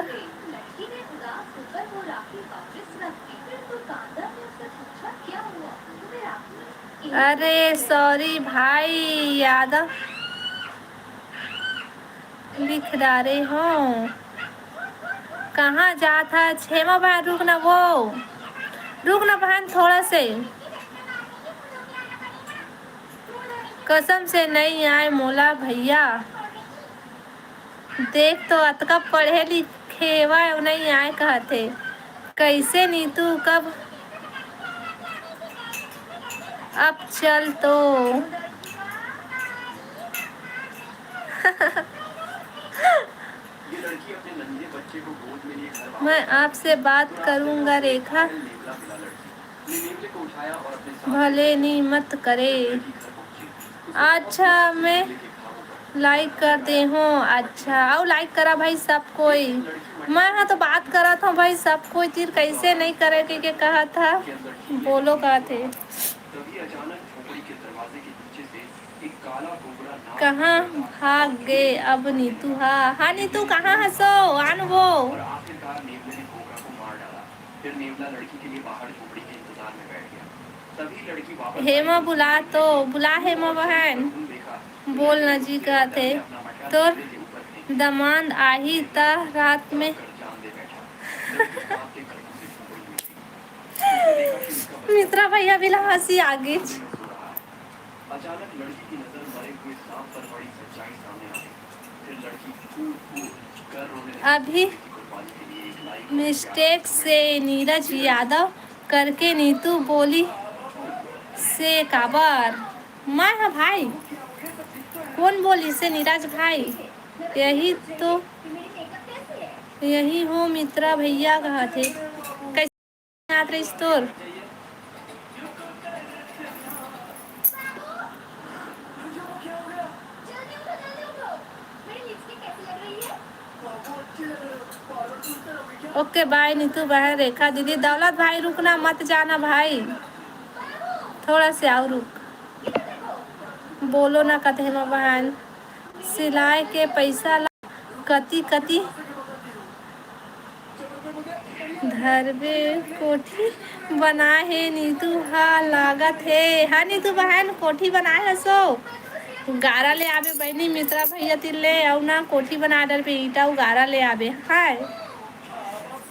अरे सॉरी भाई, यादव लिख डारे हो। कहाँ जात है हेमा बहन? रुक ना वो, रुक ना बहन थोड़ा से। कसम से नहीं आए मोला भैया। देख तो अतका पढ़े लिखे हवय, अउ नइ आय कहत हे। कइसे नीतू कब अब चल तो। मैं आपसे बात करूंगा रेखा। भले नी मत करे। अच्छा, मैं लाइक कर दे हो। अच्छा, अउ लाइक करा भाई सब कोई। मैं हा तो बात करत हूँ भाई सब कोई, तीर कैसे नहीं करे के, के कहत हा, बोलो कहत हे। कहाँ भाग गे अब नीतू हा? हाँ नीतू, कहाँ हसो? आन वो। हेमा बुला तो, बुला हेमा बहन। बोल ना जी कहत हे। तोर दमांद आही त रात में। मित्रा भैया भी ला हंसी आ गई। अभी मिस्टेक से नीरज यादव करके नीतू बोली से काबर? मैं हा भाई, कौन बोली से नीरज भाई? यही तो, यही हो मित्रा भैया कहत हे। कैसे याद रहिस तोर? ओके बाय नीतू बहन, रेखा दीदी, दौलत भाई रुकना मत जाना भाई, थोड़ा से आओ रुक। बोलो ना कथे मा बहन, सिलाई के पैसा ला कति कति धरबे कोठी बनाए हे नीतू हा लागत हे। हाँ नीतू बहन कोठी बनाए हसो। गारा ले आबे बहिनी मित्रा भैया तिर ले, अउ ना कोठी बना डरबे ईटा अउ गारा ले आबे। हाय।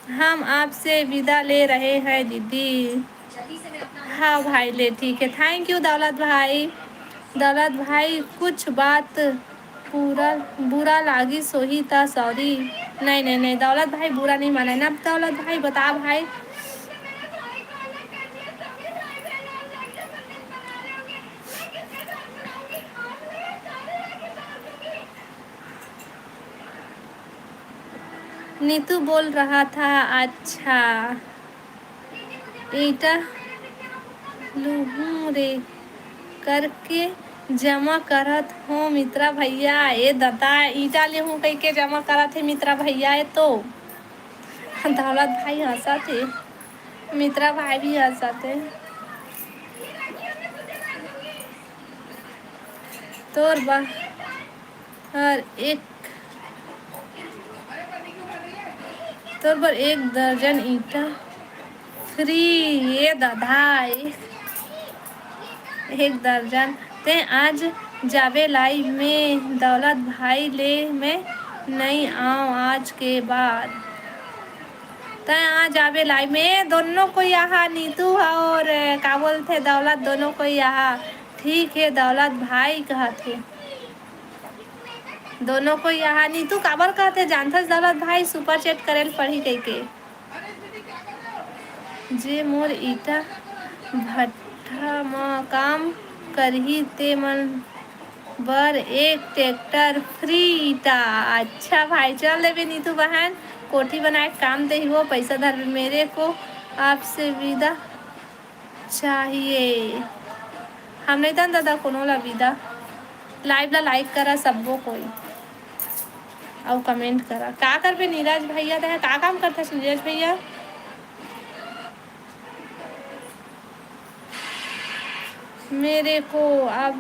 हम आपसे विदा ले रहे हैं दीदी। हाँ भाई, ले, ठीक है, thank you दौलत भाई। दौलत भाई, कुछ बात पूरा बुरा लागिस होही त sorry। नहीं, नहीं, नहीं, दौलत भाई बुरा नहीं माने ना। दौलत भाई, बता भाई। नीतू बोल रहा था, अच्छा। ईंटा लुहूं रे करके जमा करत हो मित्रा भैया। ए ददा, ईंटा लेहूं कहिके जमा करत हे मित्रा भैया। ए तो दौलत भाई हंसत हे, मित्रा भाई भी हंसत हे। तोर बा हर एक, तोर बर एक दर्जन ईंटा free। ये दादा, एक, एक दर्जन। ते आज जाबे live में, दौलत भाई ले मैं नहीं आऊँ आज के बाद। तै आ जाबे live में। दोनों कोई यहाँ, नीतू और का बोलथे दौलत, दोनों कोई यहाँ। ठीक है दौलत भाई कहत हे। दोनों कोई यहाँ। नीतू काबर कहत हे जानथस दौलत भाई, super chat करे ल पड़ही कहिके। जे मोर ईटा भट्ठा म काम करही ते मन बर एक tractor free ईटा। अच्छा भाई, चल देबे नीतू बहन, कोठी बनाए के काम देही वो, पैसा धरबे। मेरे को आपसे विदा चाहिए। हम नहीं तन दादा कोनो ला विदा। Live ला like करा सब्बो कोई, अउ comment करा। का करबे नीरज भैया, तैं का काम करथस नीरज भैया? मेरे को आप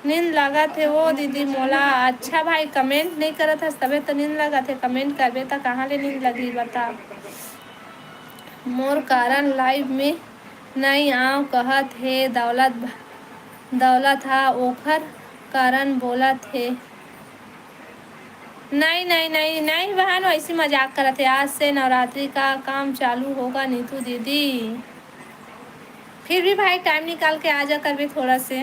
नींद लागत हे वो दीदी मोला। अच्छा भाई, comment नहीं करत हस तबे तो नींद लागत हे, comment करबे त कहाँ ले नींद लगही बता। मोर कारण live में नहीं आव कहत हे दौलत, दौलत हा ओखर कारण बोलत हे। नहीं, नहीं, नहीं, नहीं बहन, वैसी मजाक करत हे। आज से नवरात्रि का काम चालू होगा नीतू दीदी। फिर भी भाई time निकाल के आ जा करबे थोड़ा से।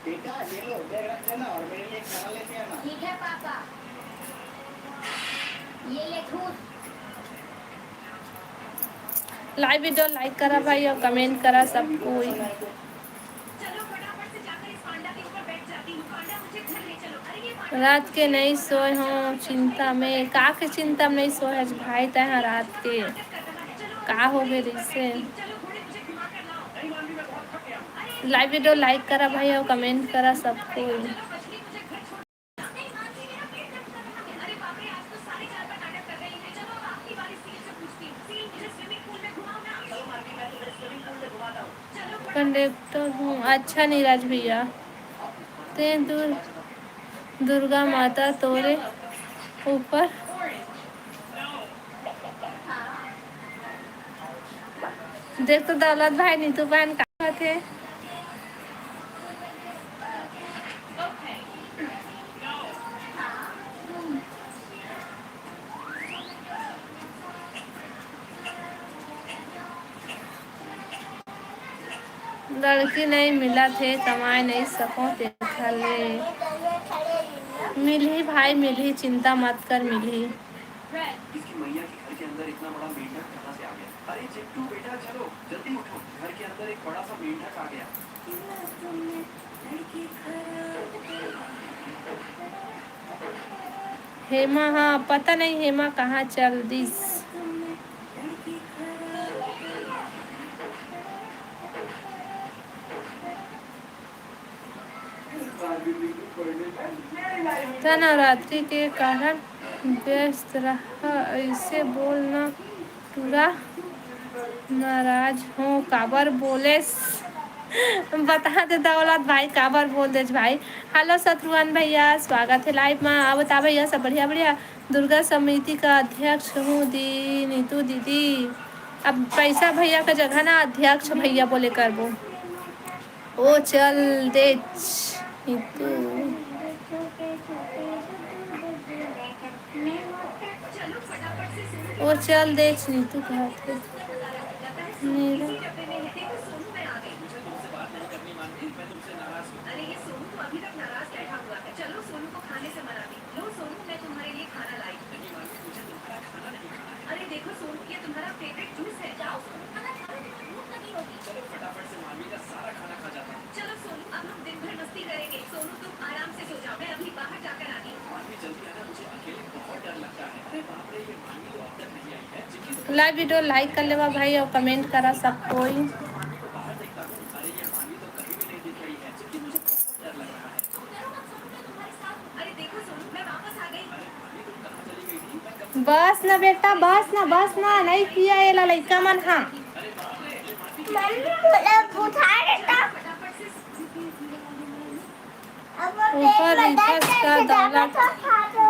ठीक है पापा, ये ले दूध। Live video like करा भाई अउ comment करा सब कोई। रात के नहीं सोए हो चिंता में, का के चिंता में नहीं सोए हस भाई तैं ह रात के? का हो गे रिसे? Live video like करा भाई अउ comment करा सब कोई। Conductor हूँ। अच्छा नीरज भैया, ते दूर दुर्गा माता तोरे ऊपर। देख तो दौलत भाई नीतू बहन का होथे। लड़की नहीं मिलत हे, कमाए नहीं सको तेखर ले। मिलही भाई मिलही, चिंता मत कर मिलही। इसकी मैया के घर के अंदर इतना बड़ा मेंढक कहाँ से आ गया? अरे चिट्टू बेटा, चलो जल्दी उठो, घर के अंदर एक बड़ा सा मेंढक आ गया। हेमा, हाँ, पता नहीं हेमा कहाँ चल दिस। त नवरात्रि के कारण व्यस्त रहा, ऐसे बोल ना। पूरा नाराज हो, काबर बोलेस? बता दे दौलत भाई, काबर बोल देस भाई। Hello शत्रुघ्न भैया, स्वागत है live मा। अब बता भैया, सब बढ़िया बढ़िया? दुर्गा समिति का अध्यक्ष हूँ दी, नीतू दीदी। अब पैसा भैया के जगह ना अध्यक्ष भैया बोले करबो। ओ चल देच नीतू। ओ चल देच नीतू कहत हे। नीरा। लाइव वीडियो लाइक कर लेवा भाई और कमेंट करा सब कोई। बस ना बेटा, बस ना, बस ना, नहीं किया ये ला लइका मन हा। मम्मी, बोला, उठा बेटा। अब वो ऊपर पेट में दर्द रिखस का करके दौलत। जाना था, खा दो।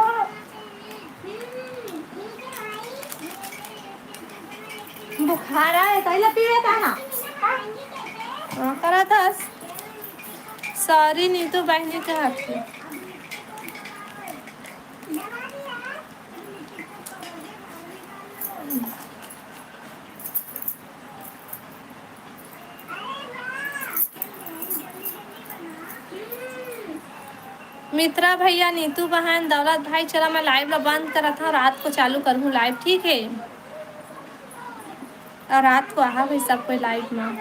बुखार आए, तैला पीवे का ना? हाँ, करा था। सॉरी, नीतू बहनी के हाथ में। मित्रा भैया, नीतू बहन, दौलत भाई, चला मैं लाइव ला बंद करत हूँ, रात को चालू करहूँ लाइव, ठीक है? और रात को आहा भाई सब कोई लाइव में।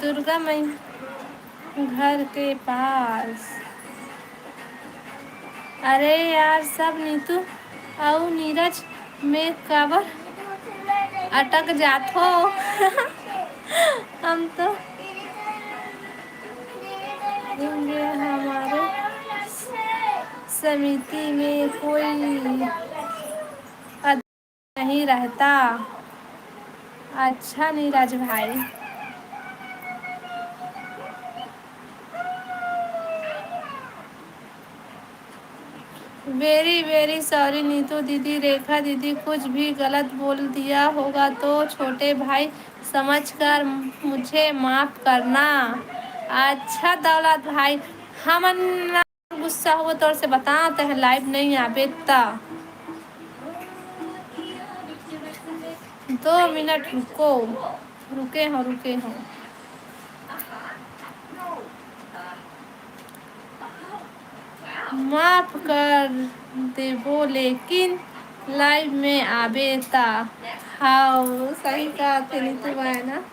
दुर्गा मैया घर के पास। अरे यार, सब नीतू अउ नीरज में काबर अटक जात हो? हम तो होंगे हमारे समिति में कोई नहीं रहता। अच्छा नीरज भाई। Very very sorry नीतू दीदी, रेखा दीदी कुछ भी गलत बोल दिया होगा तो छोटे भाई समझकर मुझे माफ करना। अच्छा दौलत भाई, हमन गुस्सा होबो तोर से बता, तैं लाइव नहीं आबे ता। दो मिनट रुको, रुके हो, रुके हो। माफ कर देबो, लेकिन लाइव में आबे ता। हाँ, सही कहा थे नीतू भाई ना।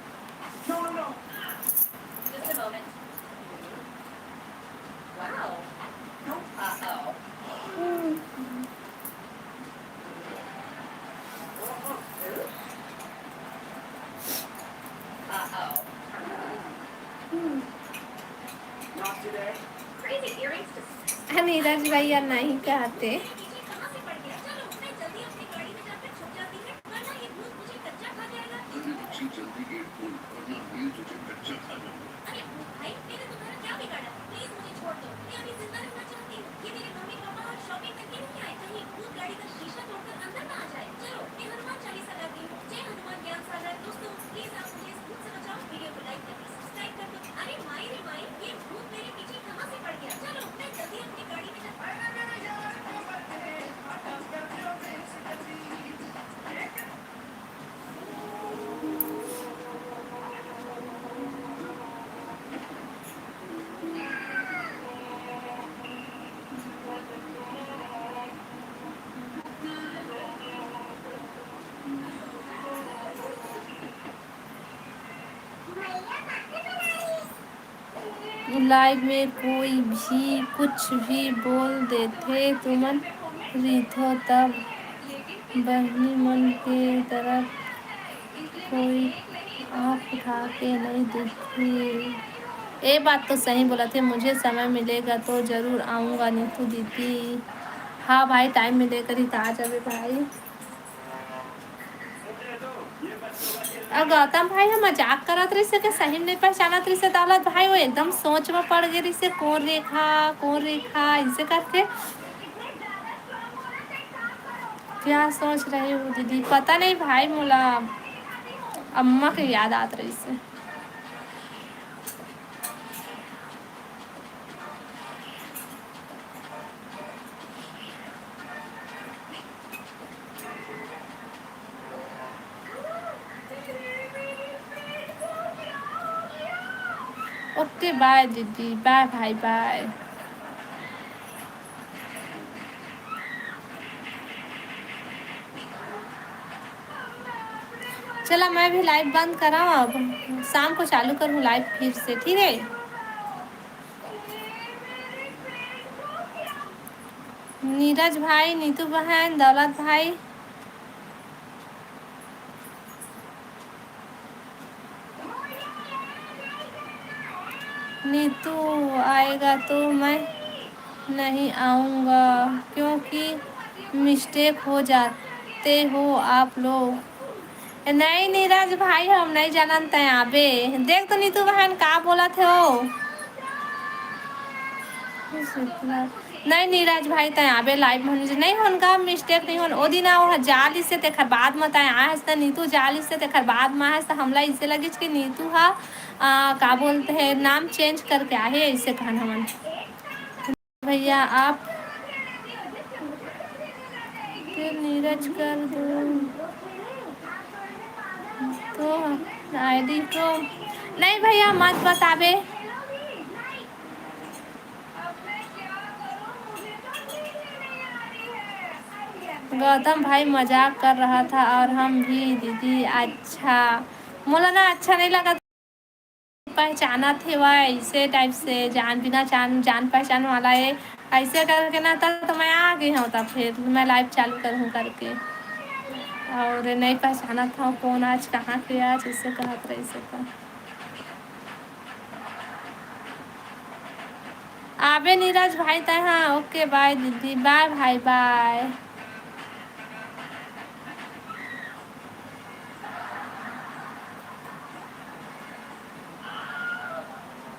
नीरज भैया नहीं कहते। लाइव में कोई भी कुछ भी बोल देथे, तुमन रहिथो तब बहिनी मन के तरफ कोई आँख उठा के नहीं देखी। ए बात तो सही बोलथे, मुझे समय मिलेगा तो जरूर आऊँगा नीतू दीदी। हाँ भाई, टाइम मिले करी त आ जाबे भाई। अउ गौतम भाई ह मजाक करत रहिसे के सही में नहीं पहचानत रहिसे दौलत भाई, वो एकदम सोच में पड़ गे रहिसे, "कौन रेखा, कौन रेखा?" ऐसे करके। क्या सोच रही हो दीदी? पता नहीं भाई, मोला अम्मा के याद आत रहिसे। OK, bye दीदी, bye भाई, bye। चला, मैं भी live बंद करा, अब शाम को चालू करूँ live फिर से, ठीक है? नीरज भाई, नीतू बहन, दौलत भाई, नीतू आएगा तो मैं नहीं आऊँगा, क्योंकि mistake हो जाते हो आप लोग। नहीं नीरज भाई, हम नहीं जानन तै आबे। देख तो नीतू बहन का बोलत हे ओ। नहीं नीरज भाई, तै आबे live में, नहीं होन का mistake नहीं होन। ओ दिन वो जालिस से तेखर बाद में तै आए हस, त नीतू जालिस से तेखर बाद में आए हस, त हमला इसे लगिस कि नीतू हा, आ, का बोलते हैं, नाम change करके आहे, इसे कहन हमन। भैया आप फिर नीरज कर दो तो ID तो नहीं भैया, मत बताबे। गौतम भाई मजाक कर रहा था और हम भी दीदी। अच्छा, मोला ना अच्छा नहीं लगा। पहचानत हे वह ऐसे type से, जान बिना जान, जान पहचान वाला है, ऐसे करके ना, तब तो मैं आ गई हूँ, तब फिर मैं live चालू करूँ करके। और नहीं पहचानत हूँ कौन आज कहाँ के, आज ऐसे कहत रहिसे तो। आबे नीरज भाई तै, हाँ, OK, bye दीदी, bye भाई, bye।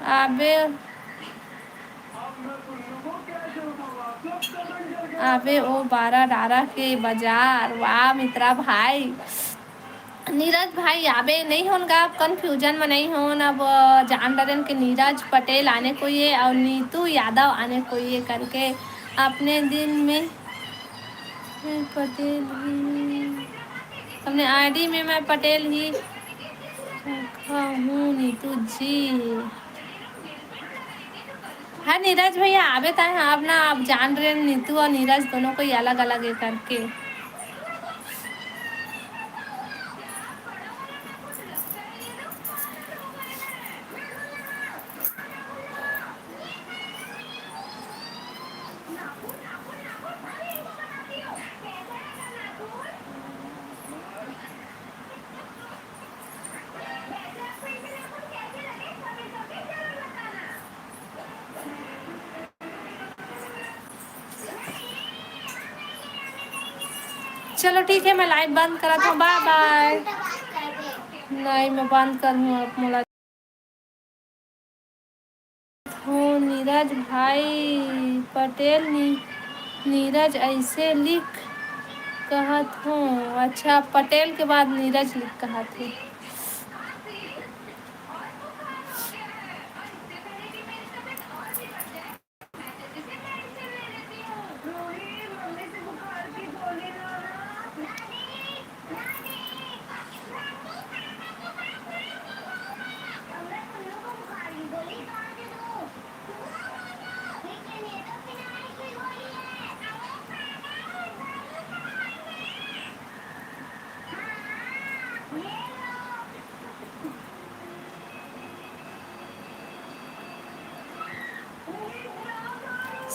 आबे, आबे ओ बारा डारा के बाजार, वाह मित्रा भाई। नीरज भाई आबे नहीं होन गा, confusion में नहीं होन। अब जान डरेन के नीरज पटेल आने कोई है और नीतू यादव आने कोई है करके। अपने दिन में मैं पटेल ही, अपने ID में मैं पटेल ही रखा हूँ नीतू जी। हाँ नीरज भैया, आबे ताय, हाँ, अब ना आप जान रहे हैं, नीतू और नीरज दोनों को ही अलग अलग ये करके। चलो ठीक है, मैं live बंद करत हूँ, bye bye। नहीं, मैं बंद कर हूँ, आप मोला हो नीरज भाई पटेल नी-, नीरज ऐसे लिख कहत हो। अच्छा, पटेल के बाद नीरज लिख कहत हो।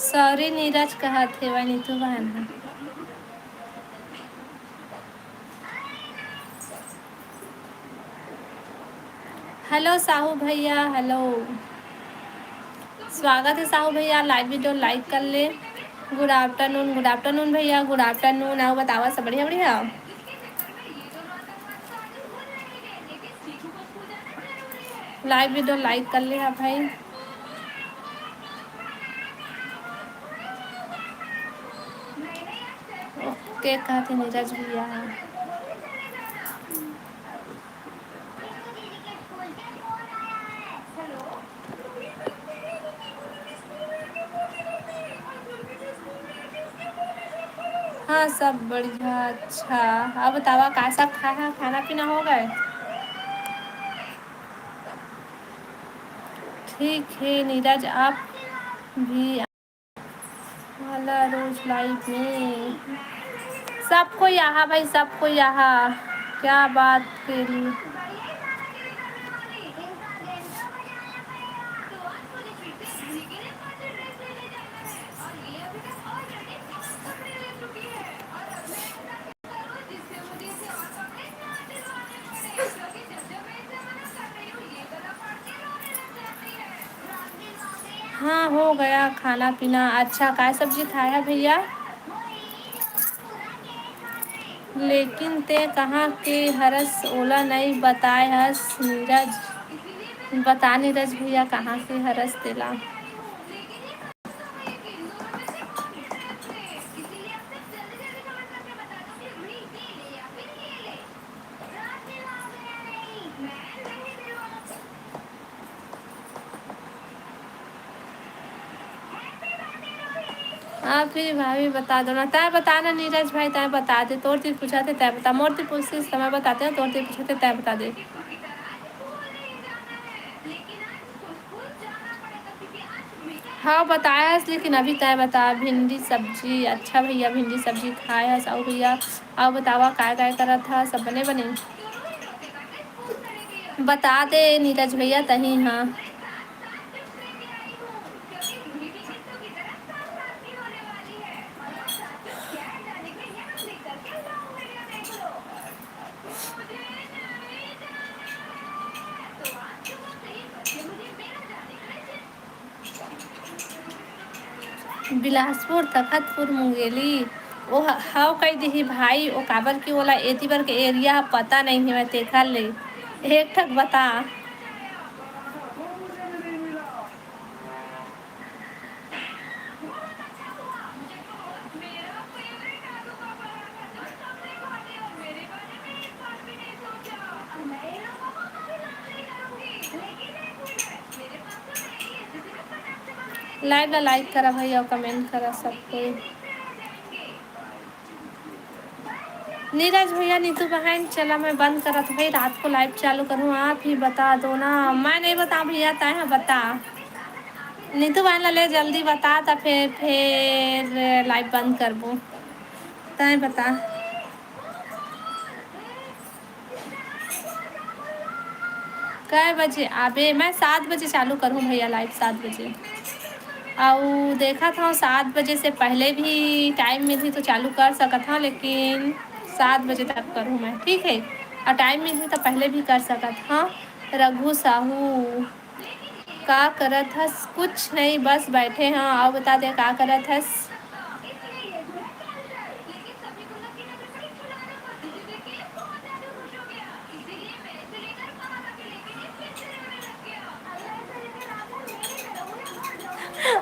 Sorry नीरज कहत हे, वह नीतू बहन ह। Hello साहू भैया, hello। स्वागत है साहू भैया, live video like कर ले। Good afternoon, good afternoon भैया, good afternoon। आओ बतावा, सब बढ़िया, बढ़िया। लाइव वीडियो लाइक कर ले हा भाई। ओके कहते नीरज भैया। हाँ, सब बढ़िया। अच्छा, अब बतावा, का सब खाए हा? खाना पीना हो गए? ठीक है नीरज, आप भी वाला रोज लाइव में। सब कोई आहा भाई, सब कोई आहा। क्या बात के लिए? हाँ, हो गया खाना पीना। अच्छा, काय सब्जी खाए है भैया? लेकिन ते कहाँ के हरस, ओला नई बताए हस नीरज। बता नीरज भैया, कहाँ के हरस तेला। आप भी भाभी बता दो ना, तय बता ना नीरज भाई, तय बता दे। तोर तीर पूछा थे, तय बता। मोर तीर पूछते समय बताते हैं, तोर तीर पूछा थे, तय बता दे। हाँ, बताए हस, लेकिन अभी तय बता, भिंडी सब्जी। अच्छा भैया, भिंडी सब्जी खाए हस। अउ भैया, अउ बतावा, काय काय करत हस? सब बने बने? बता दे नीरज भैया, तही हाँ। बिलासपुर, तखतपुर, मुंगेली, ओ ह-, हव कहि दिही भाई, ओ काबर कि ओला एती बर के एरिया ह पता नइ हेवय, तेखर ले एक ठक बता। लाइव ला लाइक करा भाई, अउ कमेंट करा सब कोई। नीरज भैया, नीतू बहन, चला मैं बंद करत हूँ भाई, रात को लाइव चालू करूँ, आप ही बता दो ना। मैं नहीं बताऊँ भैया, तय हाँ बता। नीतू बहन ला ले जल्दी बता, त फिर, फिर लाइव बंद करबो। तय बता। कै बजे आबे? मैं सात बजे चालू करहूँ भैया, लाइव सात बजे। अउ देखत हव, सात बजे से पहले भी टाइम मिलही तो चालू कर सकत हव, लेकिन सात बजे तक करहूँ मैं, ठीक है? अउ टाइम मिलही तो पहले भी कर सकत हव। रघु साहू, का करत हस? कुछ नहीं, बस बैठे हव। अउ बता दे, का करत हस?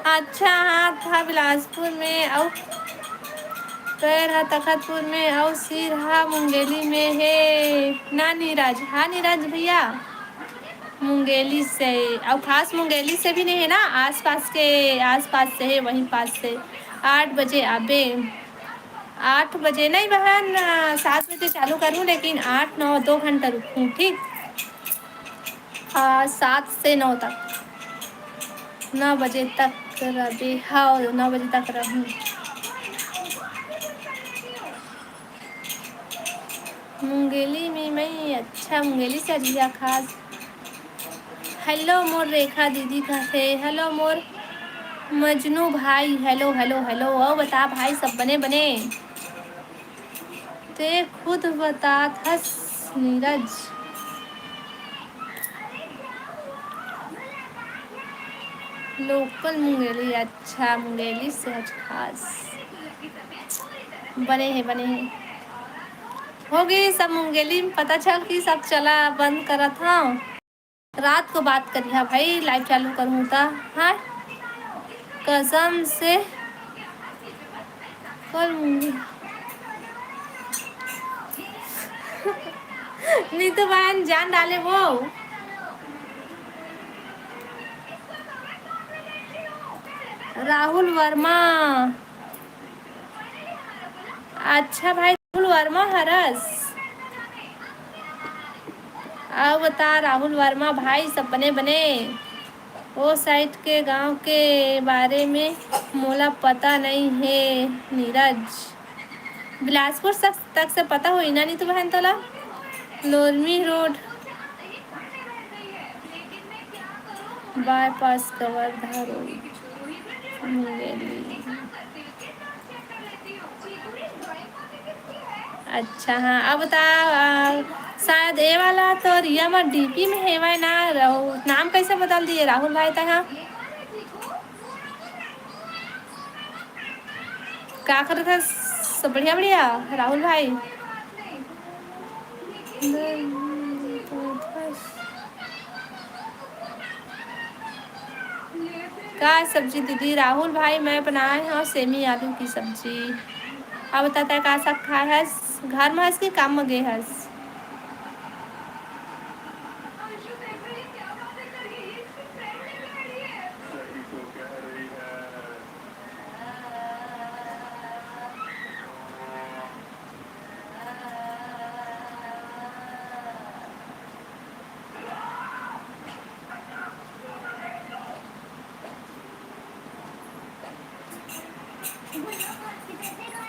अच्छा, हाँ, था बिलासपुर में, अउ पैर हा तखतपुर में, अउ सिर हा मुंगेली में हे। ना नीरज, हाँ नीरज भैया, मुंगेली से, अउ खास मुंगेली से भी नहीं है ना, आसपास के, आसपास से है, वहीं पास से। आठ बजे आबे, आठ बजे नहीं बहन, सात बजे चालू करूँ, लेकिन आठ नौ दो घंटा रुकूँ, ठीक? हाँ, सात से नौ तक, नौ बजे तक रहबे। हाँ, नौ बजे तक रहूँ। मुंगेली में मैं, अच्छा, मुंगेली से अजिया खास। हेलो मोर रेखा दीदी कथे, हेलो मोर मजनू भाई, हेलो, हेलो, हेलो। अउ बता भाई, सब बने, बने? ते खुद बतात हस नीरज। लोकल मुंगेली, अच्छा, मुंगेली से हच खास। बने हे, बने हे। हो गई सब मुंगेली में पता चल कि सब चला बंद करत हव। रात को बात करिहा भाई, live चालू करहूँ त। हाँ, कसम से कर लूँगी। नीतू बहन जान डाले वो। राहुल वर्मा। अच्छा भाई, राहुल वर्मा हरस। अउ बता राहुल वर्मा भाई, सब बने बने? ओ side के गांव के बारे में मोला पता नई हे नीरज। बिलासपुर तक, तक से पता होई ना नीतू बहन तोला। Lormi road, bypass, Kawardha road, Mungeli. अच्छा, हाँ, अब बता, आ, शायद ए वाला तो रिया मा डीपी में हेवय ना, रहू-, नाम कैसे बदल दिए राहुल भाई तैं हा? का करत हस? सब बढ़िया, बढ़िया, राहुल भाई। का सब्जी दीदी? राहुल भाई, मैं बनाए हव सेमी आलू की सब्जी। अब बता, तैं का साग खाए हस? घर में हस कि काम में गे हस?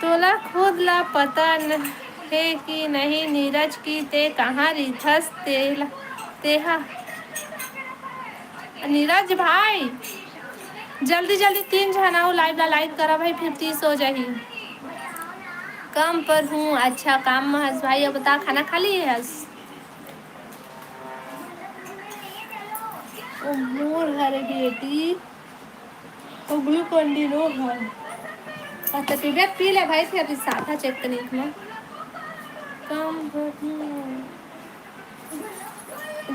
तोला खुद ला पता न-, हे कि नहीं नीरज, कि ते कहाँ रिथस तेला, तेहा। नीरज भाई, जल्दी जल्दी तीन झन अउ live ला like करा भाई, फिर तीस हो जाही। काम पर हूँ। अच्छा, काम में हस भाई। अब बता, खाना खा लिए हस? ओ मोर हरे बेटी, ओ Glucon-D नो हर। अच्छा, पीबे त पी ले भाई, फिर साथा check करने में। काम बहुत नहीं।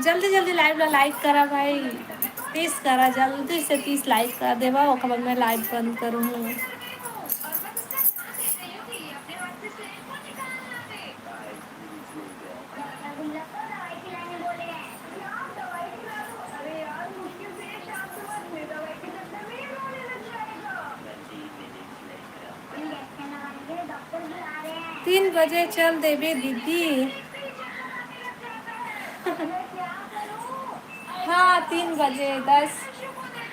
जल्दी जल्दी live ला like करा भाई, तीस करा, जल्दी से तीस like कर देवा, ओकर बाद मैं live बंद करूँ। तीन बजे चल देबे दीदी। हाँ, तीन बजे दस।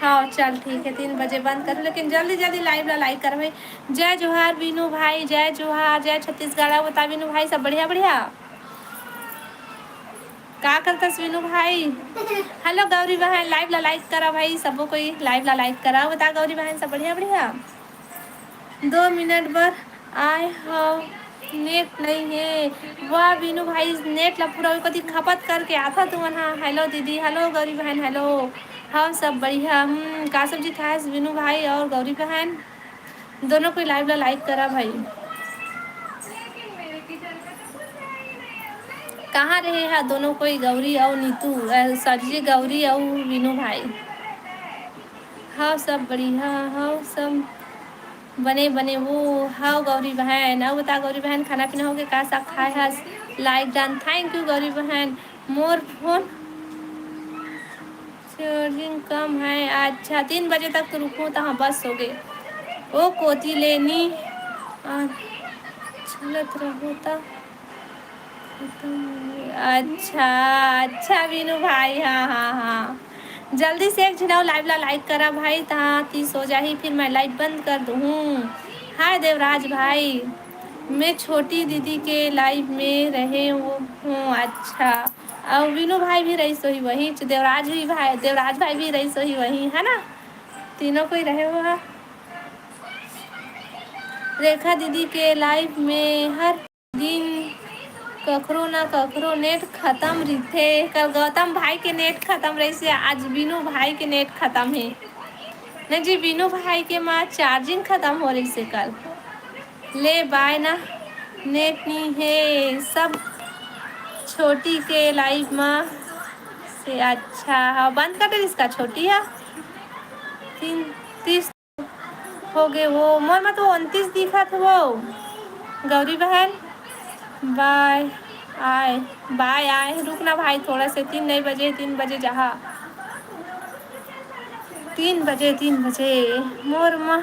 हाँ, चल ठीक है, तीन बजे बंद करूँ, लेकिन जल्दी जल्दी live ला like करबे। जय जोहार वीनू भाई, जय जोहार, जय छत्तीसगढ़। अब बता वीनू भाई, सब बढ़िया बढ़िया? का करतस वीनू भाई? Hello गौरी बहन, live ला like करा भाई, सबो कोई live ला like करा। बता गौरी बहन, सब बढ़िया बढ़िया? दो मिनट बर आए हव, net नई हे। वाह वीनू भाई, net ला पूरा ओकर ती खपत करके आथा तुमन हा। Hello दीदी, hello गौरी बहन, hello। हाँ, सब बढ़िया। हम्म, का सब्जी खाएस वीनू भाई और गौरी बहन? दोनों कोई live ला like करा भाई। कहाँ रहे हा दोनों कोई, गौरी अउ नीतू, अ, sorry, गौरी अउ वीनू भाई? हाँ, सब बढ़िया, हाँ, सब बने, बने। वो, हाँ, गौरी बहन, अउ बता, गौरी बहन, खाना पीना होगे? का साग खाए हस? Like done, thank you, Gauri बहन। मोर phone charging कम है। अच्छा, तीन बजे तक तो रुकूँ, तहाँ बस होगे। ओ कोती ले नी, आ, चलत रहूँ त। अच्छा, अच्छा वीनू भाई, हाँ, हाँ, हाँ। जल्दी से एक झिन अउ live ला like करा भाई, तहाँ तीस हो जाही, फिर मैं live बंद कर दूँ। हाय देवराज भाई, मैं छोटी दीदी के live में रहे हूँ। अच्छा, अउ वीनू भाई भी रहिस होही वहीं, देवराज भी भाई, देवराज भाई भी रहिस होही वहीं, है ना? तीनों कोई रहे हुआ। रेखा दीदी के live में हर दिन कखरो ना कखरो net खतम रहिथे। कल गौतम भाई के net खतम रहिसे, आज वीनू भाई के net खतम हे। नहीं जी, वीनू भाई के मा charging खतम हो रहिसे कल। ले bye ना, net नी हे। सब छोटी के live मा से अच्छा, हाँ, बंद कर दे इसका, छोटी है। तीन, तीस हो गए वो, मोर में तो उनतीस दिखत हे वो। गौरी बहन, बाय, आय, बाय, आय, रुक ना भाई, थोड़ा से, तीन नहीं बजे, तीन बजे जहाँ, तीन बजे, तीन बजे, मोर मा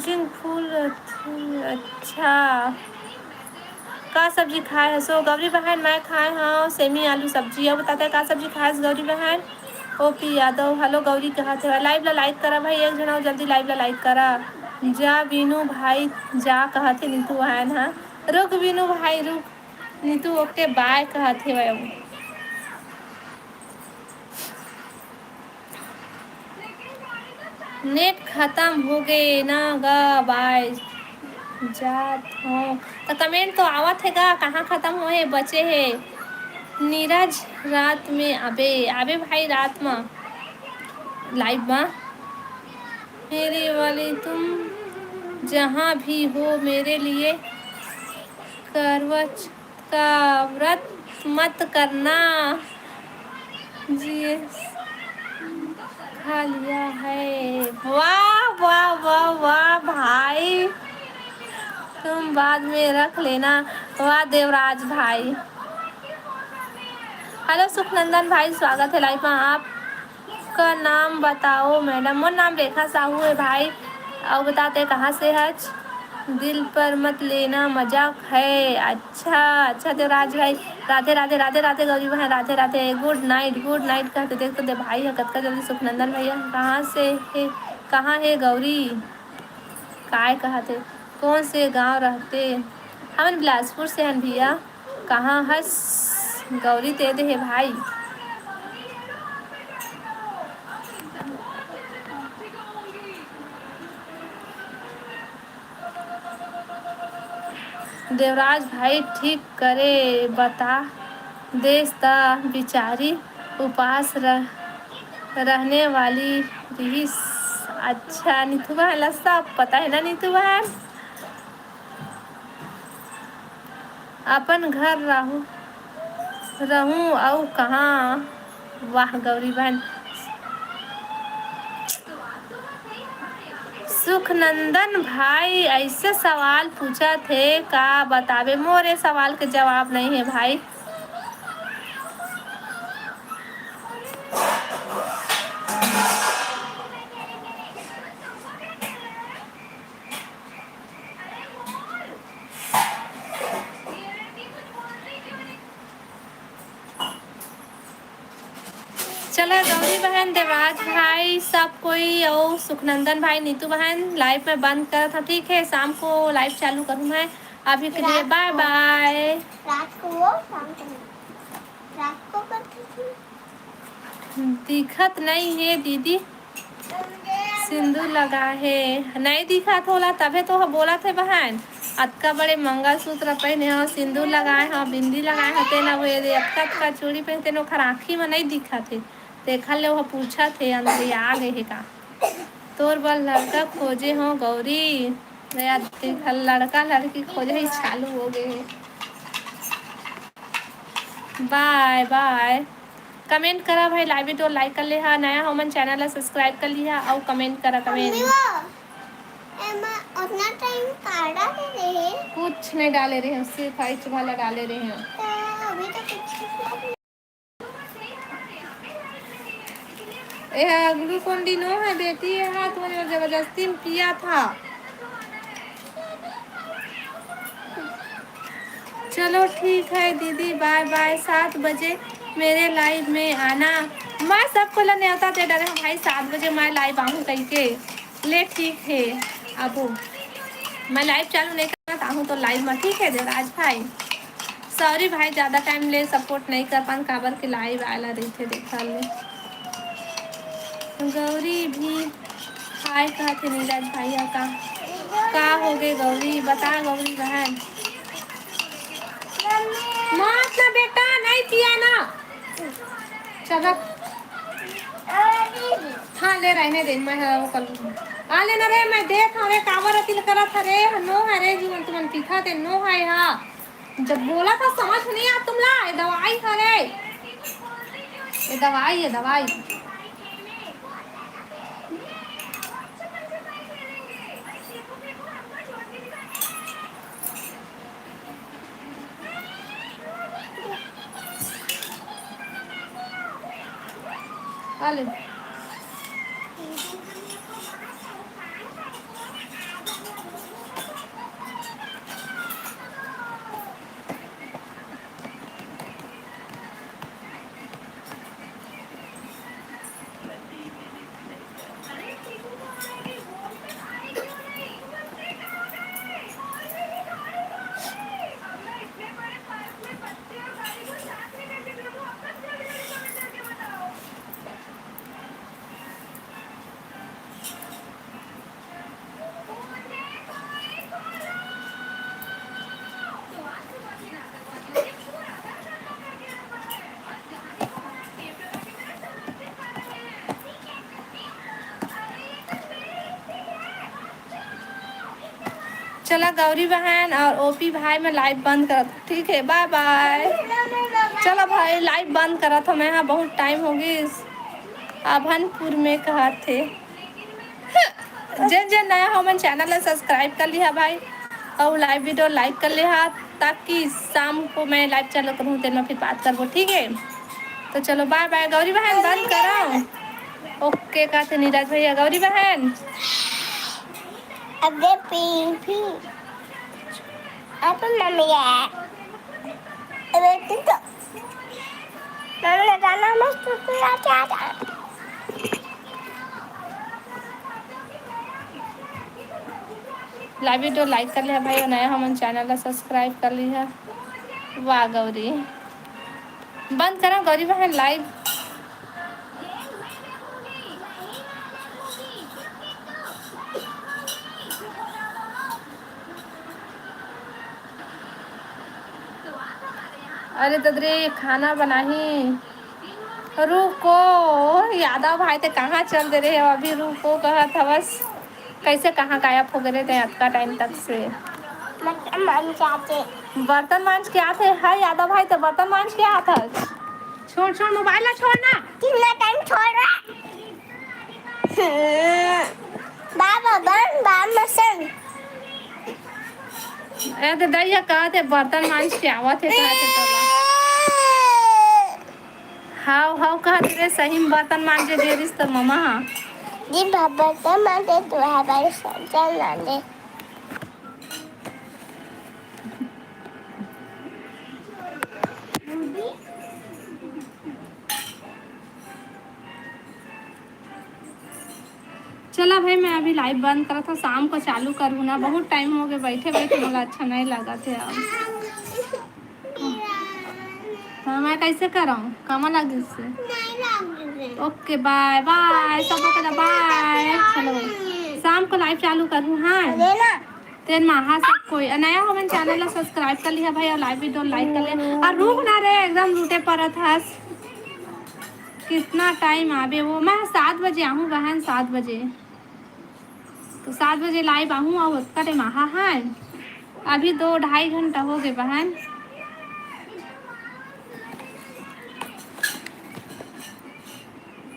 जिन फूल रथे, अच्छा। का सब्जी खाए हसो? गौरी बहन, मैं खाए हव सेमी आलू सब्जी। अउ बता तैं का सब्जी खाए हस गौरी बहन? ओपी यादव, हेलो गौरी कहत हे। लाइव ला लाइक करा भाई, एक झन अउ जल्दी लाइव ला लाइक करा। जा बीनू भाई, जा कहत हे नीतू बहन, हाँ। रुक बीनू भाई, रुक। नीतू ओके बाय कहत हे भाई। नेट खतम हो गे ना गा, बाय जात हो। त कमेंट तो आवत हे गा, कहाँ खतम होहे, बचे हे। नीरज, रात में आबे, आबे भाई, रात म लाइव म। मेरे वाली तुम जहाँ भी हो, मेरे लिए करवच का व्रत मत करना। जी, खा लिया है। वाह, वाह, वाह, वाह भाई, तुम बाद में रख लेना। वाह देवराज भाई। हेलो सुखनंदन भाई, स्वागत है लाइव में आप। का नाम बताओ मैडम? मोर नाम रेखा साहू है भाई। अउ बता तैं कहाँ से हच? दिल पर मत लेना, मजाक है। अच्छा, अच्छा देवराज भाई, राधे राधे, राधे राधे गौरी बहन, राधे राधे, गुड नाइट, गुड नाइट कहत हे। देख तो दे भाई ह कतका जल्दी। सुखनंदन भैया, कहाँ से हे, कहाँ हे गौरी? काय कहत हे? कौन से गांव रहते? हमन बिलासपुर से हन भैया। कहाँ हस गौरी तें दे हे भाई? देवराज भाई ठीक करे बता देस त बिचारी उपास रह, रहने वाली रिहिस। अच्छा नीतू बहन ला सब पता हे ना नीतू बहन? अपन घर रहूं, रहूं अउ कहाँ? वाह गौरी बहन। सुखनंदन भाई ऐसे सवाल पूछत हे का बताबे, मोर ए सवाल के जवाब नहीं है भाई। चला गौरी बहन, देवराज भाई, सब कोई, अउ सुखनंदन भाई, नीतू बहन, लाइव में बंद करत हव, ठीक है? शाम को लाइव चालू करूँ मैं। अभी के लिए रात बाय को। बाय। रात को वो काम करना। रात को करती थी। दिखत नहीं है दीदी। सिंदूर लगा हे, नहीं दिखा थोला, तभे तो ह बोलत हे बहन। अतका बड़े मंगलसूत्र पहने हो, सिंदूर लगाए हो, बिंदी लगाए हो, तेना वो ये अतका अतका चूड़ी पहनते नो, ओखर आँखी में नहीं दिखा थे। देखा ले, वो पूछा थे, अंदर आ गए हे का? तोर बर लड़का खोजे हो गौरी। यार, देखा, लड़का लड़की खोजे ही चालू हो गए हे। बाय बाय। कमेंट करा भाई, लाइव वीडियो लाइक कर ले हा, नया हो मन चैनल ला सब्सक्राइब कर लिहा अउ कमेंट करा, कमेंट। मम्मी, वो एमा उतना टाइम का डाले रहे? कुछ नहीं डाले रहे, सिर्फ आइच वाला डाले रहे। तो अभी तो कुछ ए ग्लूकोन डी नो है बेटी, ये हाथ में जबरदस्ती में पिया था। चलो ठीक है दीदी, बाय बाय। सात बजे मेरे लाइव में आना। मैं सबको ला नेवता दे डरे हूँ भाई, सात बजे मैं लाइव आहूँ कहिके। ले ठीक है, आबो। मैं लाइव चालू नहीं करना चाहूँ तो लाइव में, ठीक है देवराज भाई। सॉरी भाई, ज़्यादा टाइम ले सपोर्ट नहीं कर पान, काबर के लाइव आला रहिथे, देखा ले। गौरी भी हाय कहत हे नीरज भाई ह का? का हो गे गौरी? बता गौरी बहन। मत ना बेटा, नहीं पिया ना। चल रख। हाँ, ले रहने दे, मैं हर वो कर लूँगी। आ लेना रे, मैं देख हरे काबर अतिल करत हरे, नो हरे जीवन तुमन पीखा दे, नो है हा। जब बोला था समझ नहीं आ तुमला, ये दवाई हरे। ये दवाई, ये दवाई। आ ले। चला गौरी बहन और ओपी भाई, मैं लाइव बंद करत हूँ, ठीक है, बाय बाय। चला भाई, लाइव बंद करत हूँ मैं, हाँ, बहुत टाइम हो गई। अभनपुर में कहत हे। जेन जेन नया हो, मन चैनल ला सब्सक्राइब कर लिहा भाई, और लाइव वीडियो लाइक कर लिहा, ताकि शाम को मैं लाइव चालू करूँ, तेन में फिर बात करबो, ठीक है? तो चलो बाय बाय, गौरी बहन बंद करो। ओके कहते नीरज भैया, गौरी बहन। अबे पी, पी। अपन मम्मी है। अबे तू तो, मम्मी गाना मस्त सुना क्या था? लाइव वीडियो लाइक कर लिहा भाई, और नया हमन चैनल ला सब्सक्राइब कर लिहा। वाह गौरी, बंद करा गौरी बहन लाइव। अरे ददरी खाना बनाही। रुको, यादव भाई ते कहाँ चल दे रहे हो? अभी रुको कहत हवस। कैसे कहाँ गायब हो गए थे अतका टाइम तक से? बर्तन मांज के आते। बर्तन मांज के आते हैं यादव भाई, तो बर्तन मांज के आता। छोड़, छोड़, मोबाइल ना छोड़ना। कितना टाइम छोड़ रहा? बाबा बन, बाबा मसन। ए, तो दैया कहत हे, बर्तन मांज के आवत हे, कहत हे तोला। हाव, हाव, कहत हे रे, सही में बर्तन मांजे गे रिस तो ममा। जी, बर्तन मांजे, तू हमारे बर्तन मांजे। चला भाई, मैं अभी लाइव बंद करत हूँ, शाम को चालू करहूँ ना, बहुत टाइम हो गए बैठे बैठे, मोला अच्छा नहीं लगा थे अब। हाँ, मैं कैसे कराऊँ? कामा लगे से। ओके, बाय बाय, सबको कहना बाय। चलो, शाम को लाइव चालू करहूँ, हाँ। तेन महा सब कोई नया हो, मन चैनल ला सब्सक्राइब कर लिहा भाई, और लाइव वीडियो लाइक कर लिहा। और रुक ना रे, एकदम रूठे परत हस। कितना टाइम आबे वो, मैं सात बजे आहूँ बहन, सात बजे। तो सात बजे लाइव आहूँ, और ओतका टाइम आहा है। अभी दो ढाई घंटा हो गए बहन।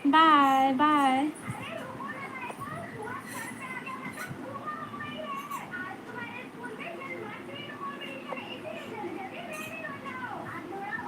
बाय बाय।